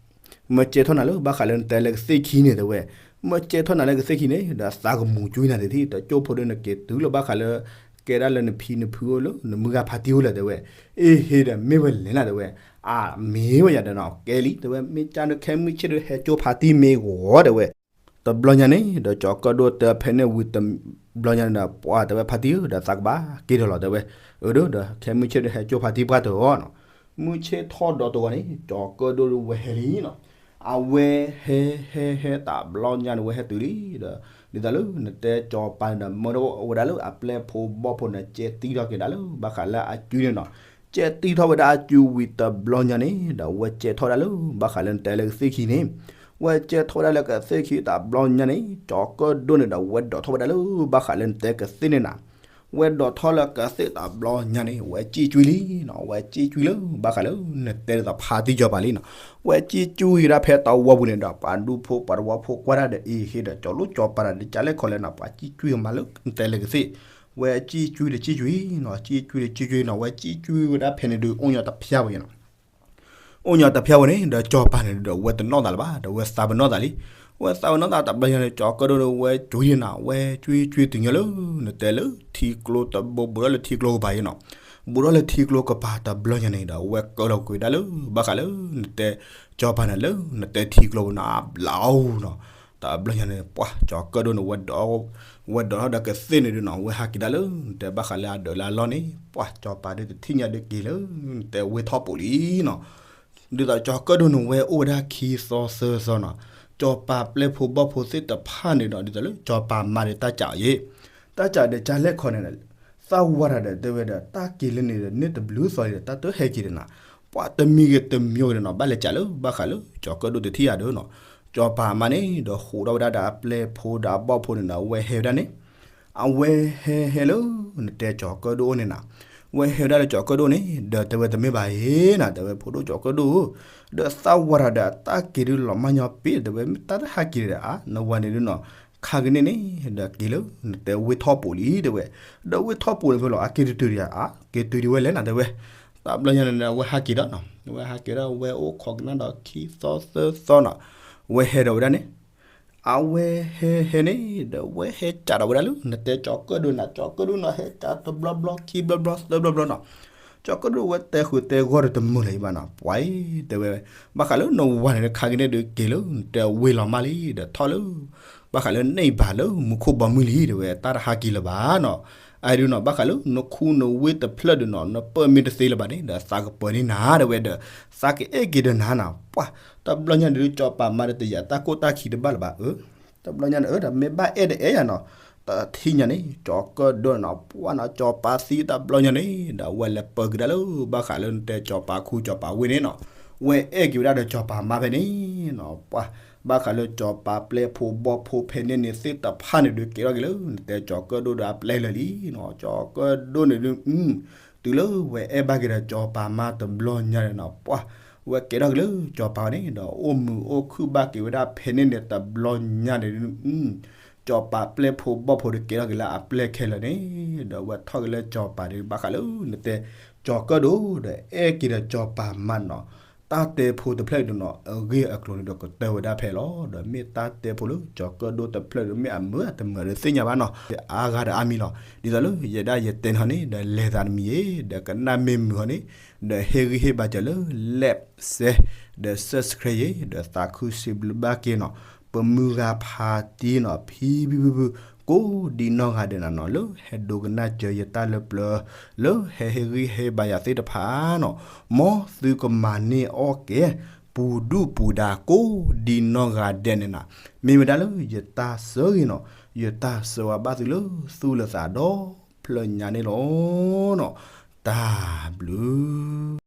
မၢကဲထီၣ်နၤလၢဘၣ်ဃးလၢနတဲလၢကသ့ၣ်ခံန့ၣ် တဲဝဲ, မၢကဲထီၣ်နၤလၢကသ့ၣ်ခံန့ၣ် ဒီးသးကမူၤကွံာ်နၤတထံၣ် ဒီးကၠိဖိဒီးနက့ၤတုၤလၢဘၣ်ဃးလၢ ကဲဒၣ်လၢနဖံနဖုအိၣ်လၢနမုၢ်ဂၤဖါတံၢ်အိၣ်လဲၣ် တဲဝဲ, အ့ဟ့ဒီးမ့ၢ်ဝဲလဲၣ်နၤ တဲဝဲ, အမ့ၢ်ဝဲယၤဒီးနီၤ ကဲလံ တဲဝဲ မ့ၢ်ကၢ်နၢခဲမုၢ်ဆ့ၣ်ဒီးဟဲကၠိဖါတံၢ်မ့ၢ်ဂီၤ တဲဝဲ တဘျီညါန့ၣ် ဒီးကၠီၤကၢၣ်ဒိၣ်တဲဖဲန့ၣ်ဝံၤတဘျီညါန့ၣ်ဒီး ပှၤတဲဝဲဖါတံၢ်ဧၢ ဒီးသးကဘၣ်က့ၤဒီးလီၤ တဲဝဲ, အၢဒီး ဒီးခဲမုၢ်ဆ့ၣ်ဒီးဟဲကၠိဖါတံၢ်ပှၢ်တၢ်အီၤနီၤ, မုၢ်ဆ့ၣ်ထီၣ်ဒီးတဂီၤန့ၣ် ကၠီၤကၢၣ်ဒိၣ်ဝဲဟဲလံနီၤ, အဝဲဟဲဟဲဟဲတဘျီညါန့ၣ် ဝဲဟဲတုၤလံဒီး ဒ်သိးလၢနတဲကၠီၤပၤန့ၣ်ဒီးမၢဒီးအိၣ်ဝဲဒၣ်လၢအပျဲၢ်ဖိဘီၣ်ဖိန့ၣ် ကဲတံၢ်ထီၣ်က့ၤဒၣ်လၢဘၣ်ဃးလၢအစုန့ၣ်နီၤ, ကဲတံၢ်ထီၣ်ဝဲဒၣ်အစုဝံၤတဘျီညါန့ၣ် ဒီးဝဲကဲထီၣ်ဒၣ်လၢဘၣ်ဃးလၢနတဲလၢကသ့ၣ်ခံန့ၣ်, ဝဲကဲထီၣ်ဝဲဒၣ်လၢကသ့ၣ်ခံတဘျီညါန့ၣ် ကၠီၤကၢၣ်ဒိၣ်န့ၣ်ဒီး ဝဲဒိးထီၣ်ဝဲဒၣ်လၢဘၣ်ဃးလၢနတဲကသ့ၣ်န့ၣ်နၤ ဝဲဒိးထီၣ်လၢကသ့ၣ်တဘျီညါန့ၣ် ဝဲစံၣ်ကွံာ်လံနီၤ, ဝဲစံၣ်ကွံာ်လၢဘၣ်ဃးလၢနတဲဒ်သိးဖါတံၢ်ကၠီၤပၤလံနီၤ, ဝဲစံၣ်ကွံာ်ဝဲဒၣ်ဖဲတဝီပူၤန့ၣ်ဒီး ပှၤဒူဖိပှၤတဝီဖိကွၢ်ဒၣ်ဒီး အ့ဟ့ဒီးကၠီၤလိၣ်ကၠီၤပၤဒီး ဒ်ကလဲၣ်ခီလဲၣ်နီၤ ပှၤစံၣ်ကွံာ်ကမၤလၢနတဲလၢကသ့ၣ်, ဝဲစံၣ်ကွံာ်ဒီးစံၣ်ကွံာ်နီၤ, ဝဲစံၣ်ကွံာ်ဒီးစံၣ်ကွံာ်နီၤ, ဝဲစံၣ်ကွံာ်ဝဲဒၣ်ဖဲန့ၣ်ဒီး အိၣ်ညီတဖျါဝဲနီၤ အိၣ်ညီတဖျါဝဲန့ၣ် ဒီးကၠီၤပၤန့ၣ်ဒီး ဝဲတနီၣ်သးလၢၤဘၣ် ဒီးဝဲသးပနီၣ်သးလံ, ဝဲသးပနီၣ်သးတဘျီညါန့ၣ် ကၠီၤကၢၣ်ဒိၣ်န့ၣ် ဝဲကွံာ်န့ၣ်နီၤ, ဝဲကွံာ်ကွံာ်တုၤညီလၢ နတဲလၢထံကျိတဘိ ဘူးထီၣ်လၢထံကျိကပၤအံၤနီၤ, ဘူးထီၣ်လၢထံကျိကပၤတဘျီညါန့ၣ်ဒီး ဝဲကၢလီၤကွံာ်ဒၣ်လၢ ဘၣ်ဃးလၢ နတဲ ကၠီၤပၤန့ၣ်လၢ နတဲထံကျိပူၤနီၤ အဘျါအူနီၤ, တဘျီညါန့ၣ် ပှၤကၠီၤကၢၣ်ဒိၣ်န့ၣ် ဝဲဒိး ဝဲဒိးထီၣ်ဒီးကသ့ၣ်န့ၣ်ဒုးနီၤ ဝဲဟးက့ၤဒၣ်လၢ နတဲဘၣ်ဃးလၢအဒၢးလၢအလီၢ်န့ၣ် ပှၤကၠီၤပၤဒုးတထံၣ်ညါဒုးက့ၤလၢ နတဲဝ့ၢ်ထီၣ်ပူၤလံနီၤ, ဒ်သိးကၠီၤကၢၣ်ဒိၣ်န့ၣ် ဝဲအိၣ်ဝဲဒၣ်ခံသီသၢသီနီၤ, ကၠီၤပၤပျဲၢ်ဖိဘီၣ်ဖိသ့ၣ်တဖၣ်န့ၣ်ဒီး ဒ်သိးလၢကၠီၤပၤမါဒီးတၢ်စးအီၤယဲၢ်, တၢ်စးဒီးကလဲၣ်ခီန့ၣ် သးဝါတၢ်ဒီးတဲဝဲဒီး တၢ်က့ၤလၢန့ၣ်ဒီး န့ၢ်တဘျုးသီဒီး တၢ်တဟဲက့ၤဒီးနၤ, ပှၤတမံၤဂ့ၤတမံၤဂ့ၤဒီးနီၤ ဘၣ်လဲၤစးလၢဘၣ်ဃးလၢ ကၠီၤကၢၣ်ဒိၣ်တထံၣ်ယၤဒီးနီၤ, ကၠီၤပၤမါန့ၣ်ဒီး ဃိးထီၣ်ဝဲဒၣ်ဒီးအပျဲၢ်ဖိဒီးအဘီၣ်ဖိန့ၣ်ဒီး အဝဲဟဲဝဲဒၣ်န့ၣ် အဝဲဟဲဟဲလၢ နတဲကၠီၤကၢၣ်ဒိၣ်အိၣ်န့ၣ်နၤ, ဝဲဟဲဝဲဒၣ်လၢကၠီၤကၢၣ်ဒိၣ်န့ၣ် ဒီးတဲဝဲတမ့ၢ်ဘၣ်အံၤနၤ တဲဝဲဖိဒိၣ်ကၠီၤကၢၣ်ဒိၣ်ဧၢ, ဒီးသးဝါတၢ်ဒီးအတၢ်က့ၤဒုးလီၤမၢ်ညီပ့ၤ တဲဝဲမ့ၢ်တၢ်တဟးက့ၤဒီးဧါ နဝၤန့ၣ်ဒုးနီၤ, ခါကန့ၣ်န့ၣ် ဒီးက့ၤလၢ နတဲဝ့ၢ်ထီၣ်ပူၤလံတဲဝဲ, ဒီးဝ့ၢ်ထီၣ်ပူၤန့ၣ်ဖဲလီၤ အက့ၤတတုၤဒံးဧါ က့ၤတုၤဒံးဝဲလဲၣ်နၤတဲဝဲ, တဘျီညါန့ၣ် အဝဲဟးက့ၤဒီးနီၤ အဝဲဟးက့ၤဒီး ဝဲအိၣ်ခိးကနၣ်ဒီးခံသီသၢသီနီၤ, ဝဲဟဲဒီးဝဲဒၣ်န့ၣ် အဝဲဟဲဟဲန့ၣ် ဒီးဝဲဟဲကးဒီးဝဲဒၣ်လၢ နတဲကၠီၤကၢၣ်ဒိၣ်နၤ ကၠီၤကၢၣ်ဒိၣ်နီၤ ဟဲကးတဘျီဘျီ ခံဘျီဘျီ သၢဘျီဘျီနီၤ, ကၠီၤကၢၣ်ဒိၣ်ဝဲတဲဃုာ်တဲဂီၢ်ဒီးတမုာ်လၢၤဘၣ်နီၤ, ပှၤအံၤတဲဝဲ ဘၣ်ဃးလၢနဝၤန့ၣ်ဒီး ခါကန့ၣ်ဒုးက့ၤလၢ နတဲဝ့ၢ်လီၤမၢ်လံ ဒီးထီၣ်လၢ ဘၣ်ဃးလၢန့ၢ်ဘၣ်လၢမူခိၣ်ဘီမုၢ်လံ တဲဝဲ တၢ်တဟးက့ၤလၢၤဘၣ်နီၤ, အဒုးနီၤ ဘၣ်ဃးလၢနခူနဝ့ၢ်တဖျၢၣ်ဒုးနီၤ နပၢၢ်မ့ၢ်တသ့လၢၤဘၣ်န့ၣ် ဒီးသးကပၢၤန့ၢ်နၤ တဲဝဲဒီး သးကအဲၣ်က့ၤဒီးနၤနီၤ, ပှၤ တဘျီညါန့ၣ်ဒုး ကၠီၤပၤမါဒီးတယာ်တၢ်ကိၢ်တၢ်ခံတဘၣ်လၢၤဘၣ် အၢ တဘျီညါန့ၣ် အၢ ဒီးမ့ၢ်ဘၣ်အဲၣ်ဒီးအဲၣ်ယၤနီၤ, တထံၣ်ညါန့ၣ် ကၠီၤကၢၣ်ဒိၣ်နီၤ ပှၤနီၤ ကၠီၤပၤသံတဘျီညါန့ၣ် ဒီးဝဲလဲၤပၢၤက့ၤဒၣ်လၢ ဘၣ်ဃးလၢနတဲကၠီၤပၤခူကၠီၤပၤဝ့ၢ်န့ၣ်နီၤ, ဝဲအဲၣ်က့ၤဝဲဒၣ်ဒီးကၠီၤပၤမါဖဲန့ၣ်နီၤ, ပှၤ ဘၣ်ဃးလၢကၠီၤပၤပျဲၢ်ဖိဘီၣ်ဖိဖဲန့ၣ်န့ၣ်သ့ၣ်တဖၣ်န့ၣ်ဒုးကဲထီၣ်က့ၤလၢ နတဲကၠီၤကၢၣ်ဒိၣ်ဒီးအပျဲၢ်လၢာ်လံနီၤ, ကၠီၤကၢၣ်ဒိၣ်န့ၣ်ဒုး တုၤလၢဝဲအဲၣ်ဘၣ်က့ၤဒီးကၠီၤပၤမါတဘျီညါန့ၣ်နီၤ, ပှၤ ဝဲကဲထီၣ်က့ၤလၢကၠီၤပၤန့ၣ်ဒီး အိၣ်မုာ်အိၣ်ခုၣ်ဘၣ်က့ၤဝဲဒၣ်ဖဲန့ၣ်န့ၣ်တဘျီညါန့ၣ်ဒုး ကၠီၤပၤပျဲၢ်ဖိဘီၣ်ဖိဒုးကဲထီၣ်က့ၤလၢအပျဲၢ်ခဲလၢာ်န့ၣ် ဒီးဝဲထီၣ်က့ၤလၢကၠီၤပၤဒုး ဘၣ်ဃးလၢနတဲကၠီၤကၢၣ်ဒိၣ်ဒီး အဲၣ်က့ၤဒီးကၠီၤပၤမါနီၤ, တၢ်တဲဖိတဖျၢၣ်ဒုးနီၤ အဂ့ၢ်အကျိၤန့ၣ်ဒီးကတၢၢ်ဝဲဒၣ်ဖဲလီၤ, ဒီးမ့ၢ်တၢ်တဲဖိလၢကၠီၤကၢၣ်ဒိၣ်တဖျၢၣ်ဒုး မ့ၢ်အမုာ်အတမုာ်ဒီးသ့ၣ်ညါဘၣ်နီၤ, အါဂၤဒီးအါမံၤလီၤ, ဒ်သိးလၢယဲဒၣ်ယတဲန့ၣ်ဟီန့ၣ် ဒီးလဲၤသးတမံၤအံၤ ဒီးကနၣ်မ့ၢ်မုာ်ဟီန့ၣ် ဒီးဟ့ၣ်ဂံၢ်ဟ့ၣ်ဘါစၢၤလၢ like share ဒီး subscribe ယဲ ဒီးသးခုစံးဘျုးဘၣ်က့ၤနီၤ, ပမုၢ်ဂၤဖါတံၢ်နီၤ ဖံဖုဖုဖု ကိးဒံးနီၢ်ဂၤဒဲးနၤနီၤ လၢဟဲဒိကနၣ်စၢၤယတၢ်လၢပျၢၤ လၢဟဲဟ့ၣ်ဂံၢ်ဟ့ၣ်ဘါယၤသ့ၣ်တဖၣ်နီၤ, မ်သုကမၤန့ၢ်အီၣ်ကဲ ပူၤဒူၣ်ပူၤဒါ ကိးဒံးနီၢ်ဂၤဒဲးန့ၣ်နၤ, မ့ၢ်ဝဲဒၣ်လၢယတၢ်ဆၢဂ့ၤနီၤ, ယတၢ်ဆၢဝါဘၣ်သုလၢသူၣ်လၢသးဒီဖျၢၣ်ညါန့ၣ်လီၤနီၤ, တၢ်ဘျုး